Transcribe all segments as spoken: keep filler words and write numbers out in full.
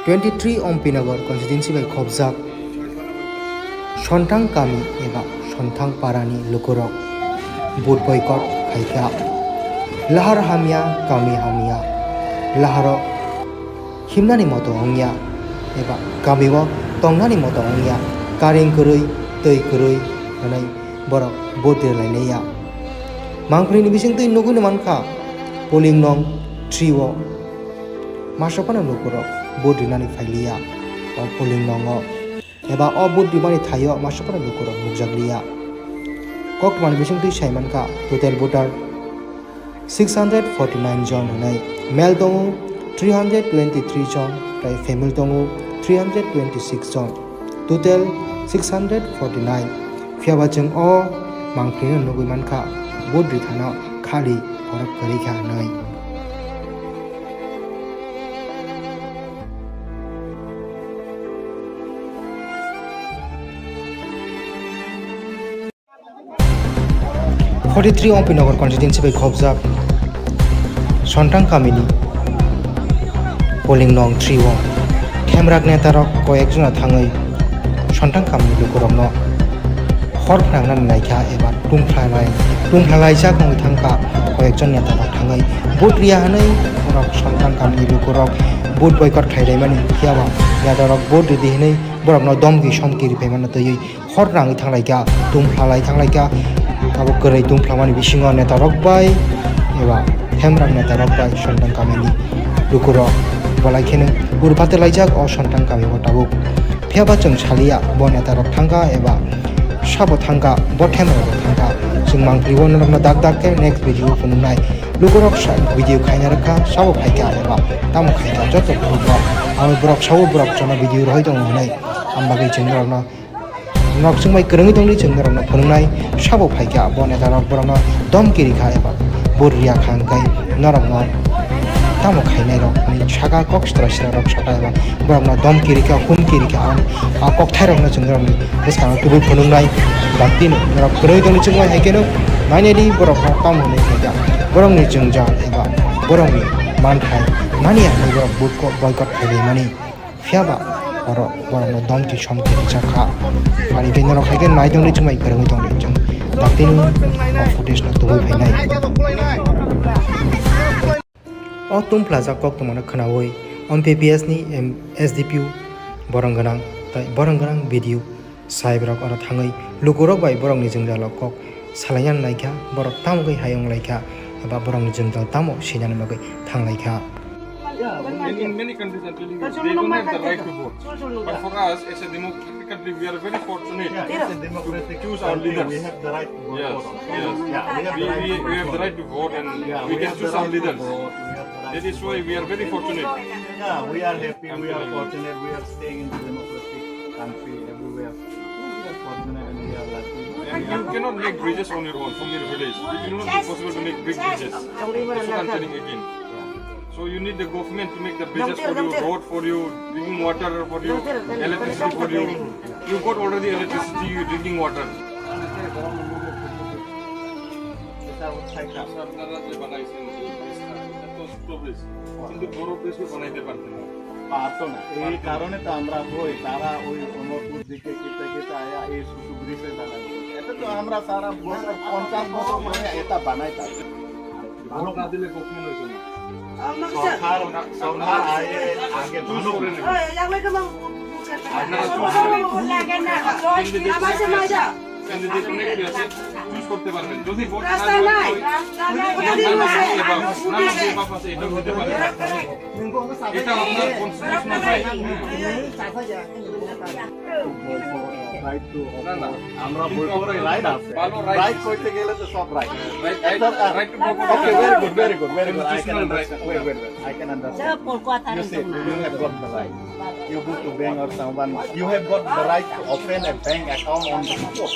Twenty three Ompinagar constituency bai khobjak Sontang kami eba Sontang parani lukurok vote boycott khaikha. Lahar hamya, kami hamya. Laharo himnani moto wngya eba kamio tongnani moto wngya, karing kwrwi, twi kwrwi hwnwi borok vote rwlainaiya. Mangprini bisingtwi nugwino mankha, polling nong three o masa phano lukurok vote rinani phailiya o polling nongo, eba o vote rimani thaio masa phano lukurok nukjakliya. Koktwmani bisingtwi sai mankha, total voter six hundred forty nine jon hwnwi, male tongo three hundred twenty three jon, tei female tongo three hundred twenty six jon, total six hundred forty nine. Phiyaba chwng o mangphrino nugwi mankha, vote rithano khali borok kwrwi kha hwnwi. Forty three Ompinagar constituency bai khobjak Sontang kamini polling nong three o Themrak netarok koyekjona thangwi Sontang kamini lukurokno hor phwnangnani naikha eba tungphlalai tungphlalaijak wngwi thangkha. Koyekjon netarok thangwi vote riya hwnwi borok Sontang kamini lukurok vote boycott khlailaimani, phiyaba netarok vote ridi hwnwi borokno domki somki ripaimano twiwi hor nangwi thanglaikha, tungphlalai thanglaikha. Abo kwrwi tungphlamani bisingo netarok bai eba Themrak netarok bai Sontang kamini lukurok belai kheno urpate laijak o Sontang kamio tabuk. Phiyaba chwng saliya bo netarok thangkha eba sabo thangkha, bo Themrok bo thangkha. Chwng mangpili o norokno dak dak khe next video o phunuknai. Lukurok sa video khaina rwkha, sabo phaikha eba tamo khaikha joto borok. Abo borok sabo borok jono video rohoi tongo hwnwi. Ang bagwi chwng norokno Norok chwng bai kwrwngwi tongdi, chwng norokno phunuknai sabo phaikha, bo netarok borokno domki rikha eba vote riya kha hwnkhe norokno tamo khainairok hwnwi saka, kok sitra sitra rok saka eba borokno domki rikha, humki rikha, ang a kokthairokno chwng norokni bwskango kubui phunuknai. Baktino norok kwrwngwi tongdi, chwng bai hai kheno nainai di borokno tamo hwnwi khaikha, borokni jwngjal eba borokni manthai mani ya hwnwi borok vote ko boycott khaimani. Phiyaba oro borokno domki somki rijak kha. Ani khe norok hai khe nai tongdi, chwng bai kwrwngwi tongdi, chwng daktino o footage no tubui phainai. O tungphlajak koktwmano khwnaui M P P S ni M-, S D P O borong gwnang tei borong gwnang B D O Saibrok oro thangwi lukurok bai borokni jwngjalo kok salaina naikha, borok tamo khe hayung laikha eba borokni jwngjal tamo sinani bagwi thanglaikha. Yeah, in, in many countries, I'm telling you, they don't have the right to vote. But for us, as a democratic country, we are very fortunate to choose our leaders. We have the right to vote. Yes, yes. Yeah, we have the right to vote. We, we, we have the right to vote, and we can choose our leaders. That is why we are very fortunate. Yeah, we are happy, we are fortunate, we are staying in the democratic country everywhere. We are fortunate and we are lucky. And you cannot make bridges on your own from your village. It will not be possible to make big bridges. That's what I'm telling again. So you need the government to make the bridges for you, road for you, drinking water for you, electricity for you. You got already electricity, you drinking water. কিন্তু বড় ব্রিজ বানাইতে পারতেন না। পারতো না। এই কারণে তো আমরা হই, তারা ওই অমরপুর দিকে কিতা কিতা আয়া এই ছোট ব্রিজে দাঁড়ায়। এটা তো আমরা সারা বছর, পঞ্চাশ বছর ধরে এটা বানাই থাকি। ভোট না দিলে গভর্নমেন্ট হইতো না। সরকার, সরকার আগে, আগে ভালো করে। আপনারা চুজ করতে পারবেন। যদি ভোট না দেওয়া হয়, রাস্তা নাই। এটা আপনার কনস্টিটিউশনাল রাইট। রাইট টু, না, না। আমরা বলতে পারি রাইট আছে। ভালো রাইট। রাইট করতে গেলে তো সব right. Right, right, right to vote. Okay, very good, very good, very good. I can understand. Wait, wait, wait. I can understand. You see, you have got the right. You go to bank or someone, you have got the right to open a bank account on the spot.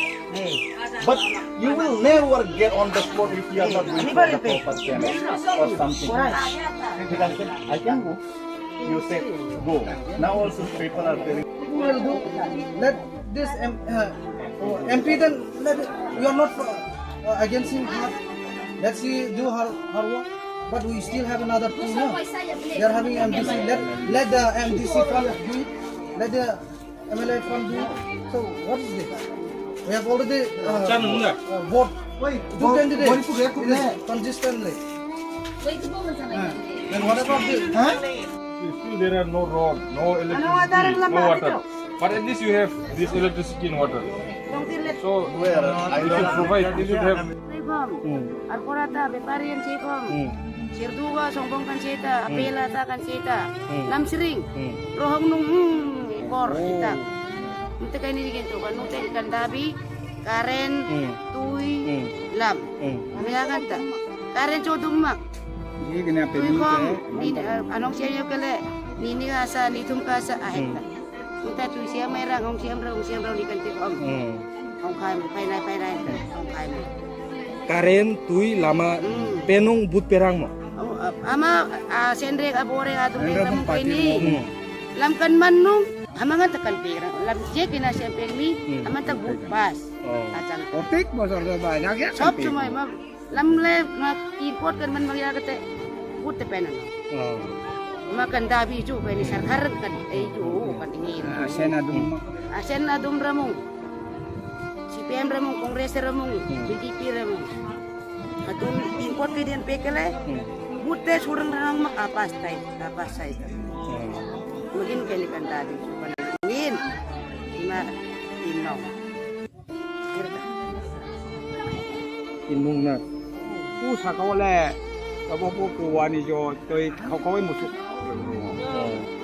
But you will never get on the spot if you are not going through the proper channel or something. ঠিক আছে? I can go. You say go. Now also people are telling. Let this M, uh, M P then let, you are not, uh, against him. Let she do her, her work. But we still have another two, no? We are having M D C. Let, let the M D C fund do it. Let the M L A fund do it. So what is this? We have already uh, uh, vote two candidates consistently. Then what about this? Huh? Still there are no road, no electricity, no water. But at least you have this electricity and water. So where? I don't provide. You should have. Ar pora ta bepari yang cekong. Sirduga songbong kan ceta, apela ta kan ceta. Lamsring. Rohong nung hmm, bor kita. Nte kaini digin tu kan nute kan dabi, karen, tui, lam. Ame agan ta. Karen chodung mak. Tui kong, anong siya yo kele, nini asa, nithum kasa, ahek ta. Nta tui siam mai rang, hong siam rang, hong siam rang, ni kan tik om. Hong khai mo, pai nai, pai nai, hong khai mo. Karen, tui, lama, penung, but perang mo. Ama, a, senrek, a, borek, a, durek, ram, pai ni. Lam kan man nung, ama ngan ta kan perang. Lam je kena siam peng mi, ama ta but bas. Ajang. Otik bosor do ba, jak jak. Sob somoi ma, Lamle ma import kan man magya kate, but te pena no. Ma kan dabi ju kan sarkar kan ei ju kan ini. Asen adum ma. Asen adum ramung. C P M ramung, Congress ramung, B J P ramung. Atun import ke din pekele, but te surang ramung ma apas tai, apas tai. Mungkin kali kan dabi ju kan ini. Ma ino. Tinmung na. U saka wale, abo po kuwani jo, toi khokoi musuk.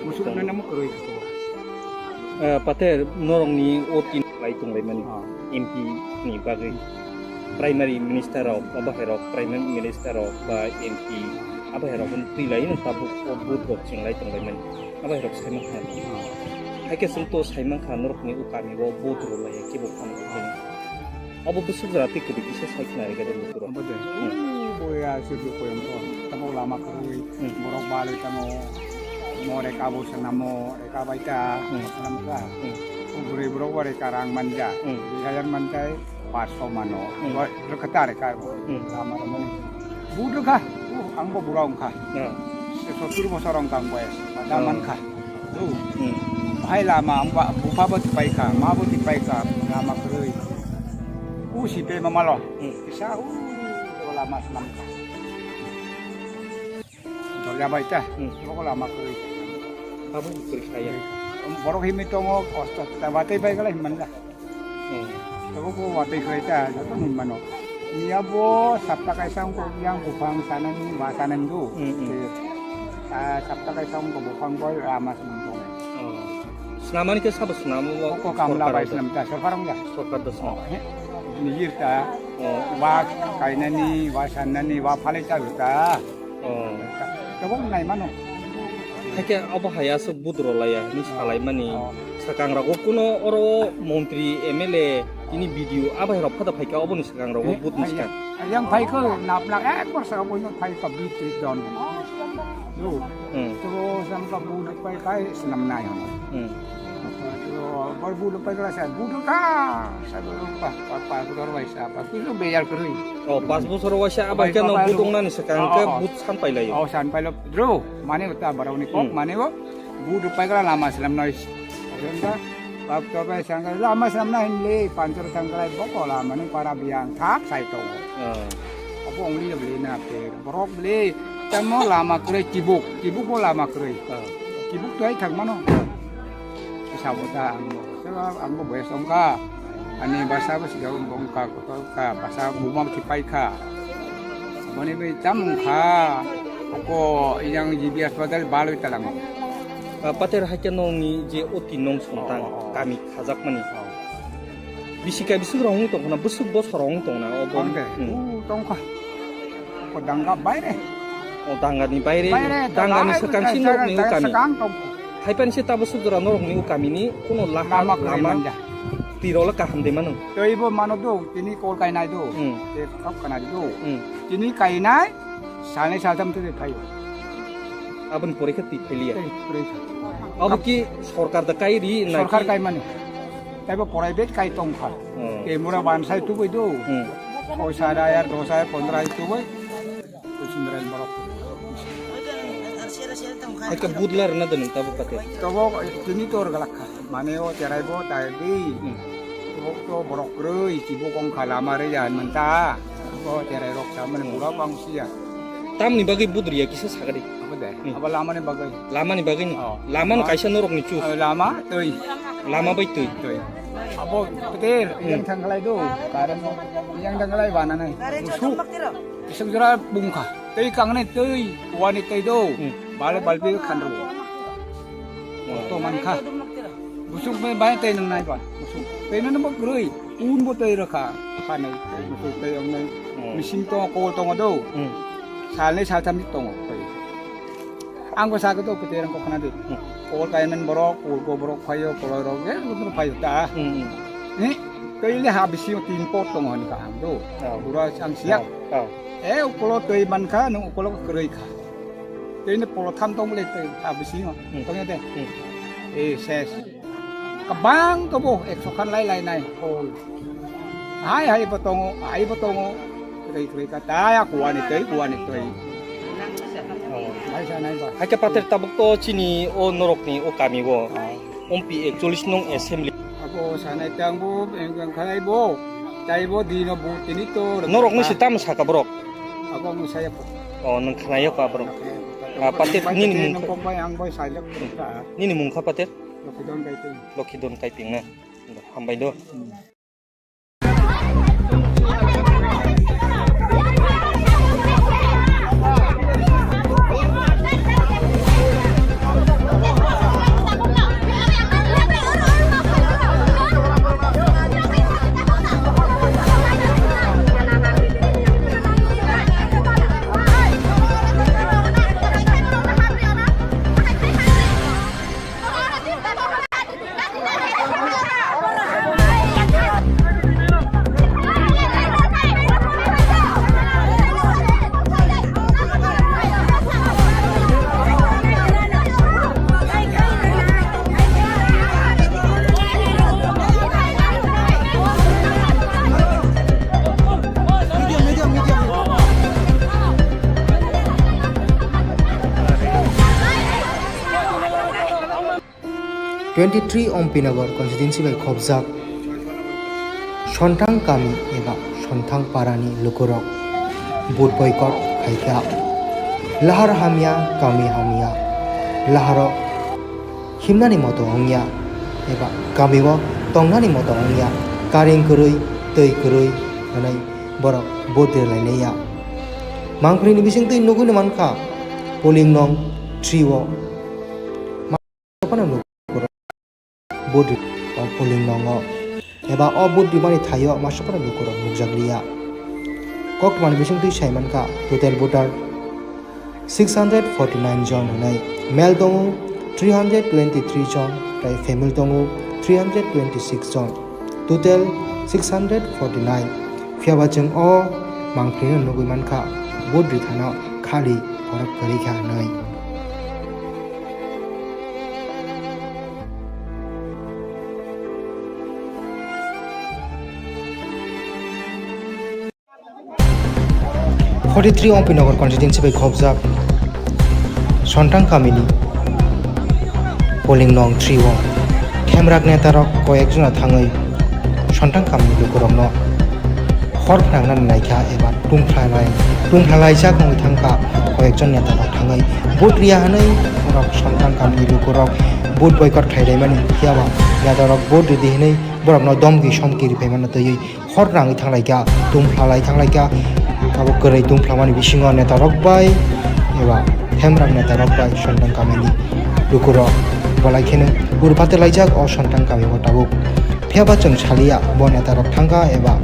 Musuk na namo kroi ko. Pater norong ni o tin lai tong lai mani. M P ni bagwi. Primary minister rok, abo hai rok, primary minister rok ba M P, abo hai rok twi lai no tabuk o vote rok ching lai tong lai mani. Abo hai rok sai mankha. Hai khe chwng to sai mankha norokni o kami o vote rw lai ya kebo phano. Abo bwswk jora tei kwrwi kisa sai khna rega de lukurok. Abo de. Boya sirdu koyam to. Tamo lama kwrwi. Borok balwi tamo. Mo reka bo sanamo, reka baita. Sanam ka. O bwrwi borok bo reka rang manja. Dui hajar manjai. Paso mano. Rwkha ta rwkha. Lama rwmani. But rwkha. Ang bo bura wngkha. Sottur bosor wngkha ang boyes. Da mankha. Bahai lama ang ba bupha bo tipai kha, ma bo tipai kha, lama kwrwi. U si pe ma malo. Kisa u lama swnam kha. Dol ya bai ta. Bo lama kwrwi. Abo kwrwi kha ya. Borok himwi tongo, kosto ta batai bai gala himman da. Tabo bo watwi khlai ta, joto ni mano. Niya bo sapta kaisa wngkha, yang buphang sanani, wa sanani do. Sapta kaisa wngkha buphang bo, ama sanani do. Snamani khe sabo snamo bo. Ko kamla bai snam ta, sorkar wngya. Sorkar do snam. Nijir ta, wa kainani, wa sanani, wa phalai ta ta. Tabuk nai mano. Haikhe abo hai aswk budro laiya hinwi salaimani. Swkang rogo kuno oro montri, M L A, tini B D O abo hai rok phada phaikha oboni swkang rogo but ni swkang. Yang phaikha napnak ekbar saka boino phaikha bitri don. Yo. To samka but phaikha snam nai hon. Bor but phaikha sa but ka sa pa pa pa dor bai sa pa kuno beyar kwrwi. Oh, pas bosor waisa abai khe no but wngnani swkang khe but san pailai. Oh, san pailo. Dro, mane uta barau ni kok, mane o. Bu dupai kala lama selam nois. Jengka, bab to bai sangka lama selam na himle, pancor sangka lai boko lama ni para biang thak sai to. Opo ongli le beli na pe, borok beli, tamo lama kre kibuk, kibuk bo lama kre. Kibuk to ai thak mano. Sabota ang bo, seba ang bo boyas ongka. Ani basa bo siga bongka kotor ka, basa buma kipai ka. Boni bai tam kha. Ko yang G B hospital balwi talango. Pater haikhe nongni je oti nong sontang kami khajakmani. Bisi kai bisuk rong tong khna, busuk bosor rong tong na obo. Tongkha. Ko danga baire. O dangani baire, dangani swkang si norokni o kami. Swkang tong. Haiphani se tabuk suk jora norokni o kamini kuno laha lama kwrwi lama manja. Tiro la kaham de mano. Tei bo mano do, tini kol kainai do. Hmm. Te kap kanai do. Hmm. Tini kainai, salnai saltham te phai. Aboni pore khe twi phailiya. Tei pore khe. Abo ki sorkar da kai ri na sorkar ki? Kai mani. Tei bo private kai tong kha. Hmm. Te mura bansai tubui do. Hmm. Poisa da yar dos hajar pondro hajar tubui. Sindrai borok. Eke budla rwna de nung tabuk kate. Tobo tini tor galak kha. Mane o cherai bo tai di. Hmm. Bo to borok kwrwi chibo kong kha lama re ya manta. Bo cherai rok sa mane mura bang sia. Tamni bagwi budriya kisa sagadi. Abo de. Hmm. Abo lama ni bagwi. Lama ni bagwi ni. Oh. Lama no kaisa norok ni chu. Oh, lama twi. Lama bai twi. Twi. Abo peter yang thangkalai do. Karan yang thangkalai bana nai. Musu. Isang jora bungkha. Tei kangnai tei wani tei do. Hmm. Bale balbi khanro. Hmm. To mankha. Busuk bai bai tei nang nai ba. Busuk. Tei nang bo groi. Un bo tei rakha. Khanai. Busuk tei ang nai. Hmm. Mesin to kol tongo do. Hmm. Salnai saltham tongo. Ang bo sakhe to peter ang ko khana de. Hmm. Kol kaiman borok, kol ko borok phaio, kol rok ge gudur phaio ta. Hmm. Ni tei le ha bisi tin pot tongo ni ka ang do. Oh. Bura ang siak. Oh. Oh. E, ukolo twi mankha, nung ukolo kwrwi kha. Twi ni polo tham tong bole twi, ha, bisingo. Hmm. Tong de. Hmm. E, ses. Kabang tobo, ekso khan lai lai nai, hol. Hai, hai bo tongo, hai bo tongo. Kwrwi, kwrwi kha, ta ya kuwani twi, kuwani twi. Oh. Hai sa nai ba. Hai khe pater tabuk to chini o norok ni o kami o. Oh. Ompi ekchollis nung assembly. Abo sanai tang bo, eng, eng khanai bo. Tai bo dino bo tini to. Norok ni se tam saka borok. Abo ang saya ko. Oh, nung khanai ko borok. Ah, pater nini mung. Nini mung kha pater? Lokidon Kaiping. Lokidon Kaiping na. Hambai do. Twenty three Ompinagar constituency bai khopjak Sontang kami eba Sontang parani lukurok vote boycott khaikha. Lahar hamya, kami hamya, laharo himnani moto wngya eba kamio tongnani moto wngya, karing kwrwi, twi kwrwi hwnwi borok vote rwlainaiya. Mangpili ni bisingtwi nugwino mankha polling nong three o. Phano lukurok vote ri-, o polling nongo eba o vote rimani thaio masuk phano lukurok nukjakliya. Koktwmani bisingtwi saimankha total voter six hundred forty nine jon hwnwi, male tongo three hundred twenty three jon, tei female tongo three hundred twenty six jon, total six hundred forty nine. Phiyaba chwng o mangpilino nugwi mankha vote rithano khali borok kwrwi kha hwnwi. Forty three Ompinagar constituency bai khopjak Sontang kamini polling nong three o Themrak netarok koyek jona thangwi Sontang kamini lukurokno hor phnangna naikha eba tungphlalai, tungphlalai jak wngwi thangkha. Koyekjon netarok thangwi vote riya hwnwi borok Sontang kamini lukurok vote boycott khlailaimani, phiyaba netarok vote ridi hwnwi borokno domki somki ripaimano twiwi hor nangwi thanglaikha, tungphlalai thanglaikha. Abo kwrwi tungphlamani bisingo netarok bai eba Themrak netarok bai Sontang kamini lukurok bolai kheno urpate laijak o Sontang kamio tabuk. Phiyaba chwng saliya bo netarok thangkha eba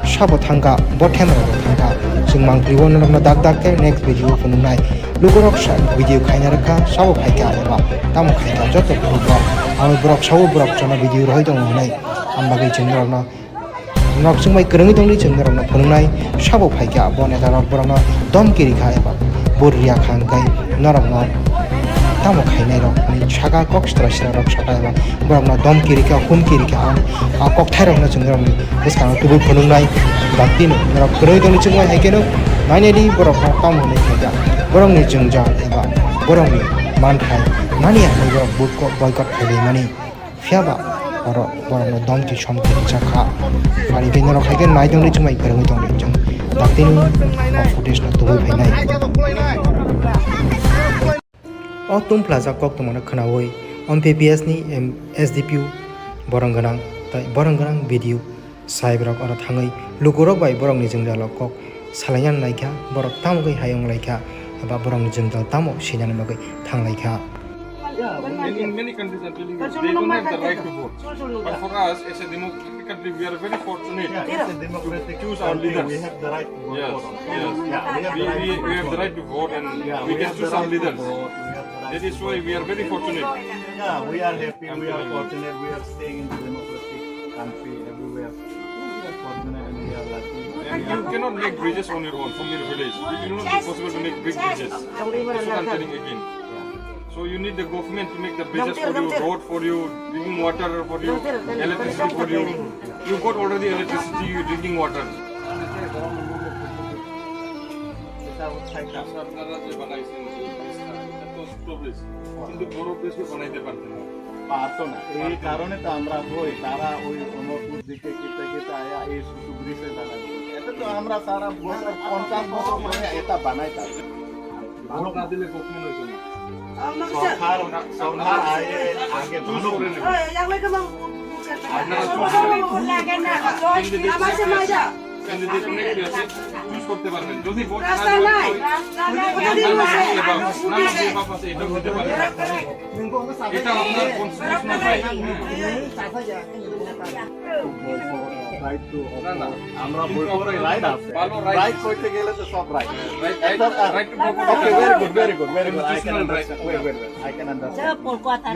sabo thangkha, bo Themrok bo thangkha. Chwng mangpili o norokno dak dak khe next video o phunuknai. Lukurok sa video khaina rwkha, sabo phaikha eba tamo khaikha joto borok. Abo borok sabo borok jono video rohoi tongo hwnwi. Ang bagwi chwng norokno, norok chwng bai kwrwngwi tongdi chwng norokno phunuknai. Sabo phaikha bo netarok borokno domki rikha eba vote riya kha hwnkhe norokno tamo khainai rok hinwi saka kok sitra sitra rok saka eba borokno domki rikha, humki rikha. Ani a kokthai rokno chwng norokni bwskango tubui phunuknai. Baktino norok kwrwngwi tongdi chwng bai hai kheno nainai di borok no tamo hwnwi khaikha, borokni jwngjal eba borokni Man khai mani ya, borok boycott khaimani. Phiya ba borok, borokno dom twi som twi rijak kha. Mani bini norok hai khe nai tongdi, chumai kwrwngwi tongdi chwng. Daktino o footage no tubui phainai. O tungphlajak koktwmano khwnaui M P P S ni M-, S D P O borong gwnang tei borong gwnang B D O saibrok oro thangwi lukurok bai borokni jwngjalo kok salaina naikha, borok tamogwi hayung laikha, eba borokni jwngjal tamo sinani bagwi thanglaikha. Yeah, in many countries are telling you they don't have the right to vote. But for us, as a democratic country, we are very fortunate to choose our leaders. We have the right to vote. Yes, yes. Yeah, we have the right to vote. We, we, we have the right to vote and we can choose our leaders. That is why we are very fortunate. Yeah, we are happy, we are fortunate, we are staying in the democratic country everywhere. We are fortunate and we are lucky. And you cannot make bridges on your own from your village. It will not be possible to make big bridges. That's what I'm telling again. So you need the government to make the bridges for you, road for you, drinking water for you, electricity for you. You got already electricity, you drinking water. আপনারা যে বানাইছেন, কিন্তু বড় ব্রিজ বানাইতে পারতেন না। পারতো না, এই কারণে তো আমরা বই, তারা ওই অমরপুর দিকে কিনতে কিনতে আয়া এই শুধু ব্রিজে বানাই। এটা তো আমরা সারা বছর, পঞ্চাশ বছর ধরে এটা বানাই থাকি। ভোট না দিলে কখনো হইতো না। সরকার, সরকার আগে, আগে ভালো করে নেবে। আপনারা চুজ করবেন। ক্যান্ডিডেট অনেক আছে, চুজ করতে পারবেন। যদি ভোট না দেওয়া হয়, নাম দিয়ে বাপ, নাম দিয়ে বাপ আছে, এটাও হতে পারে। এটা আপনার কনস্টিটিউশনাল রাইট। Right to, না, না। আমরা বই পড়ে রাইট আছে। ভালো রাইট। রাইট করতে গেলে তো সব right. Right, right, right to vote. Okay, very good, very good, very good. I can understand. Wait, wait, wait. I can understand.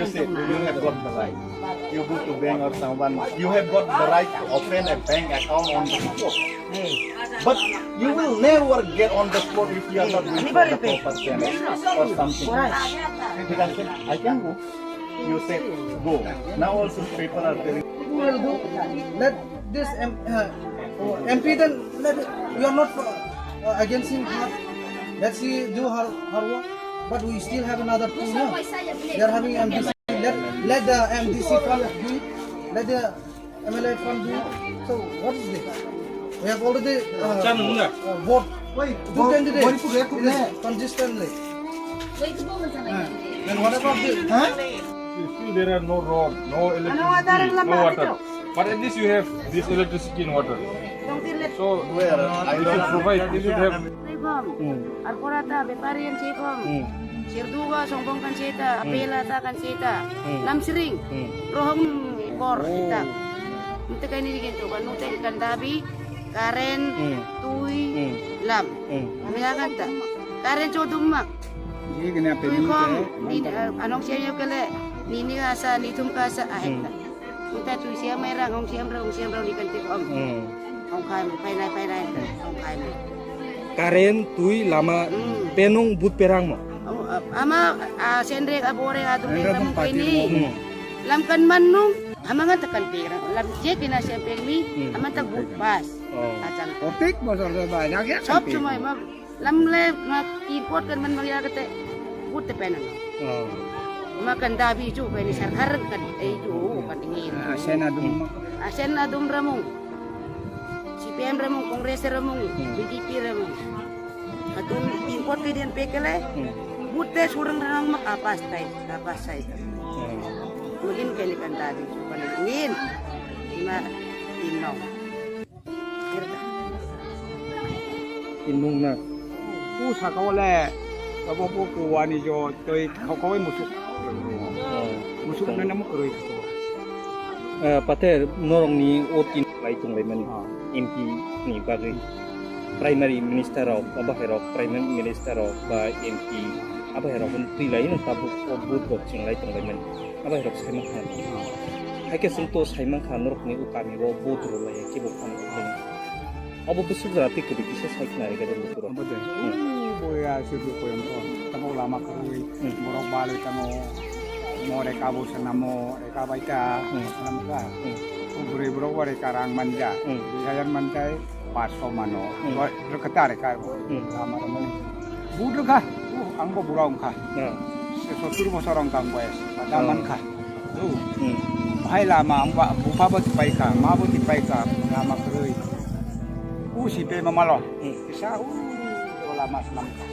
You see, you have got the right. You go to bank or someone, you have got the right to open a bank account on the spot. But you will never get on the spot if you are not going for the proper payment or something. ঠিক আছে? I can go. You said go. Now also people are telling. Who will go? Let this M-, uh, oh, M P then let, we are not, uh, against him. Let she do her, her work. But we still have another two, no? They are having M D C. Let, let the M D C fund do it. Let the M L A fund do it. So what is this? We have already, uh, uh, vote two candidates. It is consistently. Uh, then what about this? Huh? Still there are no road, no electricity, no water. But at least you have this electricity and water. So, where? I don't provide, you should have. Ar pora ta bepari yang chekom. Sirduga songbong kan seta, apela ta kan seta. Lamsring. Rohong bor ta. Nte kaini digin to kan nte kan dabi, karen, tui, lam. Mega kan ta. Karen chodum mak. Tui kom, anong siya kele, nini asa, nitum kasa, ahek ta. Kita tui siam mai rang, hong siam rang, hong siam rang, ni kan tik om. Hmm. Hong khai mai, pai nai, pai nai, hong khai mai. Karen, tui, lama, hmm, penung, but perang mo. Oh, ah, ama, ah, senrek, ah, borek, ah, dumrek, ah, mung kaini. Hmm. Lam kan man nung, ama ngan tekan perang. Lam je kina siam peng mi, hmm, ama tak but pas. Oh. Achang. Protek bosor do bai, nak ya. Sob kan somoi ma Lamle ma tin pot kan man magya kate, but te pena no. Oh. Ma kan dabi ju kan sarkar kan, eh, ju kan ingin. Ah, sen adum ma. Ah, sen adum ramung. C P M ramung, Congress ramung, hmm, B J P ramung. Adum tin pot ke din pekele. Hmm. But te surang ramung ma kapas tai, kapas tai. Hmm. Mungkin kali kan dabi ju kan ingin. Ima, ino. Inung na. U saka wale, abo bo kuwani jo, toi khokoi musuk. Oh. Musuk nana mo kroi kho. Ah, pate norong ni o tin lai tong lai mani. Ah. M P ni bagwi. Primary minister rok, abo hai rok, primary minister rok ba M P, abo hai rok twi lai no tabuk o vote rok ching lai tong lai mani. Abo hai rok sai mankha. Hai khe chwng to sai mankha norokni o kami o vote rw lai kebo phano. Abo bwswk jora twi kwrwi kisa sai khna rwgwi rw bwswk rw. Abo de. Hmm. Ui, boya se bo koyam ko. Tamo lama kwrwi. Hmm. Borok balwi tamo. Mo reka bo sanamo, reka baita. Hmm. Sanamo ka. Hmm. O bwrwi borok bo reka rang manja. Hmm. Dui hajar manjai, paanch sho mano. Hmm. Bo rwkha ta reka. Hmm. Lama rwmani. Vote rwkha. Uh, ang bo bura wngkha. Hmm. Sottur bosor wngkha ang boyes, da Oh. mankha. Do. Hmm. Bahai lama, ang ba, bupha bo tipai kha, ma bo tipai kha, lama kwrwi. Usi pe mamalo. Hmm. Kisa u lama swnam kha.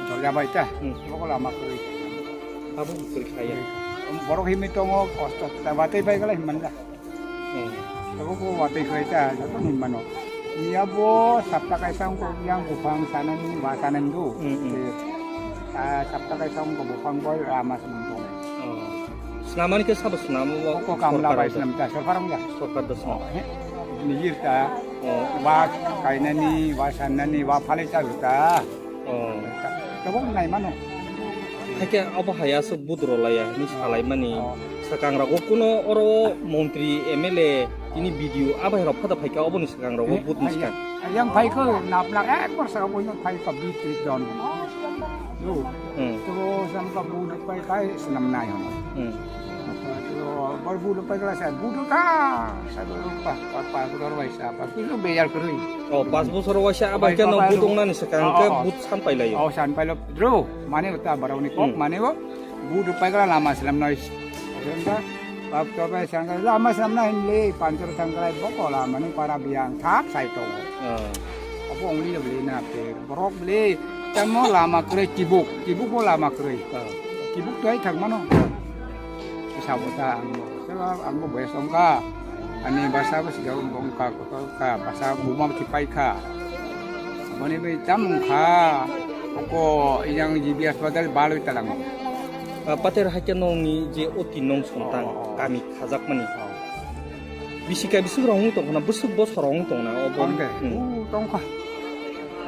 Jolya bai ta. Hmm. Bo lama kwrwi. Abo kwrwi kha ya. Borok himwi tongo, kosto ta batwi bai gala himman da. Hmm. Abo bo watwi khlai ta, joto ni mano. Iya bo sapta kaisa wngkha, yang buphang sanani, wa sanani do. Hmm, hmm. Eh, ah, sapta kaisa wngkha buphang bo lama swnam tongo. Oh. Swnamani khe sabo swnamo bo Oko kamla sorkar bai rok da? Swnam ta, sorkar wngya. Sorkar da swnam. Oh, he. Nijir ta, Oh. wa kainani, wa sanani, wa phalai ta ta. Oh. Tabok nai mano. Haikhe abo hai aswk budro laiya hinwi Oh. salaimani Oh. swkang rogo kuno oro montri M L A tini B D O abai rok phada phaikha oboni swkang rogo Eh, budni hai swkang. Yang phaikha napna ekbar sa oboino phaikha bitri don. Yo. Hmm. To samka bud pai kai snam nai hono. Hmm. To bar bud pai kala sa bud ka sa pa pa pa pa bai sa pa kisu beyar kwrwi. Oh, pas bosor waisa abai Abai khe no papa bud ru- ongnani swkang Oh, khe oh, oh. bud san pailai. Oh, san pailo dro. Mane ta baroni kok Hmm. mane bo. Bud pai kala lama slam noi. Jengka bab to bai sangka lama slam na hinle panchar sangka bo kola mane para biang thak sai to. Oh. Obo ongli le beli na pe borok beli. Tamo lama kwrwi tibuk. Tibuk bo lama kwrwi. Oh. Tibuk to ai thang mano. Kisa bo ta ang bo. Sela ang bo boyes ongka. Ani basa bo siga wngkha, kotor wngkha, basa buma bo thipai kha. Aboni bai tamo wngkha, oko yang G B hospital balwi talango. Ah, pater haikhe nongni je o tin nong sontang Oh, oh, oh. kami khajakmani. Oh. Bisi ka bisi rok wng tongkha na, bwswk bosor rok wng tongna obo. Tongkhe? Hmm. U tongkha.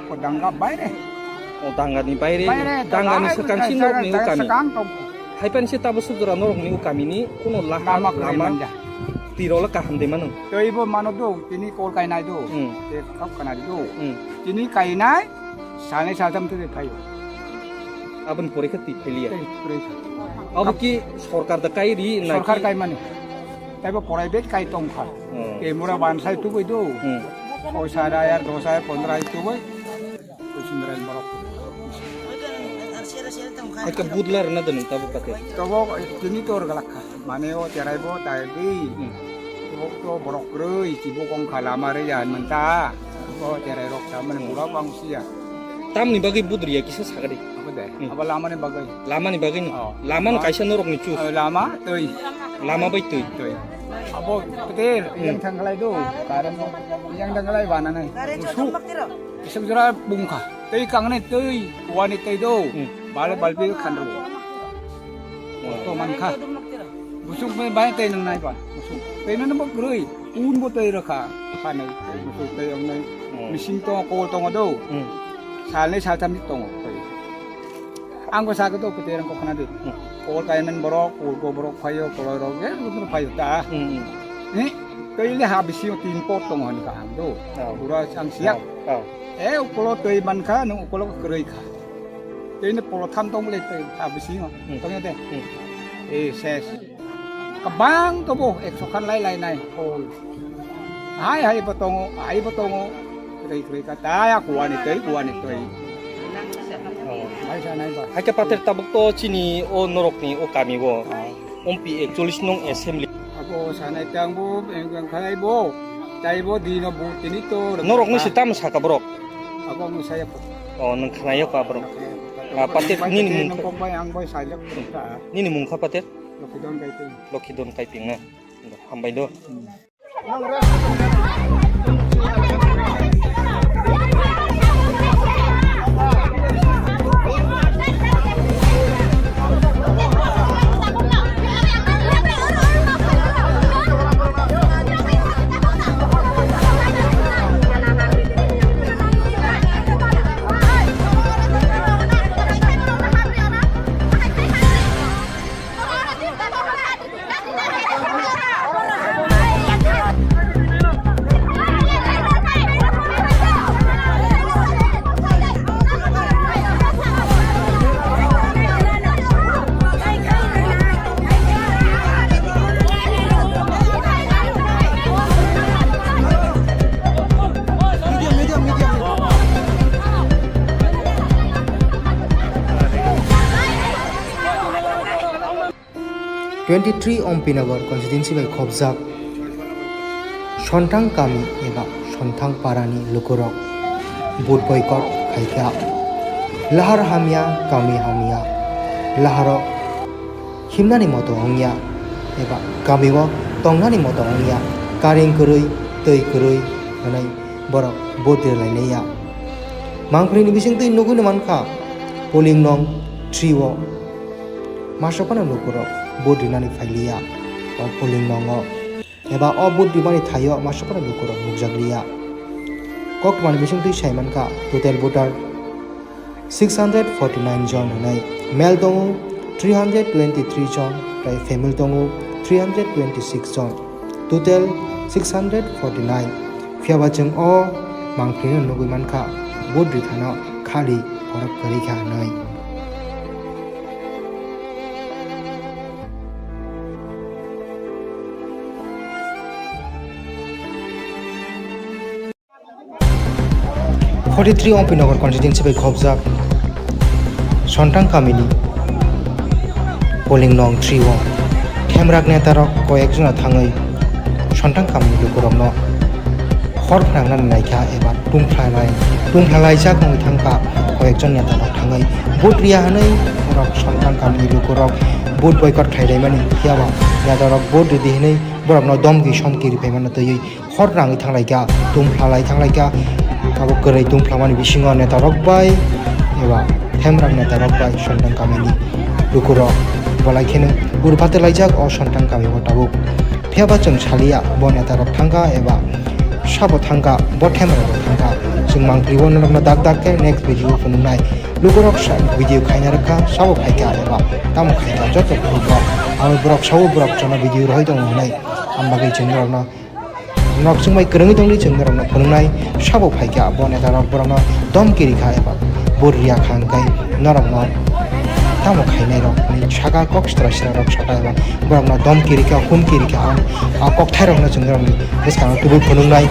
O danga baire. O dangani baire, Baire, dangani danga swkang si danga, norokni danga ukami. Swkang tong. Haiphani se tabuk suk jora norokni ukamini kuno laha Lama kwrwi lama manja. Tiro la kaham de mano. Tei bo mano do, tini kol kainai do. Hmm. Te khap kanai do. Hmm. Tini kainai, salnai saltham te phaio. Aboni pore khe twi phailiya. Tei kwrwi kha. Abo ki sorkar da kai ri na Sorkar ki? Kaimani. Tei bo private kai tongkha. Hmm. Te mura bansai tubui do. Hmm. Poisa rayar dos hajar pondro hajar tubui. Kuching rai borok. Aka budlar na danu tabo kate. Tobo tini tor galak kha. Mane o cherai bo tai di. Hmm. Tobo to borok roi chibo kong khala mare ya menta. O cherai rok ta mane Hmm. pura bang sia. Tamni bagwi budriya kisa sagadi. Apa deh? Hmm. Apa lama ni bagwi? Lama ni bagwi ni. Oh. Lama ni Lama. Kaisa norok ni chus. Oh, lama tei. Lama bai tei. Tei. Abo petir Hmm. yang thangkalai do. Karang yang thangkalai bana nai. Busuk. Isuk jora bungkha. Tei kangnai tei, wani tei do. Hmm. Bale balpi khanru. Hmm. To mankha. Busuk me bai tei nang nai ba. Busuk. Tei nang bo groi. Un bo tei rakha. Khanai. Busuk tei ongnai. Hmm. Mising to kol tongo do. Hmm. Salnai saltham ni tongo. Tei. Ang bo sakhe to kwtwi rang kok khna di. Hmm. Kol kaiman borok, kol ko borok phaio, koloi rok je rok phaio ta. Hmm, hmm. Ni tei le ha bisingo tin pot tongo hwn ka ang do. Oh. Bura ang siya. Oh, oh. E ukolo tei man kha, nung ukolo kwrwi kha. Tei ne polo tham tong le tei ha bisingo. Hmm. Tong de. Hmm. E ses. Kabang tobo ekso khan lai lai nai hol. Hai hai bo tongo, hai bo tongo. Kwrwi kwrwi ka ta ya kuani tei kuani tei. Oh. Hai sa nai ba. Hai khe pater tabuk to chini o norok ni o kami o. Oh. Ompi ekchollis nong assembly. Abo sanai tang bo engkang khalai bo. Tai bo dino bo tini to. Norok ni se tam saka borok. Abo ang saya ko. Oh, nung khnaya ko borok. Ah, pater nini mung kok bai ang bai saya ko. Nini mung kha pater? Lokhidon Kaiping. Lokhidon Kaiping na. Hambai do. Twenty three Ompinagar constituency bai khopjak Sontang kami eba Sontang parani lukurok vote boycott khaikha. Lahar hamya, kami hamya, laharo himnani moto wngya eba kamio tongnani moto wngya, karing kwrwi, twi kwrwi hwnwi borok vote rwlainaiya. Mangpilini bisingtwi nugwino mankha, polling nong three o masa phano lukurok vote rinani phailiya o polling nongo, eba o vote rimani thaio masa phano lukurok nukjakliya. Koktwmani bisingtwi saimankha, total voter six hundred forty nine jon hwnwi, male tongo three hundred twenty three jon, tei female tongo three hundred twenty six jon, total six hundred forty nine. Phiyaba chwng o mangpilino nugwi mankha, vote rithano khali borok kwrwi kha hwnwi. Forty three Ompinagar constituency bai khopjak Sontang kamini polling nong three o Themrak netarok koyekjona thangwi Sontang kamini lukurokno hor phwnangnani naikha eba tungphlalai, tungphlalai jak wngwi thangkha. Koyekjon netarok thangwi vote riya hwnwi borok Sontang kamini lukurok vote boycott khlailaimani, phiyaba netarok vote ridi hwnwi borokno domki somki riphaimano twiwi hor nangwi thanglaikha, tungphlalai thanglaikha. Abo kwrwi tungphlamani bisingo netarok bai eba Themrak netarok bai Sontang kamini lukurok bolai kheno urphatwi laijak o Sontang kamio tabuk. Phiyaba chwng saliya bo netarok thangkha eba sabo thangkha, bo Themrak rok thangkha. Chwng mangpili o norokno dak dak khe next video phunuknai. Lukurok sa video khaina rwkha, sabo phaikha eba tamo khaikha joto phunukha. Abo borok sabo borok jono video rohoi tongo hwnwi. Ang bagwi chwng norokno Norok chwng bai kwrwngwi tongdi, chwng norokno phunuknai sabo phaikha, bo netarok borokno domki rikha eba bo riya kha, hwnkhe norokno tamo khainai rok hinwi saka kok sitra sitra rok saka eba borokno domki rikha, humki rikha, ang a kokthairokno chwng norokni bwskango tubui phunuknai.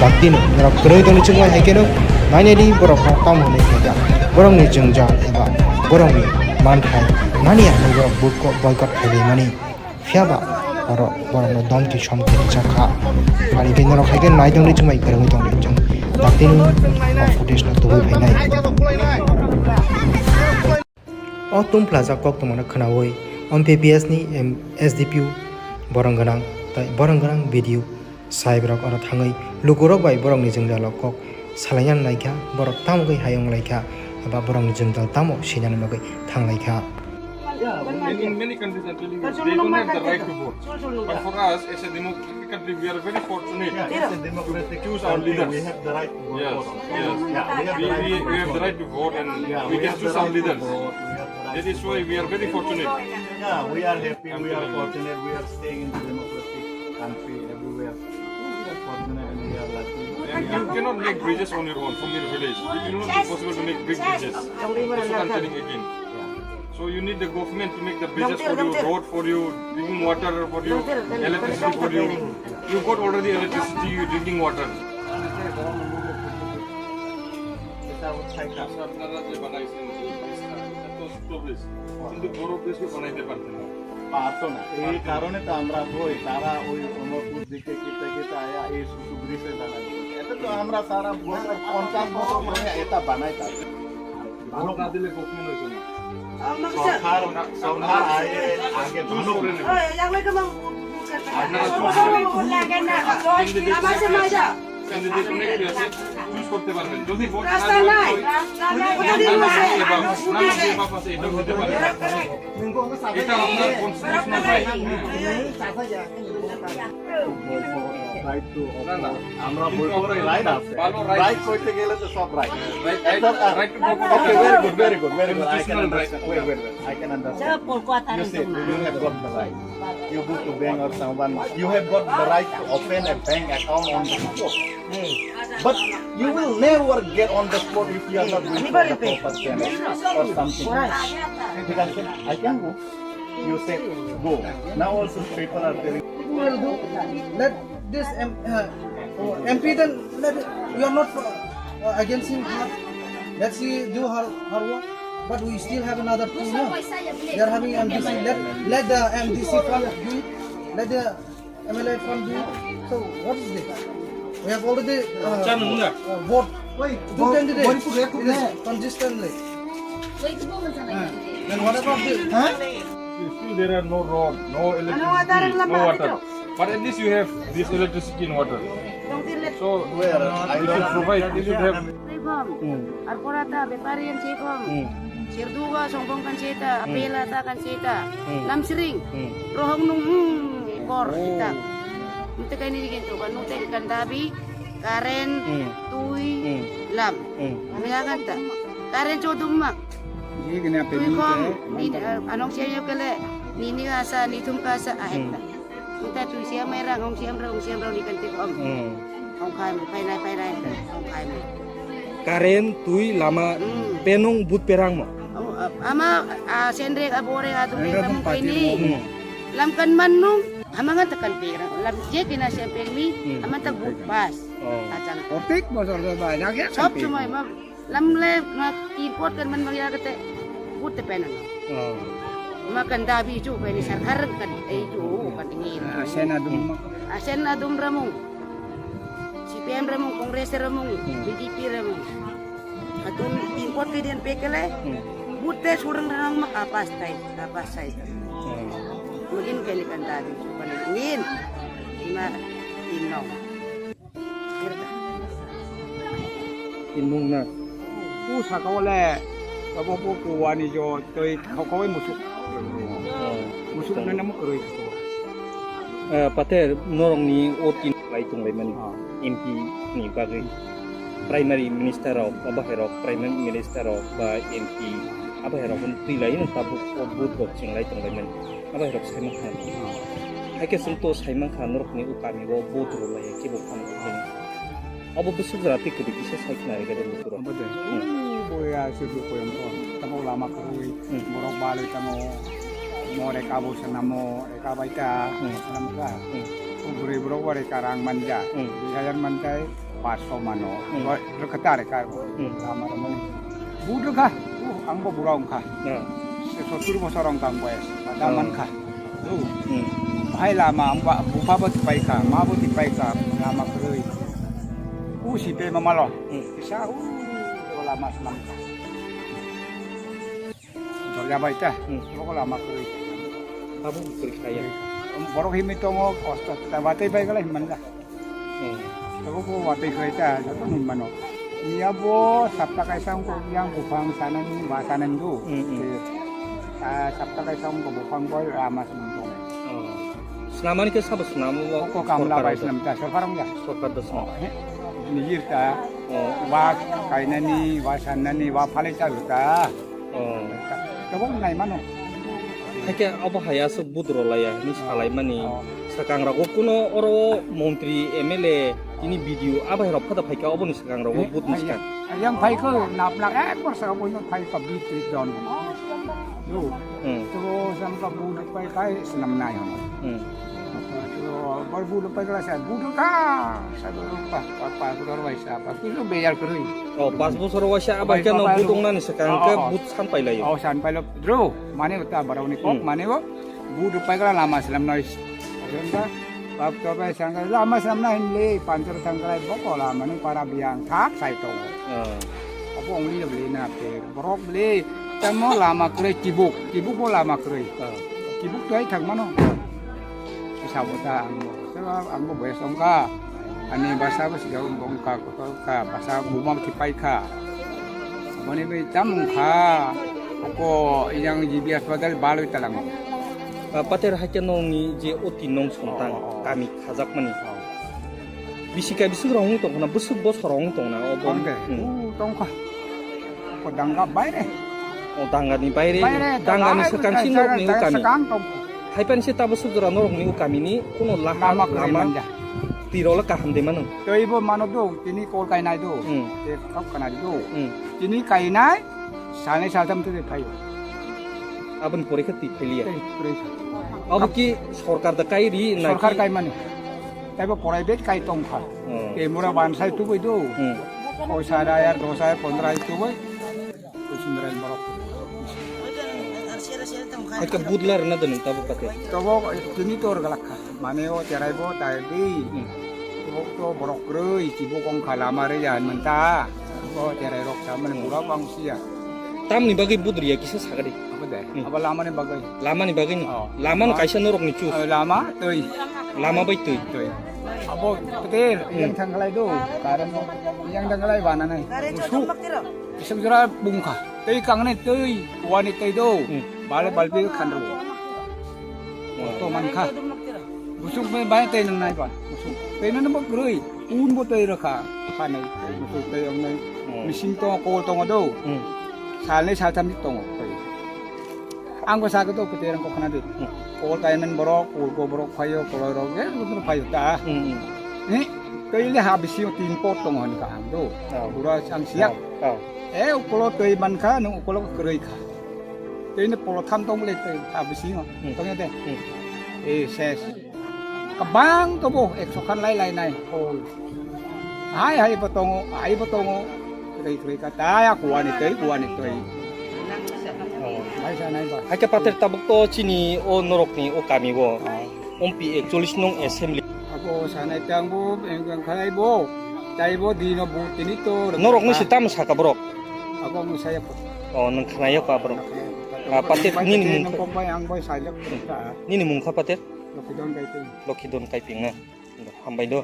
Baktino norok kwrwngwi tongdi, chwng bai hai kheno nainai di borokno tamo hinwi khaikha, borokni jwngjal eba borokni manthai mani ya hinwi borok boycott khailaimani. Phiyaba oro borokno domki somki rijak kha. Phani khe norok hai khe nai tongdi, chwng bai kwrwngwi tongdi, chwng daktino o footage no tubui phainai. O tungphlajak koktwmano khwnaui M P P S ni M-, S D P O borong gwnang tei borong gwnang B D O Saibrok oro thangwi lukurok bai borokni jwngjalo kok salaina naikha, borok tamo khe hayung laikha, eba borokni jwngjal tamo sinani bagwi thanglaikha. Yeah, in, in many countries, I'm telling you, they don't have the right to vote. But for us, as a democratic country, we are very fortunate to choose our leaders. We have the right to vote. Yes, yes. Yeah, we have the right to vote and we can choose our leaders. That is why we are very fortunate. Yeah, we are happy, we are fortunate, we are staying in the democratic country everywhere. We are fortunate and we are lucky. And you cannot make bridges on your own from your village. It will not be possible to make big bridges. That's what I'm telling again. So you need the government to make the bridges for you, road for you, drinking water for you, electricity for you. You got already electricity, you drinking water. এটা হচ্ছে আপনারা যে বানাইছেন এই ব্রিজটা, এটা তো ছোট ব্রিজ, কিন্তু বড় ব্রিজ বানাইতে পারতেন না। পারতো না, এই কারণে তো আমরা হই, তারা ওই অমরপুর দিকে কিতা কিতা আয়া এই ছোট ব্রিজে বানাই। এটা তো আমরা সারা বছর, পঞ্চাশ বছর ধরে এটা বানাই থাকি। ভোট না দিলে গভর্নমেন্ট হইতো না। সরকার, সরকার আগে, আগে ভালো করে। আপনারা চুজ করতে পারবেন। যদি ভোট না দেওয়া হয়, তাহলে যে বাপ আছে, এটাও হতে পারে। এটা আপনার কনস্টিটিউশনাল রাইট। রাইট টু, না, না। আমরা কিন্তু বলতে আপনার রাইট আছে। ভালো রাইট রাইট আছে। করতে গেলে তো সব right. Right, right, right to vote. Okay, very good, very good, very good. I can understand. Wait, wait, wait. I can understand. You said you have got the right. You go to bank or someone, you have got the right to open a bank account on the spot. But you will never get on the spot if you are not going to the proper channel or something. ঠিক আছে? I can go. You said go. Now also people are telling. Let this M-, uh, M P then let, you are not, uh, against him. Let she do her, her work. But we still have another two, no? They are having M D C. Let, let the M D C fund do it. Let the M L A fund do it. So what is this? We have already uh, uh, vote two candidates. It is consistently. Then what about this? Huh? Still there are no road, no electricity, no water. But at least you have this electricity and water. So where? I don't provide. You should have. Ar pora ta bepari yang chekom. Sirduga songkong kan cheta, apela ta kan cheta. Lamsring. Rohong nung hmm, kor kita. Nute kaini digin tu kan nute kan dabi, karen, tui, lam. Kami akan ta. Karen chodum mak. Tui kom, anong siya yo kele, nini asa, nitum kasa, ahek ta. Nute tui siya merang, hong siya merang, hong siya merang ni kan tik om. Hong khai mo, painai, painai, hong khai mo. Karen, tui, lama, penung, but perang mo. Ama, a sendrek, a borek, a durek, lam kaini. Lam kan mannung, ama ngan tekan perang. Lam je kena siya permi, ama tak but pas. Ajang. Protek bosor do ba, jak ya. Sob somoi ma, lam le ma import kan man magya kate, but te penan. Ma kan dabi ju kaini sarkar kan, eh ju kan ini. Asen adum ma. Asen adum ramung. C P M ramung, Congress ramung, B J P ramung. Atun import ke dian pekele, butte surang ranang mak apas tai, apas tai. Mungkin kali kan tadi, bukan ingin. Ima inno. Inung na. Pu sakawale, abo pu kuwani jo, toi khokoi musuk. Musuk na namu keroi. Pater, norokni o tin lai tonglaimani M P ni bagwi. Primary minister rok, abo hai rok, primary minister rok ba M P, abo hai rok twi lai no tabuk o vote rok cheng lai tonglaimani. Abo hai rok sai mankha. Hai khe chwng to sai mankha norokni o kami o vote rw lai khe bo phano. Abo bwswk jora twi kwrwi kisa sai khna rega de lukurok. Abo de. Boya se bo koyam ko. Tamo lama kwrwi. Borok balwi tamo. Mo reka bo sanamo, reka baita. Sanamka. O bwrwi borok bo reka rang manja. Dui hajar mantai, paanch sho mano. Reka ta reka. Lama rwmani. Budrwkha. Ang bo bura wngkha. Sottur bosor wngkha ang boyas. Da mankha. Bahai lama, bupha bo tipai kha, ma bo tipai kha, lama kwrwi. U si pe ma malo. Kisa u lama slam kha. Jorya bai ta, ko lama kwrwi. Abo kwrwi kha ya. Borok himwi tongo, kosto ta batai bai gala himman da. Abo ko watwi khlai ta, joto ni mano. Niya bo sapta kaisa wngkha, yang buphang sanani, wa sanani do. Sapta kaisa wngkha buphang bo, ama sanani do. Snamani khe sabo snamo bo. Ko kamla bai snam ta, sorkar wngya. Sorkar da snam. Nijir ta, wa kainani, wa sanani, wa phalai ta ta. Tabuk nai mano. Hakhe abo hai aswk budro laiya hinwi salaimani swkang rogo kuno oro montri M L A tini B D O abo hai rok phada phaikha oboni swkang rogo but ni swkang. Yang phaikha napnak ekbar saka boino phaikha bitri don. Yo. To samka but phaikha snam nai hon. Bor bulu pagla sa bulu ka sa bulu pa pa pa gudor bai sa pa kulo beyar kurui. Oh, pas bosor waisa abai khe no but wngnani swkang khe but san pailai. Oh, san pailo dro mane uta barau ni kok mane o but pagla lama slam noi. Ajanta bab to bai sang lama slam na hin le panchar sang krai boko lama ni para biang thak sai to. Obo ongli le na pe borok le tamo lama kwrwi tibuk tibuk bo lama kwrwi. Tibuk to ai thang mano. Sabo ta ang bo. Sabo ang bo boyas wngkha. Ani basa bo sida wngkha kotor kha. Basa buma bo kipai kha. Boni bai tam wngkha. Ko yang G B hospital balwi talango. Pater hakhe nongni je oti nong sontang kami khajakmani. Bisi kai bisi rong tong na bwswk bosor rong tong na obo. Tongkha. Ko danga baire. O danga ni baire. Danga ni swkang si norok ni kami. Haipan se tabo sujura norok ni kami ni kuno laha lama kwrwi lama manja. Tiro la kaham de mano. Tei bo mano do, tini kol kainai do. Te kok kanai do. Tini kainai, salnai saltham te phai. Abon porikha twi phailiya. Tei porikha. Abo ki sorkar da kai ri na? Sorkar kai mani. Tei bo private kai tongkha. Te mura bansai tubui do. Poisa raya dos raya pondro raya tubui. Kuching rai borok. Ake budla rwna de nwng tabuk pate. Tobo tini tor galak kha. Mane o cherai bo tai di. Hmm. Tobo to borok kwrwi chibo kong kha lama re ya hinmanta. O cherai rok sa mane mura bang siya. Tamni bagwi budriya kisa sagadi. Apa de? Hmm. Apa lama ni bagwi? Lama ni bagwi ni. Oh. Lama no kaisa norok ni chus. Oh, lama twi. Lama bai twi. Twi. Abo petir, hmm, yang thangkalai do. Karan yang thangkalai bana nai. Musu. Isang jora bungkha. Tei kangne tei wani tei do. Hmm. Bale balbi khanro. Hmm. To mankha. Busuk me bai tei nang nai ba. Busuk. Tei nang bo groi. Un bo tei rakha. Khanai. Busuk tei ang nai. Hmm. Mesin to kol tongo do. Hmm. Salnai saltam tongo. Ang bo sakhe to peter ang kokhna di. Hmm. Kol kaiman borok, kol ko borok phaio, koloi rok, eh, butur phaio ta. Hmm. Ni, tei le ha bisingo tin pot tongo hwn kha ang do. Oh. Bura ang siyak. Oh. Oh. Eh, ukolo tei man kha, nung ukolo kwrwi kha. Tei ni polo tham tong le tei ha bisingo. Hmm. Tong de. Hmm. Eh, ses. Kabang tobo ekso khan lai lai nai kol. Hai hai bo tongo, hai bo tongo. Kwrwi kwrwi ka ta ya kuani tei kuani tei. Oh. Hai sa nai ba. Hai khe pater tabuk to chini o norok ni o kami o. Oh. Ompi ekchollis nung assembly. Abo sanai tang bo engkang khalai bo. Tai bo dino bo tini to. Norok ni se tam saka borok. Abo ang saya ko. Oh, nung khnaya ko borok. Ah, pater nini mung. Nung kok bai ang bai sai lek ta. Nini mung kha pater? Lokidon Kaiping. Lokidon Kaiping na. Hambai do.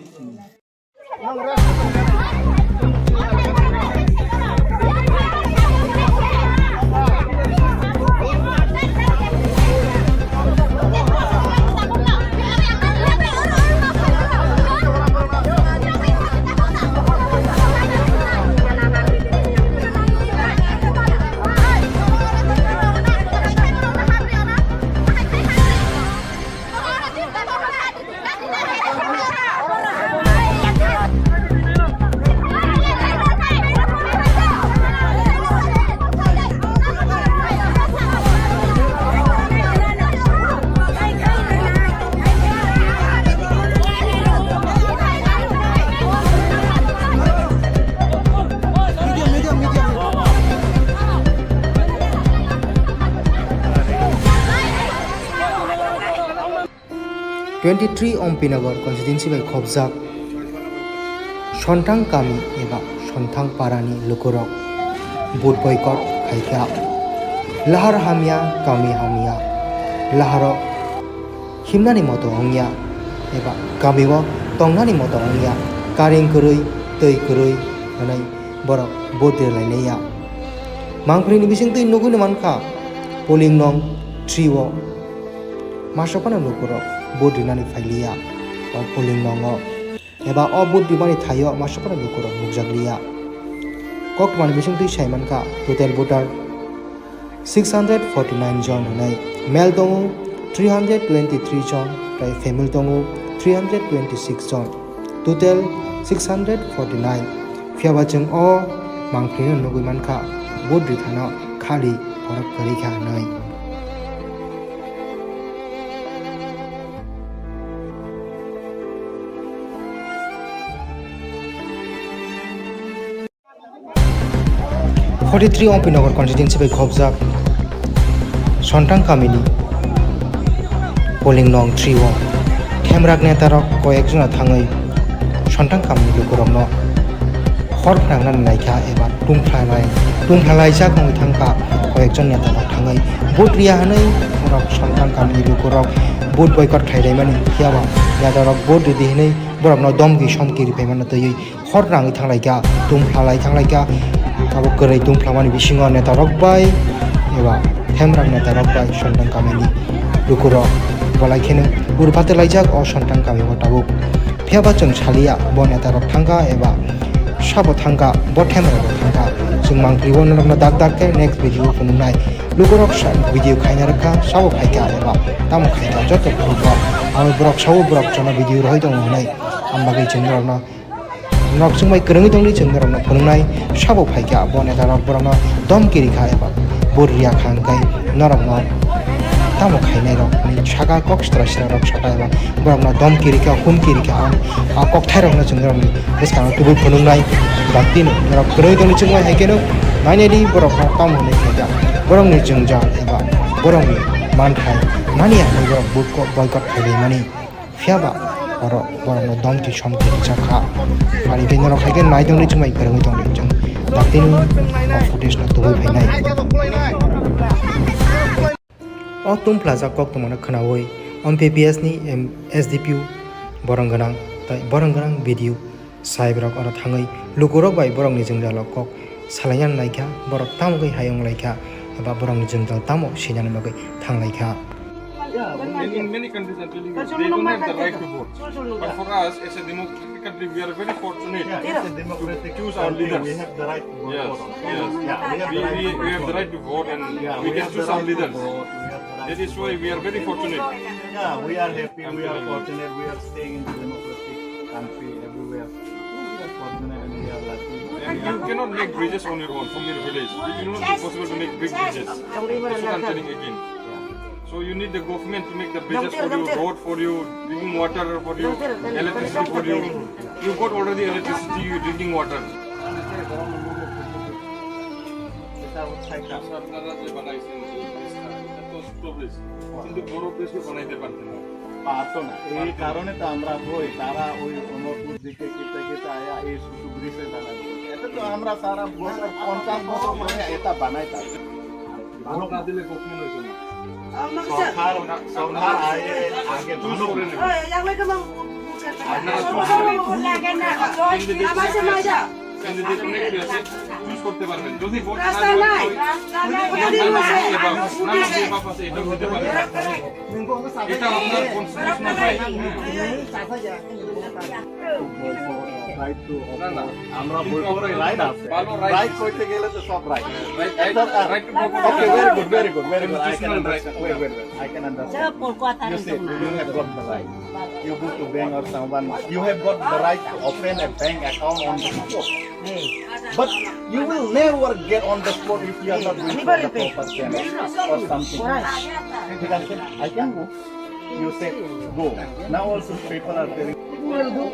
Twenty three Ompinagar constituency bai khopjak Sontang kami eba Sontang parani lukurok vote boycott khaikha. Lahar hamya, kami hamya, laharo himnani moto wngya eba kamio tongnani moto wngya, karing kwrwi, twi kwrwi hwnwi borok vote rwlainaiya. Mangpili ni bisingtwi nugwino mankha polling nong three o. Masok phano lukurok vote rinani phailiya o polling nongo, eba o vote rimani thaio masok phano lukurok nukjakliya. Koktwmani bisingtwi saimankha total voter six hundred forty nine jon hwnwi, male tongo three hundred twenty three jon, tei female tongo three hundred twenty six jon. Total six hundred forty nine. Phiyaba chwng o mangpilino nugwi mankha, vote rithano khali borok kwrwi kha hwnwi. Forty three Ompinagar constituency bai khopjak Sontang kamini polling nong three o Themrak netarok koyekjona thangwi Sontang kamini lukurokno hor phnangna naikha eba tungphlalai tungphlalai jak wngwi thangkha. Koyekjon netarok thangwi vote riya hwnwi borok Sontang kamini lukurok vote boycott khlailaimani, phiyaba netarok vote ridi hwnwi borokno domki somki ripaimano twiwi hor nangwi thanglaikha, tungphlalai thanglaikha, abo kwrwi tungphlamani bisingo netarok bai eba Themrak netarok bai Sontang kamini lukurok belai kheno urupate laijak o Sontang kamio tabuk. Phiyaba chwng saliya bo netarok thangkha eba sabo thangkha, bo Themrak bo thangkha. Chwng mangpili o norokno dak dak khe next video o phunuknai. Lukurok sa video khaina rwkha, sabo phaikha eba tamo khaikha joto borok. Abo borok sabo borok jono video rohoi tongo hwnwi. Ang bagwi chwng norokno, norok chwng bai kwrwngwi tongdi, chwng norokno phunuknai sabo phaikha, bo netarok borokno domki rikha eba vote riyakha hwnkhe norokno tamo khainairok hinwi saka, kok sitra sitra rok saka eba borokno domki rikha, humki rikha, a kokthairokno chwng norokni bwskango tubui phunuknai. Baktino norok kwrwngwi tongdi, chwng bai hai kheno nainai di borokno tamo hwnwi khaikha, borokni jwngjal eba borokni Manthai mani ya, borok boycott khaimani. Phiya ba borok, borokno domti somti rijak kha. Ani bini norok hai khe nai tongdi, chumai kwrwngwi tongdi chwng. Dakti nwng o footage no tubui phainai. O tungphlajak koktwmano khwnaui M P P S ni M-, S D P O borong gwnang tei borong gwnang B D O saibrok oro thangwi lukurok bai borokni jwngjalo kok salaina naikha, borok tamo khe hayung laikha eba borokni jwngjal tamo sinani bagwi thanglaikha. Yeah, in, in many countries are telling you they don't have the right to vote. But for us, as a democratic country, we are very fortunate to choose our leaders. We have the right to vote. Yes, yes. Yeah, we have the right to vote. We, we, we have the right to vote and we can choose our leaders. That is why we are very fortunate. Yeah, we are happy, we are fortunate, we are staying in the democratic country everywhere. We are fortunate and we are lucky. And you cannot make bridges on your own from your village. It will not be possible to make big bridges. That's what I'm telling again. So you need the government to make the bridges for you, road for you, drinking water for you, electricity for you. You got already electricity, you drinking water. আপনারা যে বানাইছেন এই ব্রিজটা, এটা তো ছোট ব্রিজ, কিন্তু বড় ব্রিজ বানাইতে পারতেন না। পারতো না, এই কারণে তো আমরা বই, তারা ওই অনুকূল দিকে কিনতে কিনতে আয়া এই ছোট ব্রিজে দাঁড়ায়। এটা তো আমরা সারা বছর, পঞ্চাশ বছর ধরে এটা বানাই থাকি। ভোট না দিলে কখনো হইতো না। সরকার, সরকার আগে, আগে চুজ করে নেবে। আপনারা চুজ করে নেবেন। ক্যান্ডিডেট অনেক আছে, চুজ করতে পারবেন। যদি ভোট না দেওয়া হয়, নাম দিয়ে বাপ, নাম দিয়ে বাপ আছে, এটাও হতে পারে। এটা আপনার কনস্টিটিউশনাল রাইট। Right to, না, না। আমরা বই পড়ে রাইট আছে। ভালো রাইট। রাইট কইতে গেলে তো সব right. Right, right, right to vote. Okay, very good, very good, very good. I can understand. Wait, wait, wait. I can understand. You see, you have got the right. You go to bank or someone, you have got the right to open a bank account on the spot. But you will never get on the spot if you are not going for the proper channel or something. ঠিক আছে? I can go. You said go. Now also people are telling. Who will do?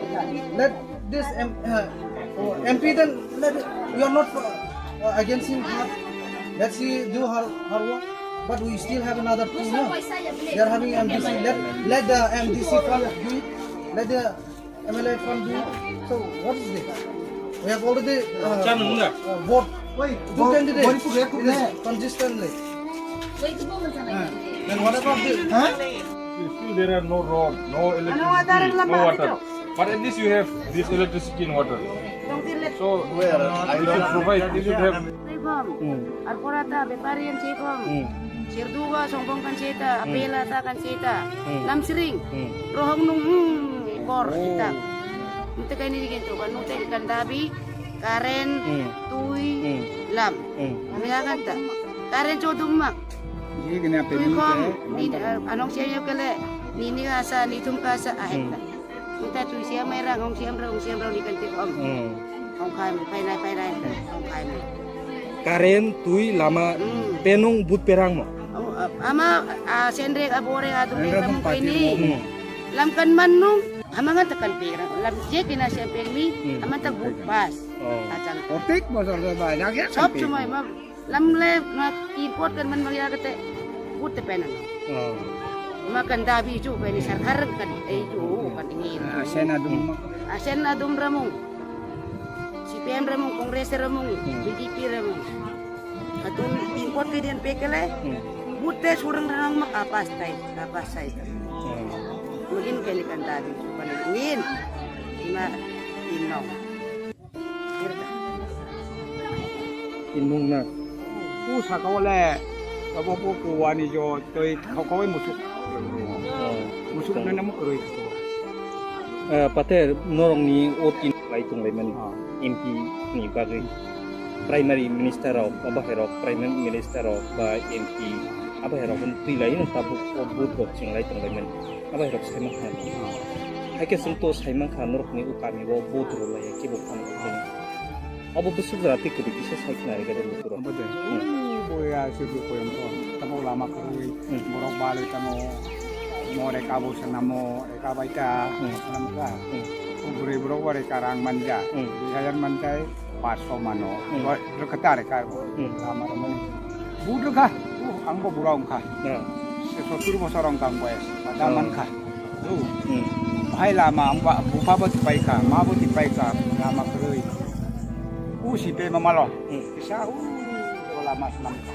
Let this M-, uh, oh, M P then let, you are not, uh, against him. Let she do her, her work. But we still have another two, no? They are having M D C. Let, let the M D C fund do it. Let the M L A fund do it. So what is this? We have already, uh, uh, vote two candidates. It is consistently. Then what about the, huh? Still there are no road, no electricity, no water. But at least you have this electricity and water. So, where? You should provide, you should have. Ar pora ta bepari yang chekom. Sirduga songkong kan cheta, apela ta kan cheta. Lamsring. Rohong nung, hmm, bor kita. Nte kaini digin tu kan, nte kan dabi. Current, twi, lam. Ami agan ta. Current chodung mak. Twi khom, ni, anong siya yo kele, nini asa, nithum ka asa, ahet ta. Kita twi siya mai rang, hong siya rang, hong siya rang, ni kan tik om. Hong khai, pai nai, pai nai, hong khai mai. Current, twi, lama, penung, but perang mo. Oh, ama, a, senrek, a, borek, a, durek, lam kaini. Lam kan mannung, ama ngan tekan perang. Lam je kina siya permi, ama tak but pas. Achang. Protek bosor do bai lagi. Sob chumai ma lamle ma import kan man magya kate but te penan. Ma kan dabi ju kan sarkar kan ei ju kan ingin. Asen adum ma. Asen adum ramung. C P M ramung, Congress ramung, B J P ramung. Adum import ke dian pekele. But te surang ramung ma kapas tai, kapas tai. Mungkin kali kan dabi ju kan ingin. Ima inong. Inung na. U saka wale, abo po kuwani jo, toi khokoi musuk. Musuk nana mo kroi ko. Pater norong ni o tin lai tong lai mani. M P ni bagwi. Primary minister rok, abo hai rok, Prime Minister rok ba M P, abo hai rok twi lai no tabuk o vote rok ching lai tong lai mani. Abo hai rok sai mankha. Hai khe chwng to sai mankha norokni o kami o vote rw lai kebo phano. Abo bwswk jora tei kwrwi kisa sai khna rega de lukurok. Abo de. Boya se bo koyam to. Tamo lama kwrwi borok balwi tamo mo reka bo sanamo reka baita sanamo ka. Bwrwi borok bo reka rang manja. Dui hajar manjai. Paso mano. Rwkha ta rwkha. Lama rwmani. But rwkha. Ang bo bura wngkha. Sottur bosor wng kha ang boyes, da Oh. man kha. Do. Hmm. Hai lama, ang ba, bupa bo tipai kha, ma bo tipai kha, lama kwrwi. U si pe ma malo. Hmm. Kisa u lama swnam kha.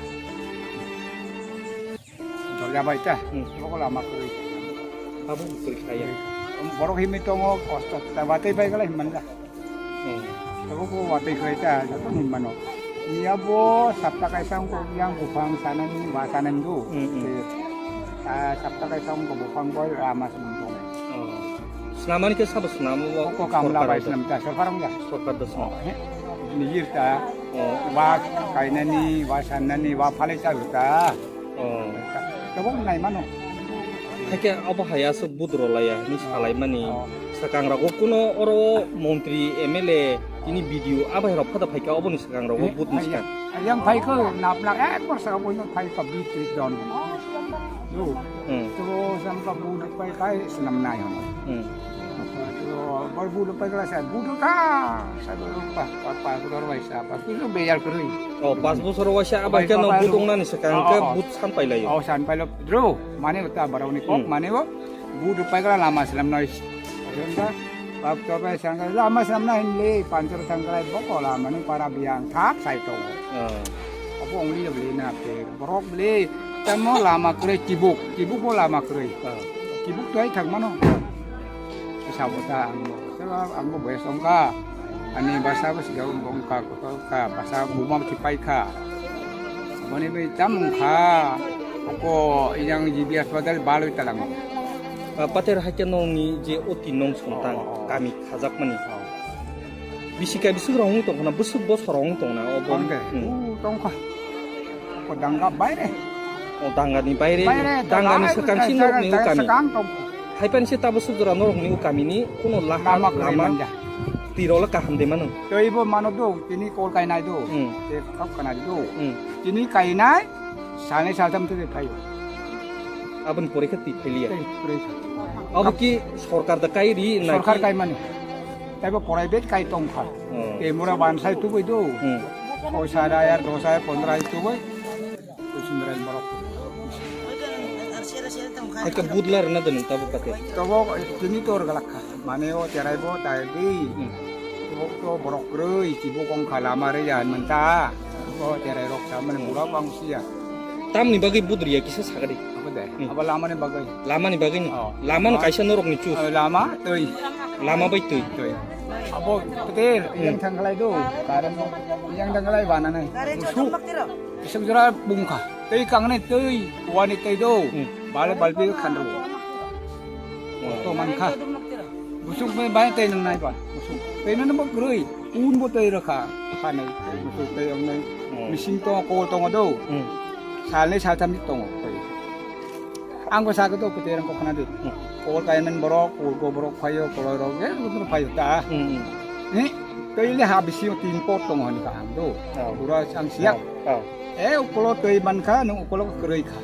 Dorja bai ta, Hmm. bo lama kwrwi. Abo kwrwi kha ya. Borok himwi tongo, kosto ta batwi bai kala himman da. Hmm. Abo bo watwi khlai ta, joto ni mano. Niya bo sapta kaisa wngkha, yang buphang sanani, ba sanani do. Hmm, hmm. Eh, ah, sapta kaisa wngkha buphang bo lama swnam tongo. Oh. Swnamani khe sabo swnamo bo Oko kamla sorkar bai do. Swnam ta, sorkar wngya. Sorkar do swnam. Oh, he. Nijir ta, Oh. wa kainani, wa sannani, wa phalai cha ta. Oh. Tabok nai mano. Haikhe abo hai aswk budro laiya hinwi Oh. salaimani Oh. swkang rogo kuno oro montri M L A tini B D O abai rok phada phaikha oboni swkang rogo Eh, budni hai swkang. Yang phaikha napna ekbar sa oboino phaikha bitri don. Yo. Hmm. To samka bud pai kai swnam nai hono. Hmm. To bor bud pai kala sa bud ka sa pa pa pa pa bai sa pa kisu beyar kwrwi. Oh, pas bosor waisa abai Abai khe no kha bud kha. Wngnani swkang Oh, khe oh, oh. Bud san pailai. Oh, san pailo dro. Mane ta baroni kok Hmm. mane o bud pai kala lama slam noi. Jengka bab to bai sangka lama slam nai le panchar sangka boko lama ni para biang thak sai to. Oh. Obo ongli le beli na pe borok beli tamo lama kwrwi tibuk tibuk bo lama kwrwi. Oh. Tibuk to ai thang mano. Sabo ta ang bo. Sabo ang bo boyes ongka. Ani basa bo siga ongka. Ka basa buma si pai kha. Boni bai tam wng kha. Oko yang G B hospital baloi talango. Ah, pater haikhe nongni je oti nong sontang Oh, oh, oh. Kami khajakmani. Oh. Bisi kai bisi rong wng tongkhana bwswk bosor rong wng tongna obo. Tong de. Hmm. U tong kha. Ko danga baire. O dangani baire, Baire, dangani danga, swkang si danga, norokni danga ukami. Swkang tong. Haipan se tabo sujura norokni ukamini kuno laha Lama kwrwi lama manja. Tirola kaham de mano. Tei bo mano do, tini kol kainai do. Hmm. Te khap kanai do. Hmm. Tini kainai, salnai saltham te phaio. Aboni pore khe twi phailiya. Tei pore kha. Abo ki sorkar da kai ri na Sorkar ki? Kaimani. Tei bo private kai tong kha. Hmm. Te mura bansai tubui do. Hmm. Poisa da yar dos hajar pondro hajar tubui. Kuching berai borok. Haikhe budlar na dani tabo kate. Tobo tini tor galak kha. Mane o cherai bo tai di. Hmm. Tobo to borok kwrwi, kibo kong kha lama re ya menta. O cherai rok sa mane Hmm. Pura bang siya. Tamni bagwi budriya kisa sagadi. Apa dai? Hmm. Apa lama ni bagwi? Lama ni bagwi ni? Oh. Lama no Ah. Kaisa norok ni chus. Oh, lama, tei. Lama bai tei. Tei. Abo petir, Hmm. Yang thangkalai do. Karang yang thangkalai bana nai. Busuk. Isuk jora bungkha. Tei kangnai tei, wani tei do. Hmm. Bale balpi khanru. Hmm. To mankha. Busuk me bai tei nang nai ba. Busuk. Tei nang bo groi. Un bo tei rakha. Khanai. Busuk tei ang nai. Hmm. Mising to kol tongo do. Hmm. Salnai saltham tongo. Tei. Ang bo sakhe to kwtwi rang kok khna di. Hmm. Kol kaiman borok, kol ko borok phaio, koloi rok, eh, rok phaio ta. Hmm, hmm. Ni, tei le ha bisi tin pot tong honi ka ang do. Oh. Bura ang siak. Oh, oh. Eh, ukolo tei man kha, nung ukolo kwrwi kha.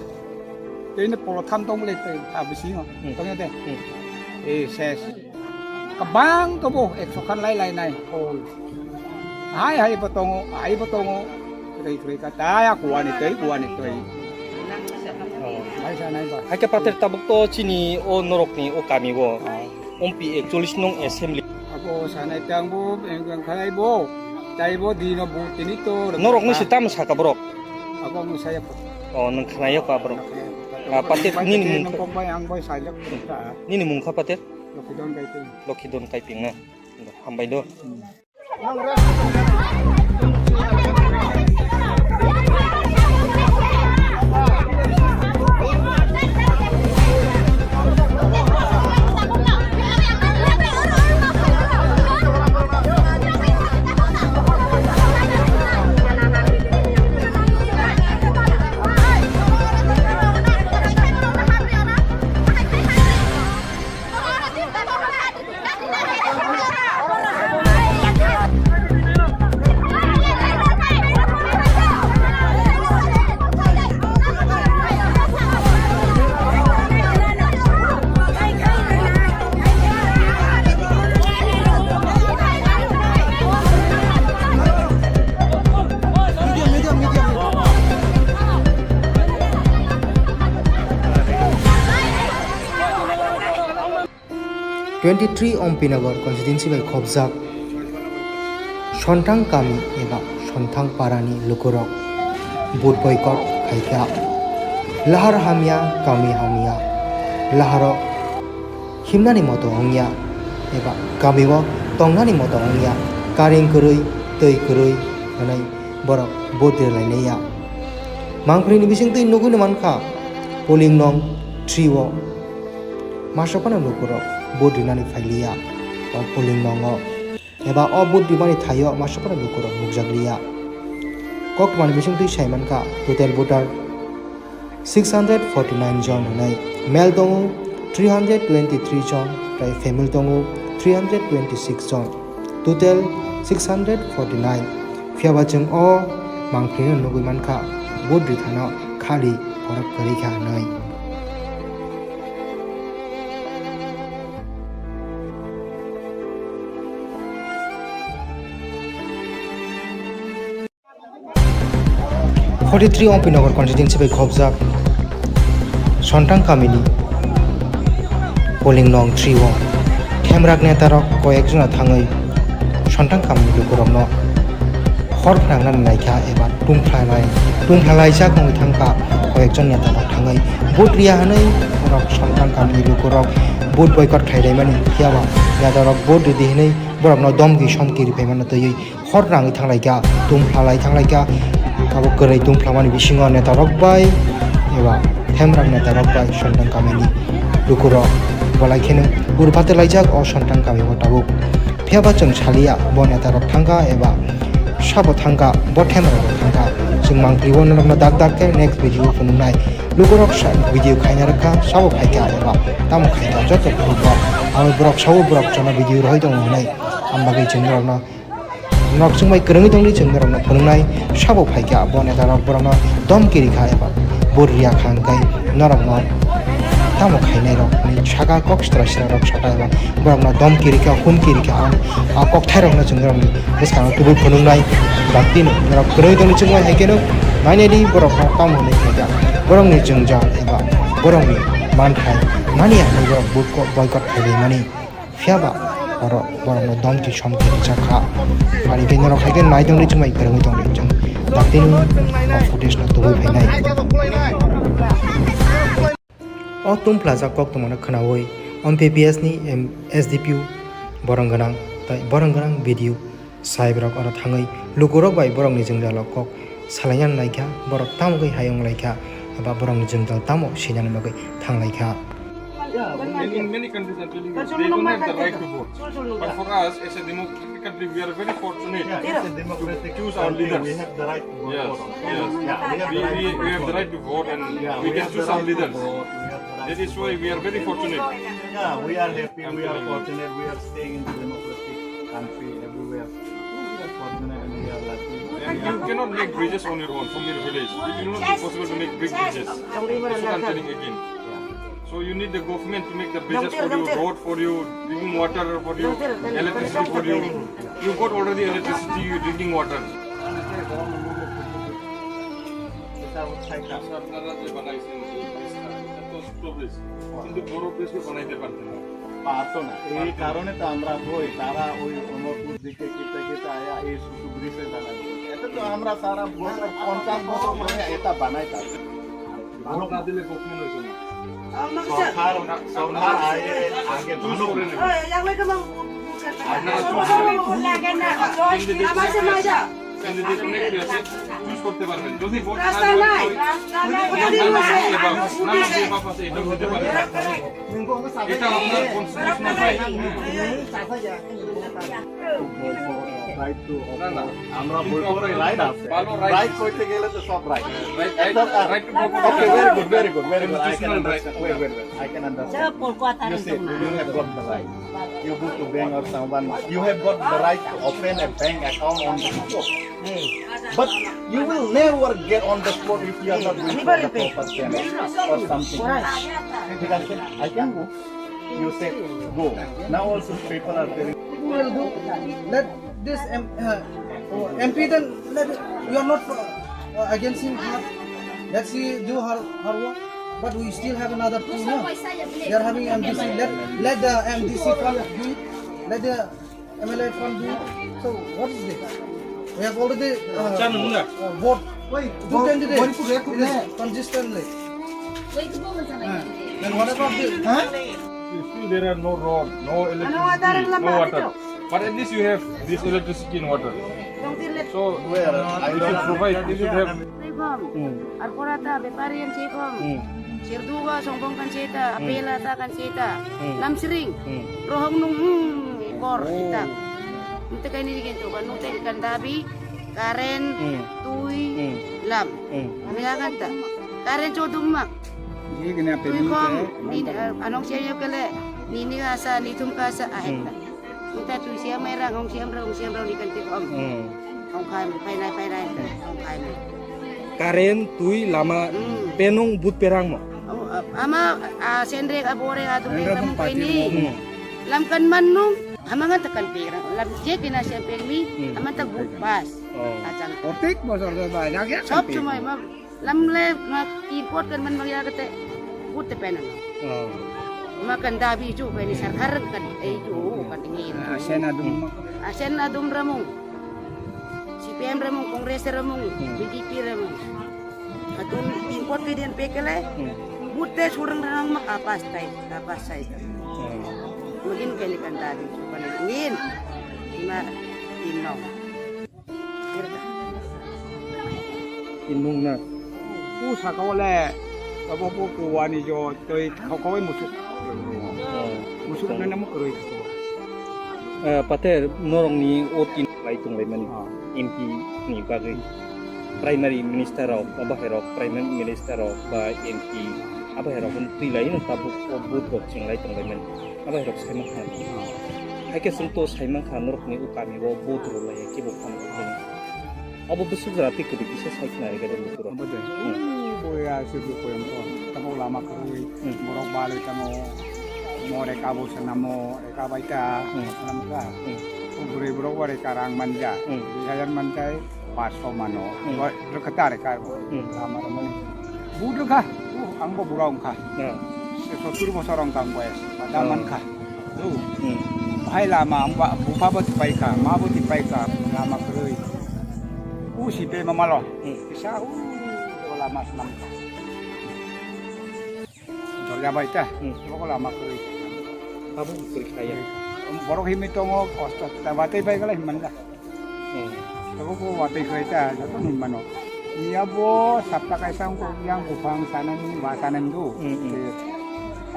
Tei ne polo tham tong le tei ha bisi ngo. Hmm. Tong de. Hmm. Eh, ses. Kabang kabo ekso khan lai lai nai. Hai hai bo tongo, hai bo tongo. Kwrwi kwrwi ka ta ya kuani tei kuani tei. Oh. Hai sa nai ba. Hai khe pater tabuk to chini o norok ni o kami o. Oh. Ompi ekchollis nong assembly. Abo sanai tang bo engkang khalai bo. Tai bo dino bo tini to. Norok ni se tam saka borok. Abo ang saya ko. Oh, nang khnaya ko borok. Ah, pater nini mung kok bai ang bai saya ko. Nini mung kha pater? Lokhidon Kaiping. Lokhidon Kaiping na. Hambai do. Twenty three Ompinagar constituency bai khopjak Sontang kami eba Sontang parani lukurok vote boycott khaikha. Lahar hamya, kami hamya, laharo himnani moto wngya eba kamio tongnani moto wngya, karing kwrwi, twi kwrwi hwnwi borok vote rwlainaiya. Mangpilini bisingtwi nugwino mankha, polling nong three o masa phano lukurok vote rinani phailiya o polling nongo, eba o vote rimani thaio masa phano lukurok nukjakliya. Koktwmani bisingtwi saimankha, total voter six hundred forty nine jon hwnwi, male tongo three hundred twenty three jon, tei female tongo three hundred twenty six jon, total six hundred forty nine. Phiyaba chwng o mangpilino nugwi mankha, vote rithano khali borok kwrwi kha hwnwi. Forty three Ompinagar constituency bai khopjak Sontang kamini polling nong three o Themrak netarok koyek jona thangwi Sontang kamini lukurokno hor phrangnani naikha eba tungphlalai tungphlalai jak wngwi thangkha. Koyekjon netarok thangwi vote riya hwnwi borok Sontang kamini lukurok vote boycott khlailaimani, phiyaba netarok vote ridi hwnwi borokno domki somki riphaimano twiwi hor rangwi thanglaikha, tungphlalai thanglaikha. Abo kwrwi tungphlamani bisingo netarok bai eba Themrak netarok bai Sontang kamini lukurok bolai kheno urphatwi laijak o Sontang kamio tabuk. Phiyaba chwng saliya bo netarok thangkha eba sabo thangkha, bo Themrak rok thangkha. Chwng mangpili o norokno dak dak khe next video phunuknai. Lukurok sa video khaina rwkha, sabo phaikha eba tamo khaikha joto phunukha. Abo borok sabo borok jono video rohoi tongo hwnwi. Ang bagwi chwng norokno Norok chwng bai kwrwngwi tongdi, chwng norokno phunuknai sabo phaikha, bo netarok borokno domki rikha eba bo riya kha hwnkhai norokno tamo khainairokni saka kok sitra sitra rok saka eba borokno domki rikha, humki rikha, ang a kokthairokno chwng norokni bwskango tubui phunuknai. Baktino norok kwrwngwi tongdi, chwng bai hai kheno nainai di borokno tamo hwnwi khaikha, borokni jwngjal eba borokni manthai mani hwnwi borok boycott khailaimani. Phiyaba oro borokno domki somki rijak kha. Phani khe norok hai khe nai tongdi, chwng bai kwrwngwi tongdi, chwng daktino o footage no tubui phainai. O tungphlajak koktwmano khwnaui M P P S ni M-, S D P O borong gwnang tei borong gwnang B D O Saibrok oro thangwi lukurok bai borokni jwngjalo kok salaina naikha, borok tamo khe hayung laikha, eba borokni jwngjal tamo sinani bagwi thanglaikha. Yeah, in, in many countries, I'm telling you, they don't have the right to vote. But for us, as a democratic country, we are very fortunate to choose our leaders. We have the right to vote. Yes, yes. Yeah, we have the right to vote and we can choose our leaders. That is why we are very fortunate. Yeah, we are happy, we are fortunate, we are staying in the democratic country everywhere. We are fortunate and we are lucky. And you cannot make bridges on your own from your village. It will not be possible to make big bridges. That's what I'm telling again. So you need the government to make the bridges for you, road for you, drinking water for you, electricity for you. You got already electricity, you drinking water. কিন্তু বড় ব্রিজকে বানাইতে পারতেন না। পারতো না। এই কারণে তো আমরা হই, তারা ওই অমরপুর দিকে কিতা কিতা আয়া এই শুধু ব্রিজে বানাই। এটা তো আমরা সারা বছর, পঞ্চাশ বছর ধরে এটা বানাই থাকি। ভোট না দিলে গভর্নমেন্ট হইতো না। সরকার, সরকার আগে, আগে ভালো করে। আপনারা চুজ করতে পারবেন। যদি ভোট না দেওয়া হয়, তাহলে যে বাপ আছে, এটাও হতে পারে। এটা আপনার কনস্টিটিউশনাল রাইট। রাইট টু, না, না। আমরা বলতে পারি রাইট আছে। ভালো রাইট। রাইট করতে গেলে তো সব right. Right, right, right to vote. Okay, very good, very good, very good. I can understand. Wait, wait, wait. I can understand. You see, you have got the right. You go to bank or someone, you have got the right to open a bank account on the spot. But you will never get on the spot if you are not going through the proper channel or something. ঠিক আছে? I can go. You say go. Now also people are telling. Let this M-, uh, M P then let, you are not, uh, against him. Let she do her, her work. But we still have another two, no? They are having M D C. Let, let the M D C fund do it. Let the M L A fund do it. So what is this? We have already uh, uh, vote two candidates. It is consistently. Then what about this? Huh? Still there are no road, no electricity, no water. But at least you have this electricity and water. So where? You should provide, you should have. Ar pora ta bepari yang chekom. Sirduga songbong kan cheta, apela ta kan cheta. Lamsring. Rohong nung hmm, bor ita. Nte kaini digin tu kan nute kan dabi, karen, tui, lam. Ani agan ta. Karen chodum mak. Tui kom, anong siya yo kele, nini asa, nitum kasa, ahet ta. Nta tui siam mai rang, hong siam rang, hong siam rang ni kan tik om. Hmm. Hong khai mo, pai nai, pai nai, hong khai mo. Karen, tui, lama, hmm, penung, but perang mo. Oh, a-, ama, a, senrek, a, borek, a, durek, ram kai ni. Hmm. Lam kan man nung, ama ngan ta kan perang. Lam je kena siam peng mi, hmm, ama ta but pas. Oh. Ajang. Protek bosor do ba, jak jak. Sob somoi ma Lam le ma import kan man magya kate, but te pena no. Oh. Ma kan dabi ju kani sarkar kan ei ju kan ni. Ah, sen adum ma. Asen adum ramung. C P M ramung, Congress ramung, hmm, B J P ramung. Atun import ke dian pekele, hmm, but te surang ramung ma kapas tai, kapas tai. Hmm. Mungkin kani kan dabi ju kan ni. Ima ino. Inung na. U saka wale, abo po kuwani jo, toi khokoi musuk. Oh. Musuk na namu kurui ko. Eh, pater norong ni o tin lai tung lai mani. Ah. M P ni bagwi. Primary minister rok, abo hai rok, primary minister rok ba M P, abo hai rok twi lai no tabuk o vote rok ching lai tung lai mani. Abo hai rok sai mankha. Hai khe chwng to sai mankha norokni o kami o vote rw lai khe bo phano. Abo bwswk jora twi kwrwi kisa sai khna rega de lukurok. Abo de. Hmm. Boya se bo koyam ko. Tamo lama kwrwi. Hmm. Borok balwi tamo. Mo reka bo sanamo, reka baita. Hmm. Sanamo ka. Hmm. O bwrwi borok bo reka rang manja. Hmm. Dui hajar manjai. Paso mano. Hmm. Rwkha ta rwkha. Hmm. Lama rwmani. But rwkha. Uh, ang bo bura wngkha. Hmm. Sottur bosor wngkha ang boyes. Pada mankha. Hmm. Bhai lama ang ba bupha bo tipai kha, ma bo tipai kha, lama kwrwi. U si pe ma malo. Hmm. Kisa u lama swnam kha. Jorja bai ta. Hmm. Bo lama kwrwi. Abo kwrwi khlaiya. Borok himwi tongo, kosto ta batwi bai gala himman da. Hmm. Abo bo watwi khlai ta, joto ni mano. Iya bo sapta kaisa wngkha, yang buphang sanani, wa sanani do. Hmm, hmm. Te,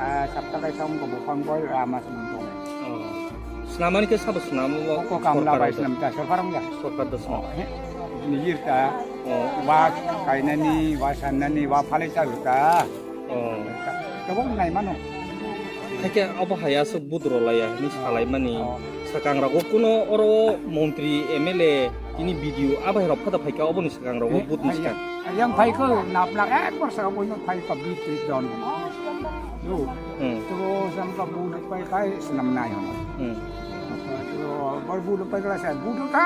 ah, sapta kaisa wngkha buphang bo, ah, mas wngkha. Oh. Snamani khe sabo snamo bo. Ko kamla bai snam ta, sorkar wngya. Sorkar da snam. Oh, he. Nijir ta. Oh. Wa kainani, wa sanani, wa phalai ta ta. Oh. Kebo nai mano. Hakhe abo hai aswk budro laiya hinwi salaimani. Oh. Swkang rogo kuno oro montri, M L A, tini B D O abo hai rok phada phaikha oboni swkang rogo. Eh, but ni swkang. Yang phaikha napnak ekbar saka boino phaikha bitri don. Yo. Hmm. To samka but phaikha snam nai hon. Hmm. To bor but phaikha sa but ka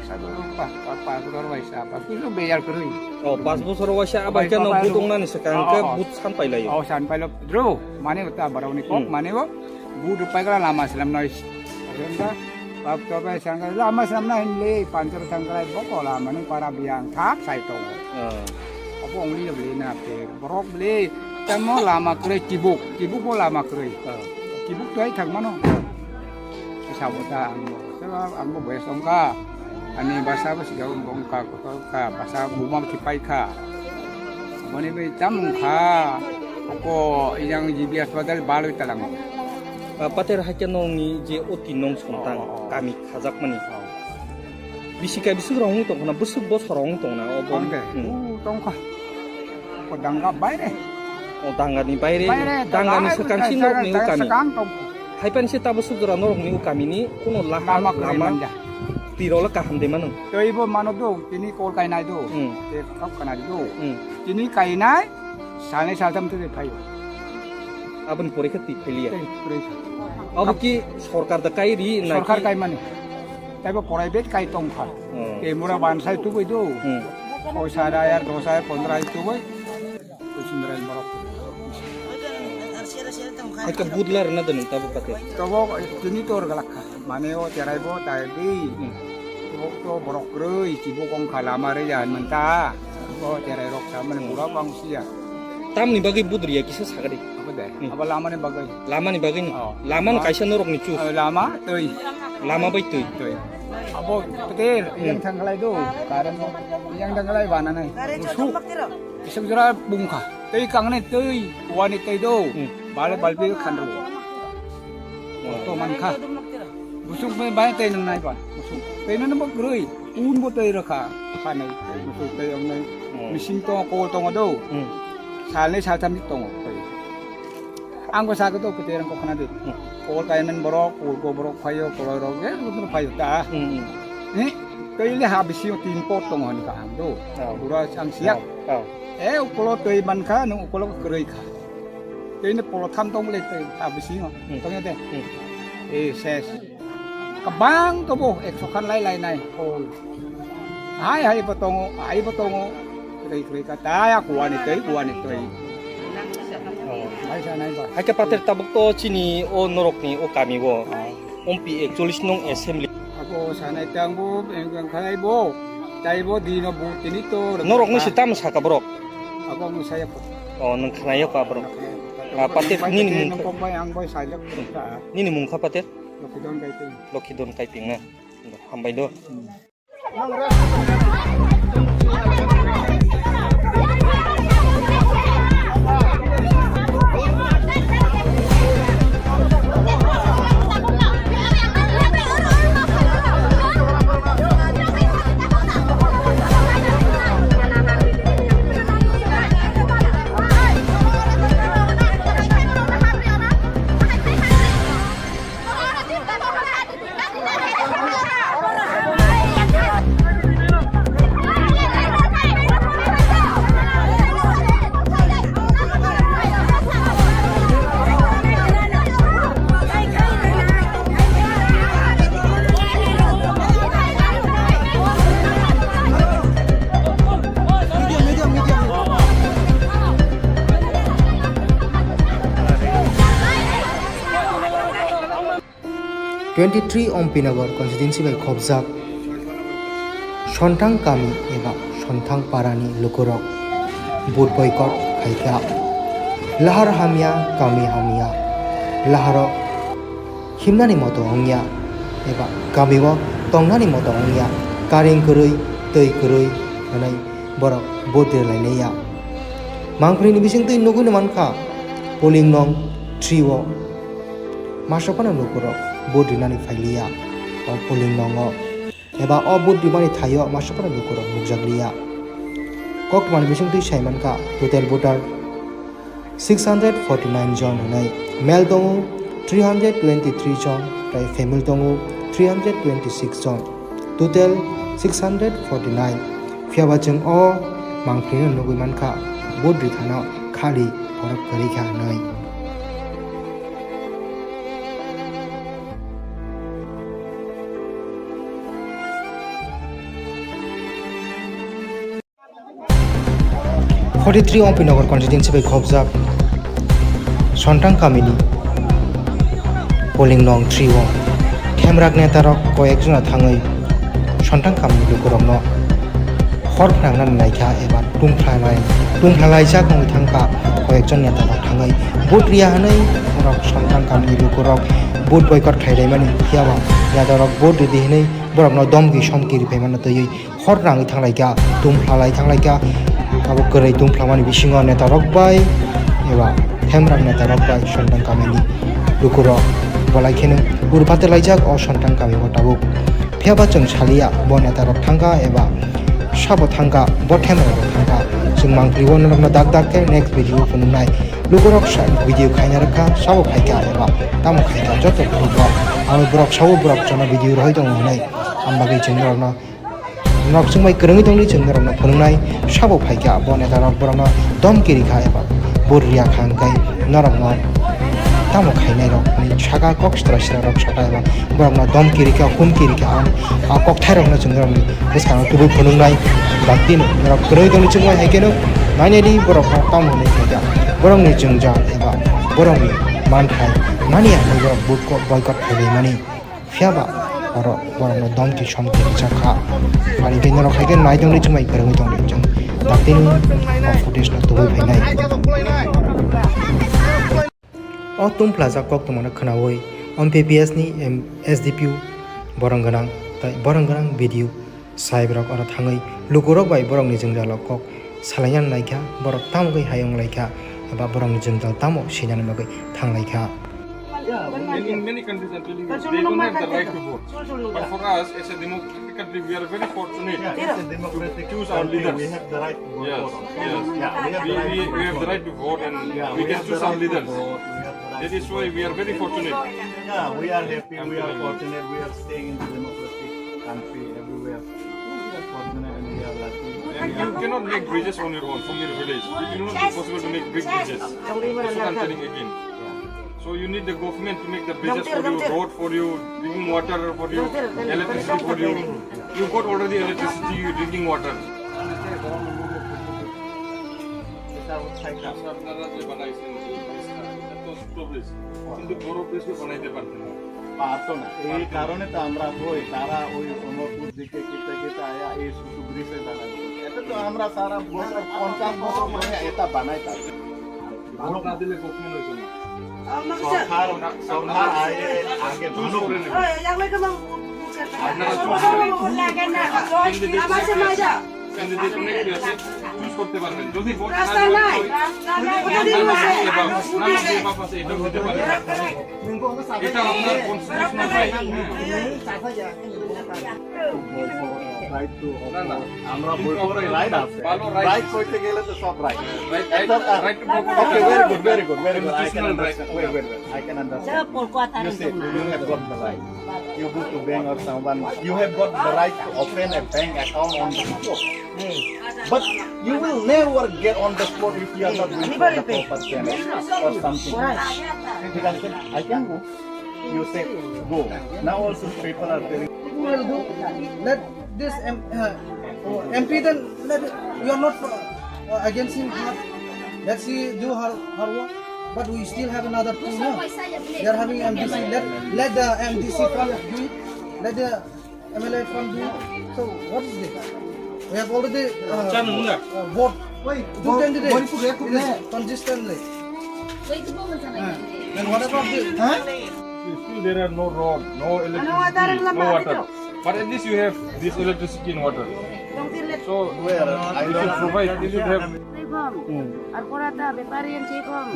sa pa pa pa dor bai sa pa kuno beyar kwrwi. Oh, pas bosor waisa abai khe no but wngnani swkang khe but san pailai. Oh, san pailo. Dro, mane ta baroni kok, hmm, mane bo, bu dupai kala lama selam noi. Renda, bab to bai sangka lama selam na himle, panchar sangka bo kola mane para biang thak sai to. Ah. Opo ongli le beli na pe, borok beli, tamo lama kre kibuk, kibuk bo lama kre. Ah. Kibuk to ai thak mano. Sabo ta ang bo, sabo ang bo boyes ongka. Ani basa bo siga bongka kotor ka, basa buma kipai ka. Boni bai tam kha. Ko iyang G B hospital balwi talango. Ah, pater hakhe nongni je oti nong sontang, oh, oh, oh, kami khajakmani. Oh. Bisi kai bisi rong tong khna, bwswk bosor rong tong na, o bo. Tong de. Hmm. U tong kha. Ko danga baire. O danga ni baire, baire, danga ni baire, swkang si norok ni swkang, ukami. Swkang tong. Haipan se tabo sujura norok ni ukami ni kuno laha lama kwrwi lama manja. Tiro la kaham de mano. Tei bo mano do, tini kol kainai do. Hmm. Te kok kanai do. Hmm. Tini kainai, salnai saltham te phai. Aboni pore khe twi phailiya. Tei pore khe. Abo ki sorkar da kai ri na sorkar ki? Kai mani. Tei bo private kai tong kha. Hmm. Te mura bansai tubui do. Hmm. Poisa da yar dos hajar pondro hajar tubui. Kuching rai borok. Ake budla rwna de nung tabuk kate. Tobo tini tor galak kha. Mane o cherai bo tai di. Hmm. Tobo to borok kwrwi chibo kong kha lama re ya hinmanta. O cherai rok sa mane mura bang siya. Tamni bagwi budriya kisa sagadi. Apa de? Hmm. Apa lama ni bagwi? Lama ni bagwi ni. Oh. Lama no kaisa norok ni chu. Oh, lama twi. Lama bai twi. Twi. Abo petir yang thangkalai do. Karen yang thangkalai bana nai. Musu. Isuk jora bungkha. Tei kangnai tei wani tei do. Hmm. Bale balbi khanru. Hmm. To mankha. Busuk bai bai tei nang nai ba. Busuk. Tei nang bo groi. Un bo tei rakha. Khanai. Busuk tei ang nai. Hmm. Mesin to kol tongo do. Hmm. Salnai saltam tongo. Ang bo sakhe to petir ang kok khna di. Hmm. Kol kaiman borok, kol ko borok phaio, koloi rok je lutur phaio ta. Hmm. Ni tei le ha bisingo tin pot tongo hwn kha ang do. Oh. Pura ang siyak. Oh. Oh. E ukolo tei man kha, nung ukolo kwrwi kha. Tei ni polo tham tong le tei ha bisingo. Hmm. Tong de. Hmm. E ses. Kabang tobo ekso khan lai lai nai kol. Hai hai bo tongo, hai bo tongo. Kwrwi kwrwi ka ta ya kuani tei, kuani tei. Oh. Hai sa nai ba. Hai khe pater tabuk to chini o norok ni o kami o. Oh. Ompi ekchollis nung assembly. Abo sanai tang bo, engkang khalai bo. Tai bo dino bo tini to. Norok ni se tam saka borok. Abo ang saya ko. Oh, nung khnaya ko borok. Ah, pater nini mung kha. Nini mung kha pater? Lokhidon Kaiping. Lokhidon Kaiping na. Hambai do. Twenty three Ompinagar constituency bai khopjak Sontang kami eba Sontang parani lukurok vote boycott khaikha. Lahar hamya, kami hamya, laharo himnani moto wngya eba kamio tongnani moto wngya, karing kwrwi, twi kwrwi hwnwi borok vote ri lainaiya. Mangpili ni bisingtwi nugwi no mankha, polling nong three o masa phano lukurok vote rinani phailiya o polling nongo, eba o vote rimani thaio masa phano lukurok nukjakliya. Koktwmani bisingtwi sai mankha, total voter six hundred forty nine jon hwnwi, male tongo three hundred twenty three jon, tei female tongo three hundred twenty six jon, total six hundred forty nine. Phiyaba chwng o mangpilino nugwi mankha, vote rithano khali borok kwrwi kha hwnwi. Forty three Ompinagar constituency bai khopjak Sontang kamini polling nong three o Themrak netarok koyek jona thangwi Sontang kamini lukurokno hor phnangnani naikha eba tungphlai, tungphlalaijak wngwi thangkha koyekjon netarok thangwi vote riya hwnwi borok Sontang kamini lukurok vote boycott khlailaimani phiyaba netarok vote ridi hwnwi borokno domki somki riphaimano twiwi hor nangwi thanglaikha, tungphlalai thanglaikha, abo kwrwi tungphlamani bisingo netarok bai eba Themrak netarok bai Sontang kamini lukurok belai kheno ur phatelaijak o Sontang kamio tabuk. Phiyaba chwng saliya bo netarok thangkha eba sabo thangkha, bo Themrakrok thangkha. Chwng mangpili o norokno dak dak khe next video phunuknai. Lukurok sa video khaina rwkha, sabo phaikha eba tamo khaikha joto phunukgo. Abo borok sabo borok jono video rohoi tongo hwnwi. Ang bagwi chwng norokno, norok chwng bai kwrwngwi tongdi, chwng norokno phunuknai sabo phaikha, bo netarok borokno domki rikha eba vote riya kha hwnkhe norokno tamo khainai rok hinwi saka kok sitra sitra rok saka eba borokno domki rikha, humki rikha, ani a kokthai rokno chwng norokni bwskango kubui phunuknai. Baktino norok kwrwngwi tongdi, chwng bai hai kheno nainai di borokno tamo hinwi khaikha, borokni jwngjal eba borokni Ban khai mani ang borok boycott khaimani. Phiya ba oro borokno domki somki rijak kha. Ani khe norok hai khe nai tongdi chwng bai kwrwngwi tongdi chwng dakti ni o footage no tubui phainai. O tungphlajak koktwmano khwnaui M P P S ni M-, S D P O borong gwnang tei borong gwnang B D O Saibrok oro thangwi lukurok bai borokni jwngjalo kok salaina naikha, borok tamo khe hayung laikha eba borokni jwngjal tamo sinani bagwi thanglaikha. Yeah, in, in many countries, I'm telling you, they don't have the right to vote. But for us, as a democratic country, we are very fortunate to choose our leaders. We have the right to vote. Yes, yes. We, we, we have the right to vote and we can choose our leaders. That is why we are very fortunate. Yeah, we are happy, we are fortunate, we are staying in the democratic country everywhere. We are fortunate and we are lucky. And you cannot make bridges on your own from your village. It will not be possible to make big bridges. That's what I'm telling again. So you need the government to make the bridges for you, road for you, drinking water for you, electricity for you. You got already electricity, drinking water. আপনারা যে বানাইছেন এই ব্রিজটা, এটা তো ছোট ব্রিজ, কিন্তু বড় ব্রিজ তো বানাইতে পারতেন না। পারতো না। এই কারণে তো আমরা কই, তারা ওই অমরপুর দিকে কিতা কিতা আয়া এই ছোট ব্রিজে বানাই। এটা তো আমরা সারা বছর, পঞ্চাশ বছর ধরে এটা বানাই থাকি। ভোট না দিলে গভর্নমেন্ট হইতো না। সরকার, সরকার আগে, আগে চুজ করে নেবে। আপনারা চুজ করে নেবেন। ক্যান্ডিডেট অনেক আছে, চুজ করতে পারবেন। যদি ভোট না দেন, রাস্তা নাই। None of the above, none of the above আছে, এটাও হতে পারে। এটা আপনার কনস্টিটিউশনাল রাইট। Right to, না, না। আমরা বই পড়ে রাইট আছে। ভালো রাইট রাইট আছে। করতে গেলে তো সব right. Right, right, right to vote. Okay, very good, very good, very good. I can understand. Wait, wait, wait. I can understand. You say you have got the right. You go to bank or someone, you have got the right to open a bank account on the spot. But you will never get on the spot if you are not going to the proper channel or something. ঠিক আছে? I can go. You say go. Now also people are telling. Let this M-, uh, M P then let, you are not, uh, against him. Let she do her, her work. But we still have another two, no? They are having M D C. Let, let the M D C fund do it. Let the M L A fund do it. So what is this? We have already, uh, uh, vote two candidates. It is consistently. Then what about this? Huh? Still there are no road, no electricity, no water. But at least you have this electricity and water. So, where? I don't know. Provide, you should have. Ar pora ta bepari an chekom.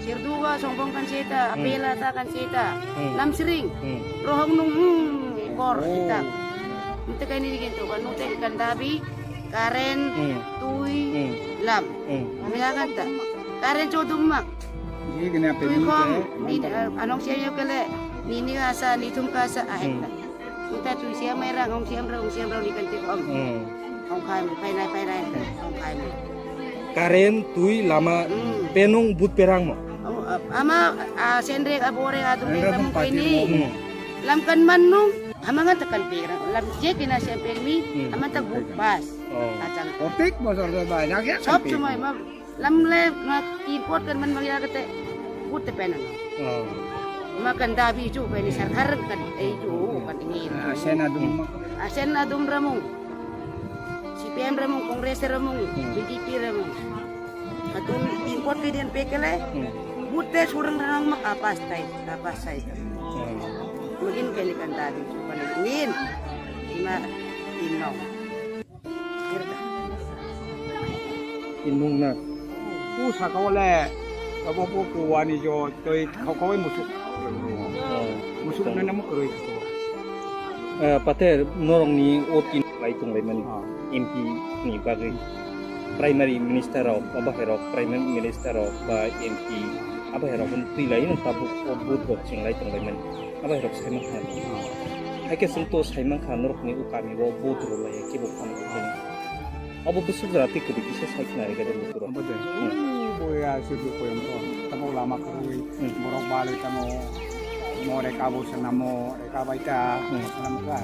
Serdu wa songbong kan cheta, apela ta kan cheta. Lamsring. Rohong nung, hmm, bor kita. Nte kaini digin to kan, nte kan dabi. Current, twi, lam. Ani agan ta. Current chodum mak. Twi khong, anong siya yo kele, nini asa, nithum kasa, ahek ta. Uta twi siya mai rang, hong siam rang, hong siam rang, ni kan tik om. Hong khai mo, pai nai, pai nai, hong khai mo. Current, twi, lama, penung, but perang mo. Ama, a, senrek, abore, adum, lam kaini. Lam kan man nung. Ama ngan tekan pera, lam je kena siam permi, ama tak but pas. Ajang. Otik bosor ke banyak ya. Sob semua ma, lam le ma import kan man magya kete, but te pena no. Ma kan dabi ju peni sarkar kan, eh, ju kan ini. Asen adum ma. Asen adum ramung. C P M ramung, Congress ramung, B J P ramung. Atun import ke dian pekele, bute surang rang mak apas tai, apas tai. Mungkin kali kan tadi, paling min, lima, lima. Kira. Inung na. Ku sakawale, kabo po kuwani jo, toi khawkhawai musuk. Musuk na namu kurui ko. Pater norong ni o tin lai tong lai mani. M P ni bagwi primary minister rok, abo hai rok primary minister rok ba M P abo hai rok twi lai no tabuk o vote rok ching lai tong lai mani. Abo hai rok sai mankha. Hai khe chwng to sai mankha norok ni o kami o vote rw lai khe bo phano. Abo bwswk jora twi kwrwi kisa sai khna rega de bukurok. Abo de. Boya sirdu koyam to. Tamo lama kwrwi borok bale tamo mo reka bo sanamo reka baita sanamka.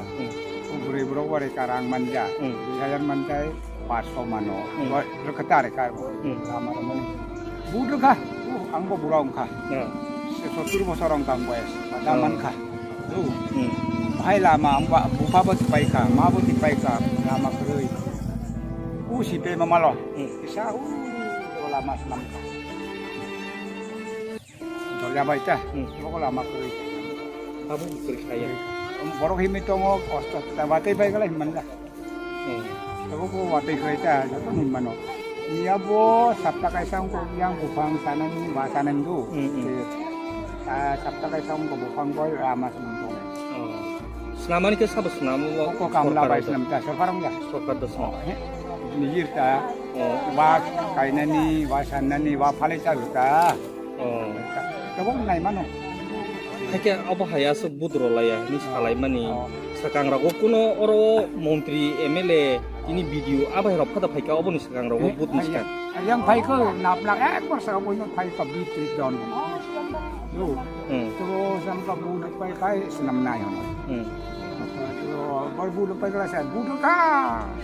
Kwrwi borok bo reka rang manja. Dui hajar manjai. Paso mano. Rwkha ta reka. Lama rwmani. Bud rwkha. Ang bo bura wngkha. Sottur bosor wng kha ang boyes, da Hmm. man kha. Hmm. Bahai lama ang ba, bupha bo tipai kha, ma bo tipai kha, lama kwrwi. U si pe ma malo. Hmm. Kisa u lama slam kha. Dol ya bai ta. Hmm. Bo lama kwrwi. Abo kwrwi kha ya. Borok himwi tongo, kosto ta batwi bai kala himman da. Hmm. Abo bo watwi khlai ta, joto ni mano. Niya bo sapta kaisa wngkha, yang buphang sanani, wa sanani do. Hmm, hmm. Eh, ah, sapta kaisa wngkha buphang bo, ah, mas wngkha. Oh. Snamani khe sabo snamo bo? Oko kamla bai snam ta, sorkar wngya. Sorkar do snam. Oh, he. Nijir ta. Oh. Wa kainani, wa sanani, wa phalai cha ta. Oh. Tabuk nai mano. Hakhe abo hai aswk budro laya hinwi salaimani. Oh. Swkang rogo kuno oro montri, M L A, tini B D O abo hai rok phada phaikha oboni swkang rogo Eh, budni hai swkang. Yang phaikha napnak ekbar saka boino phaikha bitri don. Yo. Hmm. To samka bu pai kai snam nai hon. Hmm. Bor bu pai kala sa bu ka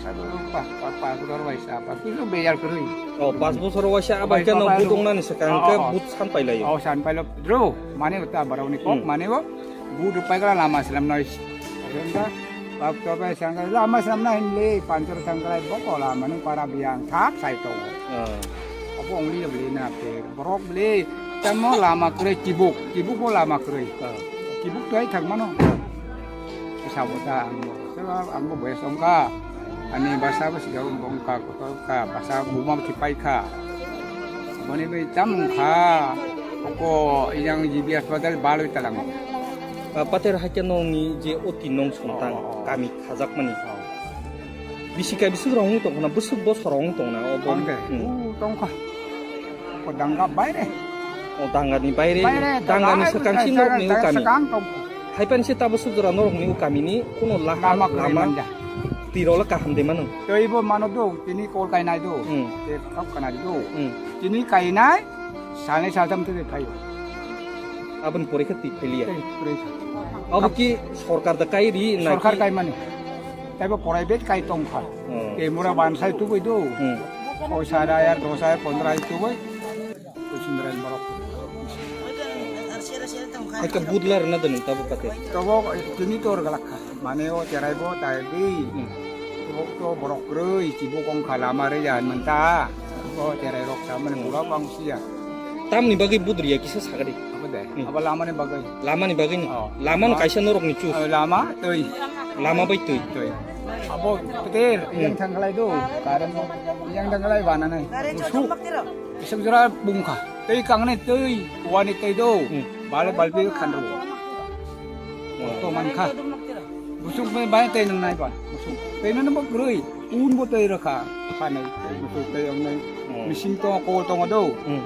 sa pa pa pa dor bai sa pa kisu beyar kwrwi. Oh, pas bosor waisa abai khe no budung nani swkang khe bud san pai laio. Oh, san pai lo dro mane uta barau ni kok mane o bud pai kala lama slam noi. Jengka bab to bai sangka lama slam na hinle panchor sangka lai boko lama ni para biang thak sai to. Obo ongli le beli na te borok beli tamo lama kwrwi kibuk kibuk bo lama kwrwi. Kibuk to ai thang mano. Sabo ta ang bo. Sabo ang bo boyas ongka. Ani basa bo siga wngkha, kotor wngkha, basa buma bo khipai kha. Boni bai tam wngkha, oko yang G B hospital balwi talango. Ah, pater hakhe nongni je oti nong sontang Oh, oh. Kami khajakmani. Oh. Bisi kai bisuk rong tong na, busuk bosor rong tong na, obo. Tong de. Hmm. U tong kha. Ko danga baire. O danga ni baire, Baire, danga ni danga swkang si norok ni danga kami. Swkang tong. Haipan se tabo sujra norok ni o kami ni kuno laha lama kwrwi lama manja. Tiro la kaham de mano. Tei bo mano do, tini kol kai nai do. Hmm. Te khap kana do. Hmm. Tini kai nai, sal ni sal tam te phai. Abon pore khe twi phai liya. Tei pore khe. Abo ki sorkar da kai ri na sorkar ki? Kai mani. Tei bo private kai tong kha. Hmm. Te mura ban sai tu bai do. Hmm. Poisa da yar dos hajar pondro hajar tu bai. Kuching rai borok. Hai ka budlar na dani tabo kate. Tabo tini tor galak kha. Mane o cherai bo tai di. Hmm. Tabo to borok roi chibo kong khala mare ya menta. O cherai rok sa mane mura bang sia. Tamni bagwi budriya kisa sagadi. Apa deh? Hmm. Apa lama ni bagwi? Lama ni bagwi ni. Oh. Lama no kaisa norok ni chus. Oh, lama tei. Lama bai tei. Tei. Abo peter yang thangkalai do. Karang yang thangkalai bana nai. Musu. Isang jora bungkha. Tei kangne tei, wani tei do. Hmm. Bale balbi khanru. Hmm. To mankha. Busuk bai bai tei nang nai ba. Busuk. Tei nang bo groi. Un bo tei rakha. Khanai. Busuk tei ang nai. Hmm. Mising to ko to do. Hmm.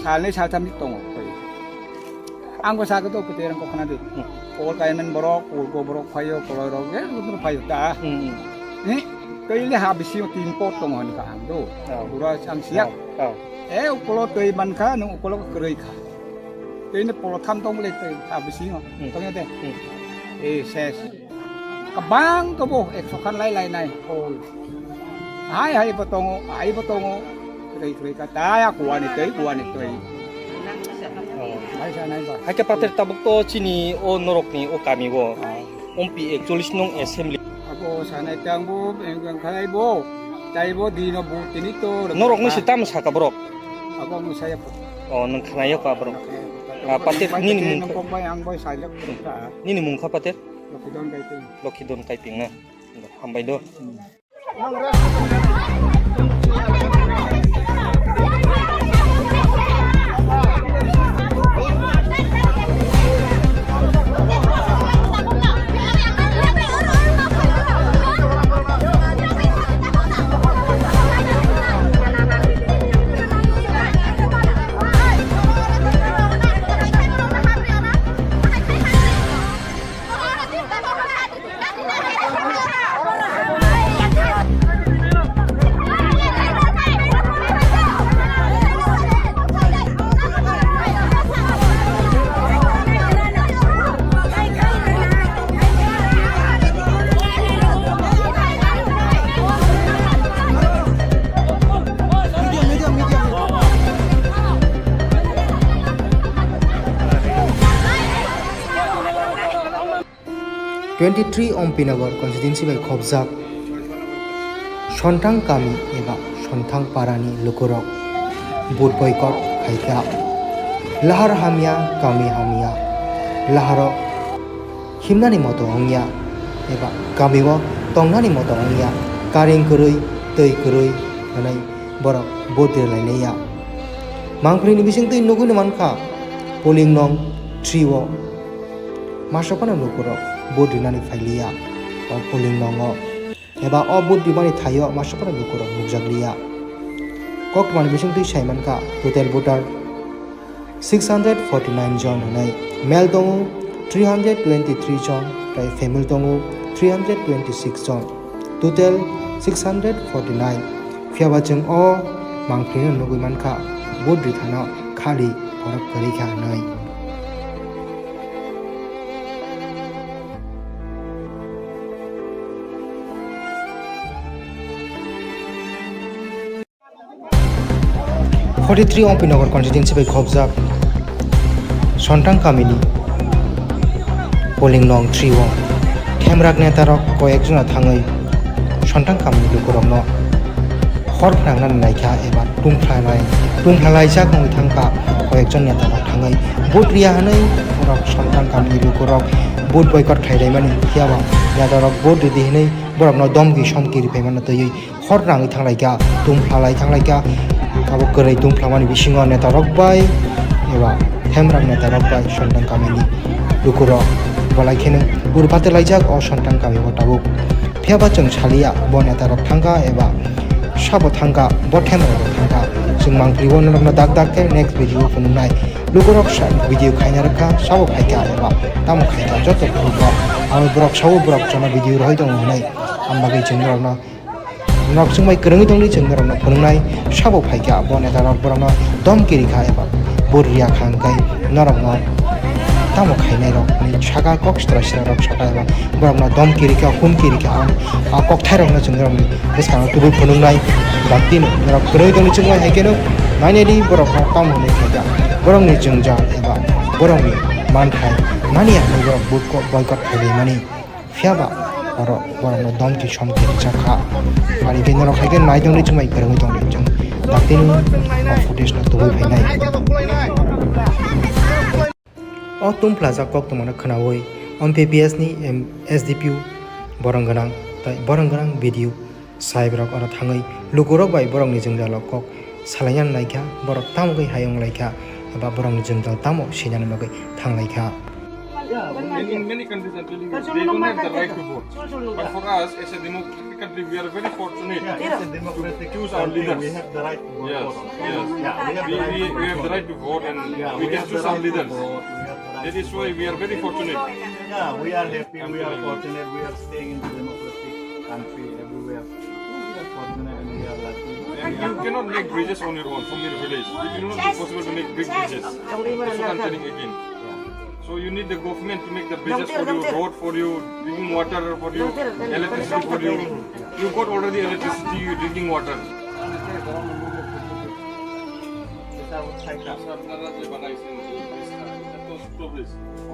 Salne saltam to. Ang bo sakhe to peter ang ko khana de. Hmm. Kol kaiman borok, kol ko borok phaio, kol rok ge lutur phaio ta. Hmm. Ni tei le ha bisi tin pot tong hon ka ang do. Oh. Pura ang siak. Oh. Oh. E ukolo tei man kha, nung ukolo kwrwi kha. Tei ne polo tham tong le tei ha bisi no. Hmm. Tong de. Hmm. E ses. Kabang to bo ekso khan lai lai nai kol. Hai hai bo tongo, hai bo tongo. Kwrwi kwrwi ka ta ya kuani tei kuani tei. Oh. Hai sa nai ba. Hai ke pater tabuk to chini o norok ni o kami o. Oh. Ompi ekchollis nong assembly. Abo sanai tang bo engkang khalai bo. Tai bo dino bo tini to. Norok ni sitam saka borok. Abo ang saya po. Oh, nang khanai ko borok. Ah, pater nini mung. Nang kok bai ang bai sai lek ta. Nini mung kha pater? Lokidon Kaiping. Lokidon Kaiping na. Hambai do. Twenty three Ompinagar constituency bai khobjak Sontang kami eba Sontang parani lukurok vote boycott khaikha. Lahar hamya, kami hamya, laharo himnani moto wngya eba kamio tongnani moto wngya, karing kwrwi, twi kwrwi hwnwi borok vote rwlainaiya. Mangprini bisingtwi nugwino mankha, polling nong three o masa phano lukurok vote rinani phailiya o polling nongo, eba o vote rimani thaio masa phano lukurok nukjakliya. Koktwmani bisingtwi sai mankha, total voter six hundred forty nine jon hwnwi, male tongo three hundred twenty three jon, tei female tongo three hundred twenty six jon, total six hundred forty nine. Phiyaba chwng o mangphrino nugwi mankha, vote rithano khali borok kwrwi kha hwnwi. Forty three Ompinagar constituency bai khobjak Sontang kamini polling nong three o Themrak netarok koyekjona thangwi Sontang kamini lukurokno hor phnangna naikha eba tungphlalai tungphlalaijak wngwi thangkha. Koyekjon netarok thangwi vote riya hwnwi borok Sontang kamini lukurok vote boycott khlailaimani, phiyaba netarok vote ridi hwnwi borokno domki somki ripaimano twiwi hor nangwi thanglaikha, tungphlalai thanglaikha. Abo kwrwi tungphlamani bisingo netarok bai eba Themrak netarok bai Sontang kamini lukurok belai kheno urpate laijak o Sontang kamio tabuk. Phiyaba chwng saliya bo netarok thangkha eba sabo thangkha, bo Themrak bo thangkha. Chwng mangpili o norokno dak dak khe next video phunuknai. Lukurok sa video khaina rwkha, sabo phaikha eba tamo khaikha joto phunukha. Abo borok sabo borok jono video rohoi tongo hwnwi. Ang bagwi chwng norokno Norok chwngbai kwrwngwi tongdi, chwng norokno phunuknai sabo phaikha, bo netarok borokno domki rikha eba vote riya kha hwnkhe norokno tamo khainairok hinwi saka, kok sitra sitra rok saka eba borokno domki rikha, humki rikha. Ang a kokthairokno chwng norokni bwskango tubui phunuknai. Daktino norok kwrwngwi tongdi, chwngbai hai kheno nainai di borokno tamo hwnwi khaikha, borokni jwngjal eba borokni manthai mani ya hwnwi borok vote ko boycott khailaimani. Phiyaba oro borokno domki somki rijak kha. Pari khe norok hai khe nai tongdi, chwngbai kwrwngwi tongdi, chwng daktino o footage no tubui phainai. O tungphlajak koktwmano khwnaui M P P S ni M-, S D P O borong gwnang tei borong gwnang B D O saibrok oro thangwi lukurok bai borokni jwngjalo kok salaina naikha, borok tamo khe hai wng laikha, eba borokni jwngjal tamo sinani bagwi thang laikha. Yeah, in, in many countries I'm telling you, they don't have the right to vote. But for us, as a democratic country, we are very fortunate to choose our leaders. We have the right to vote. Yes, yes. Yeah, we have the right to vote and we can choose our leaders. That is why we are very fortunate. Yeah, we are happy, we are fortunate, we are staying in the democratic country everywhere. We are fortunate and we are lucky. And you cannot make bridges on your own from your village. It will not be possible to make big bridges. That's what I'm telling again. So you need the government to make the bridges for you, road for you, drinking water for you, electricity for you. You got already electricity, you drinking water.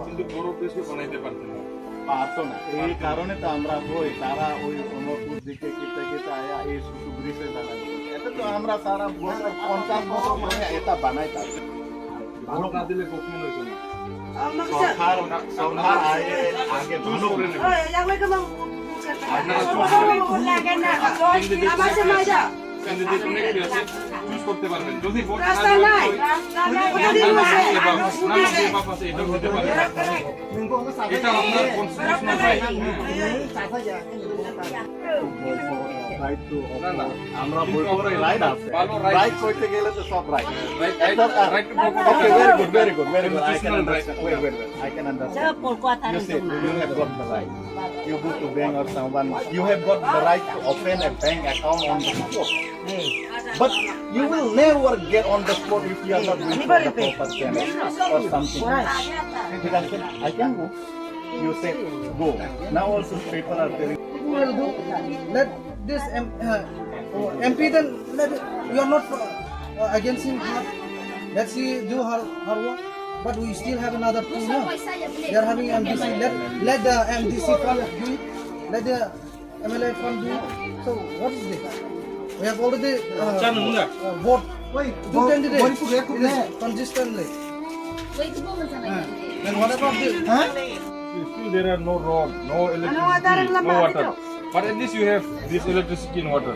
কিন্তু বড় ব্রিজ বানাইতে পারতেন না। পারতো না, এই কারণে তো আমরা কই, তারা ওই অমরপুর দিকে কিতা কিতা আয়া এই ছোট ব্রিজে দাঁড়ায়। এটা তো আমরা সারা বছর, পঞ্চাশ বছর ধরে এটা বানাই থাকি। ভোট না দিলে কখনো হইতো না। সরকার, সরকার আগে, আগে ভালো করে নেবে। আপনারা চুজ করবেন। ক্যান্ডিডেট অনেক আছে, চুজ করতে পারবেন। যদি ভোট না দেওয়া হয়, না, না, যে পাপ আছে, এটাও হতে পারে। এটা আপনার কনস্টিটিউশনাল রাইট। রাইট টু, না, না, আমরা বলতে পারি রাইট আছে। ভালো রাইট। রাইট কইতে গেলে তো সব রাইট। রাইট, রাইট, একটা, right to vote. Okay, very good, very good, very good. I can understand. Wait, wait, wait. I can understand. You say you have got the right. You go to bank or someone, you have got the right to open a bank account on the spot. But you will never get on the spot if you are not going for the proper channel or something. Because I can go. You say go. Now also people are telling. Who will do? Let this M-, uh, M P then let, you are not, uh, against him. Let she do her, her work. But we still have another two, no? They are having M D C. Let, let the M D C fund do it. Let the M L A fund do it. So what is this? We have already uh, uh, vote two candidates. It is consistently. Uh, then what about this? Huh? Still there are no road, no electricity, no water. But at least you have this electricity and water.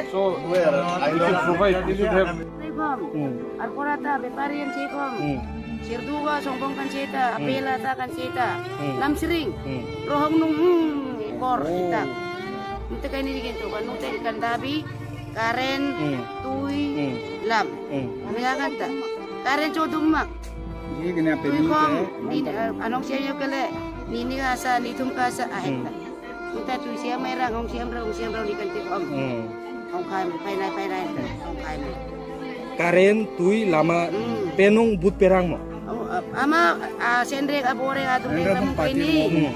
So where? I don't provide. You should have. Ar pora ta bepari yang chekom. Sirduga songbong kan cheta, apela ta kan cheta. Lamsring. Rohong nung bor ita. Nute kaini digin tu kan nute kan dabi. Karen, tui, lam. Ani agan ta. Karen chodung mak. Tui kom, anong siya yo kele. Nini asa, nithum kasa ahek ta. Nta tui siam mai rang, hong siam rang, hong siam rang ni kan tik om. Hong khai mai, pai nai, pai nai, hong khai mai. Karen, tui, lama, penung, but perang mo. Ama, a, senrek, a, borek, a, durek, ram kai ni.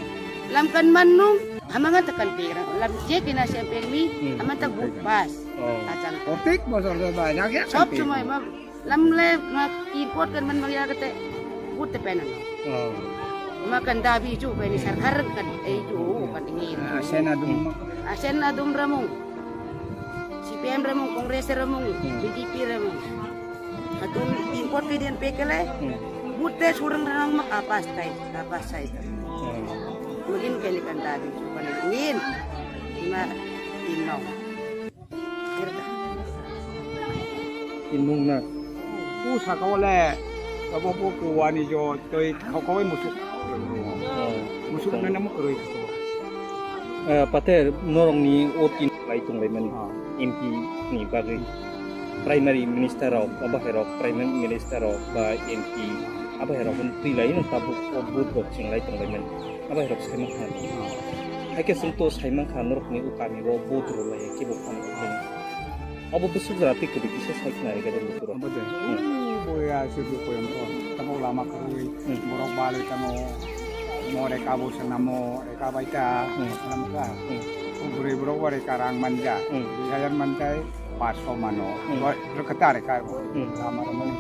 Lam kan man nung, ama ngan tekan perang. Lam je kena siam peng mi, ama tak but pas. Ajang. Protek bosor do ba, jak jak. Sob somoi ma, Lam le ma import kan man bang ya kete. But te pena no. Ma kan dabi ju peni sarkar kan ei ju kan ingin. Asen adum ma. Asen adum ramung. C P M ramung, Congress ramung, B J P ramung. Adum import ke dian pekele. But te surang ramung ma apas tai, apas tai. Mungkin kali kan dabi ju kan ingin. Ima inong. Inung na. U saka wale, abo bo kuwani jo, toi khokoi musuk. Musuk nana mo kroi. Pater norong ni o tin lai tong lai mani. M P ni bagwi. Primary minister rok, abo hai rok, prime minister rok, ba M P, abo hai rok twi lai no tabuk o vote rok ching lai tong lai mani. Abo hai rok sai mankha. Hai khe chwng to sai mankha norokni o kami o vote rw lai khe bo phano. Abo bwswk jora tei kwrwi kisa sai khna rega de buturo. Abo de. Bo ya se bo koyam ko. Tamo lama kwrwi. Borok balwi tamo. Mo reka bo se namo reka bai ta. Nam ka. O bwrwi borok bo reka rang manja. Dui hajar manjai. Paso mano. Rwkha ta reka. Lama rwmani.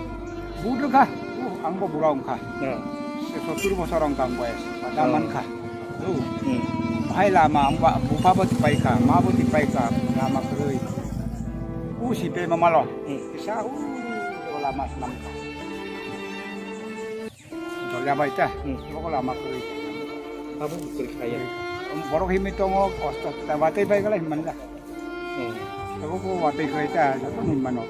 But rwkha. Ang bo bura wngkha. Sottur bosor wngkha ang boyes. Pada mankha. Bahai lama ang ba bupha bo tipai kha, ma bo tipai kha, lama kwrwi. U si pe mamalo. Kisa u lama swnam kha. Dorja bai ta. Bo lama kwrwi. Abo kwrwi khaya. Borok himwi tongo, kosto ta batai bai gala himman da. Abo bo watwi khwlai ta, joto nung mano.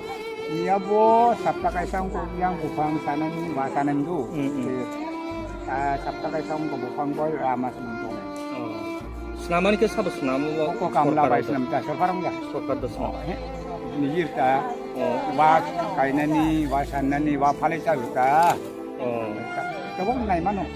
Iya bo sapta kaisa wngkha, yang buphang sanani, ba sanani do. Sapta kaisa wngkha buphang bo lama swnam tongo. Swnamani khe sabo swnamo bo? Ko kamla bai swnam ta, sorkar wngya. Sorkar do swnam. Nijir ta, wa kainani, wa sanani, wa phalai ta. Tabok nai mano.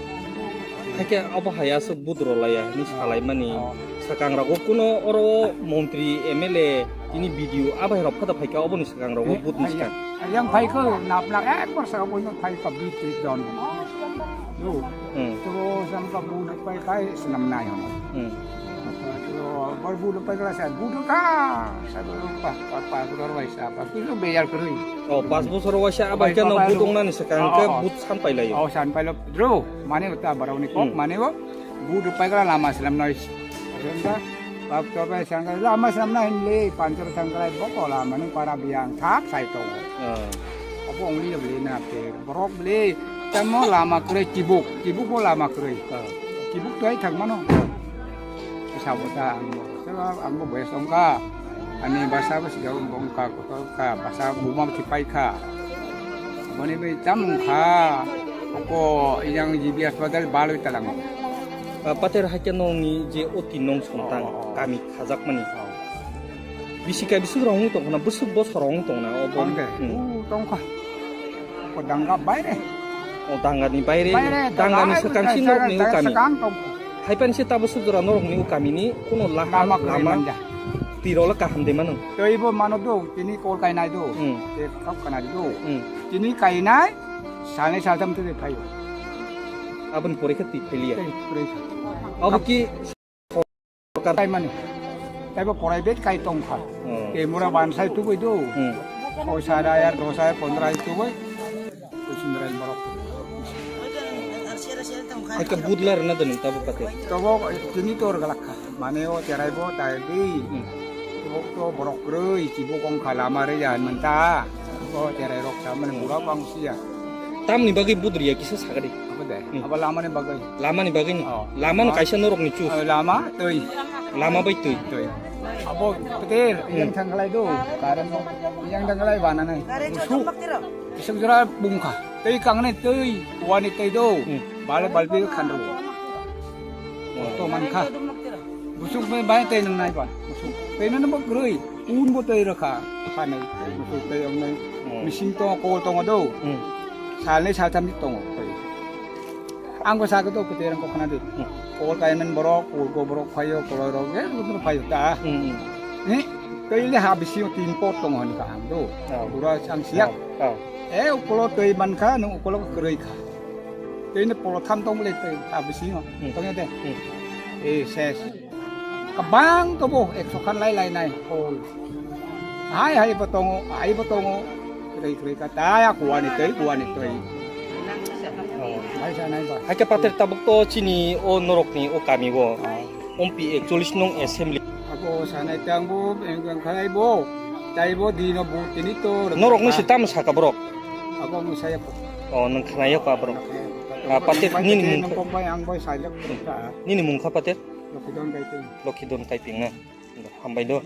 Hakhe abo hai aswk budro laiya hinwi salaimani. Swkang rogo kuno oro montri, M L A, tini B D O abai rok phada phaikha oboni swkang rogo but ni swkang. Yang phaikha napna ekbar sa boino phaikha bitri don. Yo. To samka but paikhai swnam nai hono. Bor but paikha sa but ka sa pa pa pa dor bai sa pa kisu beyar kwrwi. O pas bosor waisa abai khe no but wngnani swkang khe but san pailai. O san pailo dro mane uta barau ni kok mane o but paikha lama slam noi. Sengka bak to bai sengka lama slam na hin le panchar sengka boko lama ni para biang thak sai to. Obo ongli le na te borok le tamo lama kwrwi tibuk tibuk bo lama kwrwi. Tibuk to ai thak mano. Sabo ta ang bo. Sabo ang bo boyas wngkha. Ani basa bo siga wngkha kotor kha. Basa buma bo thipai kha. Boni bai tam wngkha. Oko yang G B hospital balwi talango. Pater hakhe nongni je oti nong sontang kami khajakmani. Bisi kai bising rong tong na busuk bosor rong tong na obo. Tongkha. Ko danga baire. O danga ni baire, danga ni sakang si nok ni ukami. Hai pan si tabo sujura norok ni ukami ni kuno laha lama tiro la kaham de mano. Toi bo mano do, tini kol kai nai do. Te kap kana do. Tini kai nai, sani saltam te phayo. Abon pore khe twi phailiya. Abo ki Sorkar tai mani. Taibo private kai tongkha. Kemura bansai tubui do. Poisa rayar dos hajar pondro hajar tubui. Kusin rai borok. Ake budla rwna de nwng tabuk kate. Tobo tini tor galak kha. Mane o cherai bo tai di. Hmm. Tobo to borok kwrwi chibo kong kha lama re ya hinmanta. O cherai rok sa mane mura bang siya. Tamni bagwi budriya kisa sagadi. Apa de? Hmm. Apa lama ni bagwi? Lama ni bagwi ni. Oh. Lama no kaisa norok ni chu. Oh, lama twi. Lama bai twi. Twi. Abo peter yang thangkalai do. Karen yang thangkalai bana nai. Musu. Isang jora bungkha. Tei kangnai tei wani tei do. Hmm. Bale balbi khanro. Hmm. To mankha. Busuk bai bai tei nang nai ba. Busuk. Tei nang bo groi. Un bo tei rakha. Khanai. Busuk tei ang nai. Hmm. Mesin to kol tongo do. Hmm. Salnai saltam tongo. Ang bo sakhe to peter ang ko khana di. Hmm. Kol kaiman borok, kol ko borok phaio, koloi rok je lutur phaio ta. Hmm. Ni tei le ha bisingo tin pot tongo hwn kha ang do. Oh. Pura ang siyak. Oh. Oh. E ukolo tei man kha, nung ukolo kwrwi kha. Tei ni polo tham tong le tei ha bisingo. Hmm. Tong de. Hmm. E ses. Kabang tobo ekso khan lai lai nai kol. Hai hai bo tongo, hai bo tongo. Kwrwi kwrwi kha ta ya kuani tei kuani tei. Oh. Hai sa nai ba. Hai khe pater tabuk to chini o norok ni o kami o. Oh. Ompi ekchollis nung assembly. Abo sanai tang bo engkang khalai bo. Tai bo dino bo tini to. Norok ni se tam saka borok. Abo ang saya ko. Oh, nung khnaya ko borok. Ah, pater nini mung kha. Nini mung kha pater? Lokidon Kaiping. Lokidon Kaiping na. Hambai do.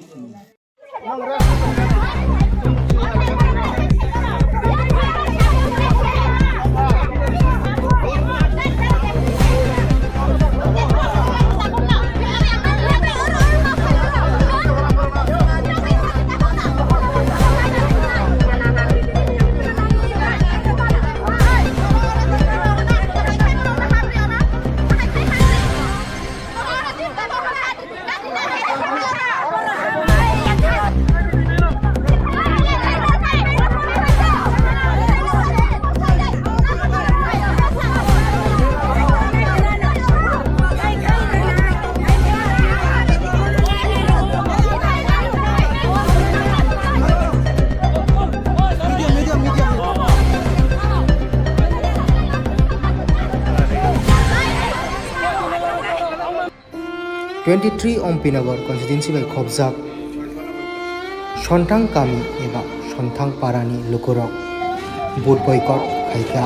Twenty three Ompinagar constituency bai khopjak Sontang kami eba Sontang parani lukurok vote boycott khaikha.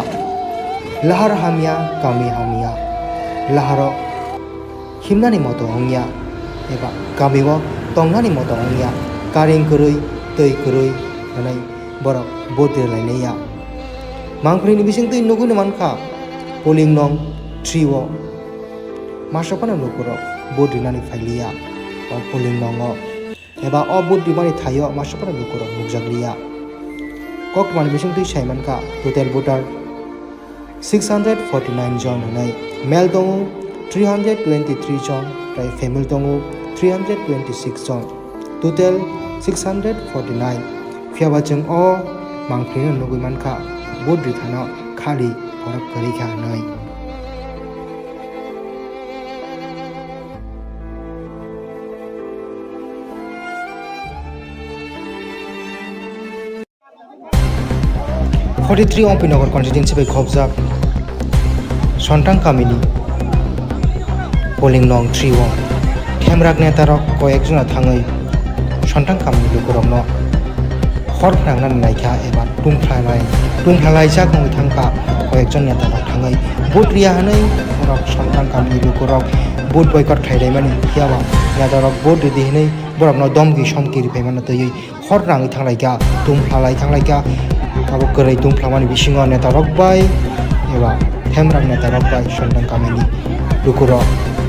Lahar hamya, kami hamya, laharo himnani moto wngya eba kamio tongnani moto wngya, karing kwrwi, twi kwrwi hwnwi borok vote rwlainaiya. Mangphrwini bisingtwi nugwino mankha, polling nong three o masa phano lukurok vote rinani phailiya o polling nongo, eba o vote rimani thaio masa phano lukurok nukjakliya. Koktwmani bisingtwi saimankha, total voter six hundred forty nine jon hwnwi, male tongo three hundred twenty three jon, tei female tongo three hundred twenty six jon, total six hundred forty nine. Phiyaba chwng o mangphrwino nugwi mankha, vote rithano khali borok kwrwi kha hwnwi. Forty three Ompinagar constituency bai khopjak Sontang kamini polling nong three o Themrak netarok koyek jona thangwi Sontang kamini lukurokno hor phnangnani naikha eba tungphlalai, tungphlalaijak wngwi thangkha. Koyekjon netarok thangwi vote riya hwnwi borok Sontang kamini lukurok vote boycott khlailaimani, phiyaba netarok vote ridi hwnwi borokno domki somki riphaimano twiwi hor nangwi thanglaikha, tungphlai thanglaikha, abo kwrwi tungphlamani bisingo netarok bai eba Themrak netarok bai Sontang kamini lukurok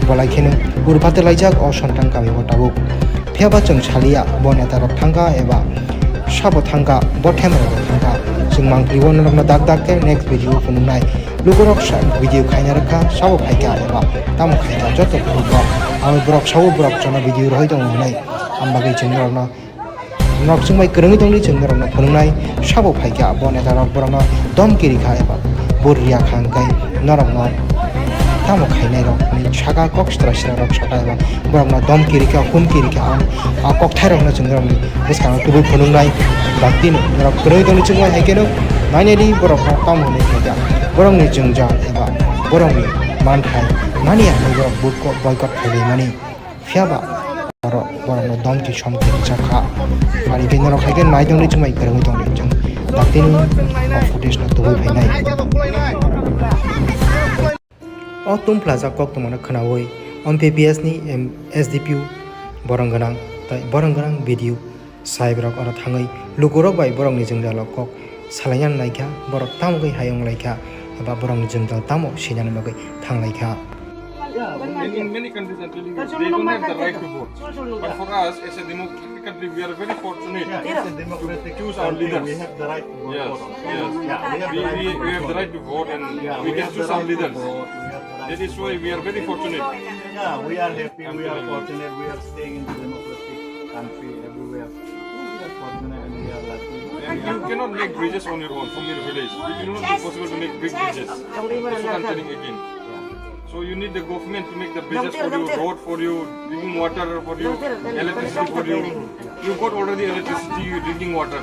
bolai kheno urphatwi laijak o Sontang kamio tabuk. Phiyaba chwng saliya bo netarok thangkha eba sabo thangkha, bo Themrak rok thangkha. Chwng mangpili bo norokno dak dak khe next video phunuknai. Lukurok sa video khaina rwkha, sabo phaikha eba tamo khaikha joto phunukha. Abo borok sabo borok jono video rohoi tongo hwnwi. Ang bagwi chwng norokno Norok chwng bai kwrwngwi tongdi, chwng norokno phunuknai sabo phaikha, bo netarok borokno domki rikha eba vote riya kha hwnkhe norokno tamo khainai rok hinwi saka kok sitra sitra rok saka eba borokno domki rikha, humki rikha, ang a kokthai rokno chwng norokni bwskango kubui phunuknai. Baktino norok kwrwngwi tongdi chwng bai hai kheno nainai di borokno tamo hwnwi khaikha, borokni jwngjal eba borokni Man khai mani ya, borok boycott, boycott khai bai mani. Phiya ba borok, borok no dom twi som twi rijak kha. Mani khe norok hai khe nai tongdi, chumai kwrwngwi tongdi, chwng daktini o footage no tubui phainai. O tungphlajak koktwmano khwnaui M P P S ni M-, S D P O borok gwnang tei borok gwnang B D O saibrok oro thangwi lukurok bai borokni jwngjalo kok salaina naikha, borok tamo khe hayung laikha, eba borokni jwngjal tamo sinani bagwi thanglaikha. Yeah, in, in many countries, I'm telling you, they don't have the right to vote. But for us, as a democratic country, we are very fortunate to choose our leaders. We have the right to vote. Yes, yes. Yeah, we have the right to vote. We, we, we have the right to vote and we can choose our leaders. That is why we are very fortunate. Yeah, we are happy, we are fortunate, we are staying in the democratic country everywhere. We are fortunate and we are lucky. And you cannot make bridges on your own from your village. It will not be possible to make big bridges. That's what I'm telling again. So you need the government to make the bridges for you, road for you, drinking water for you, electricity for you. You got already electricity, you drinking water.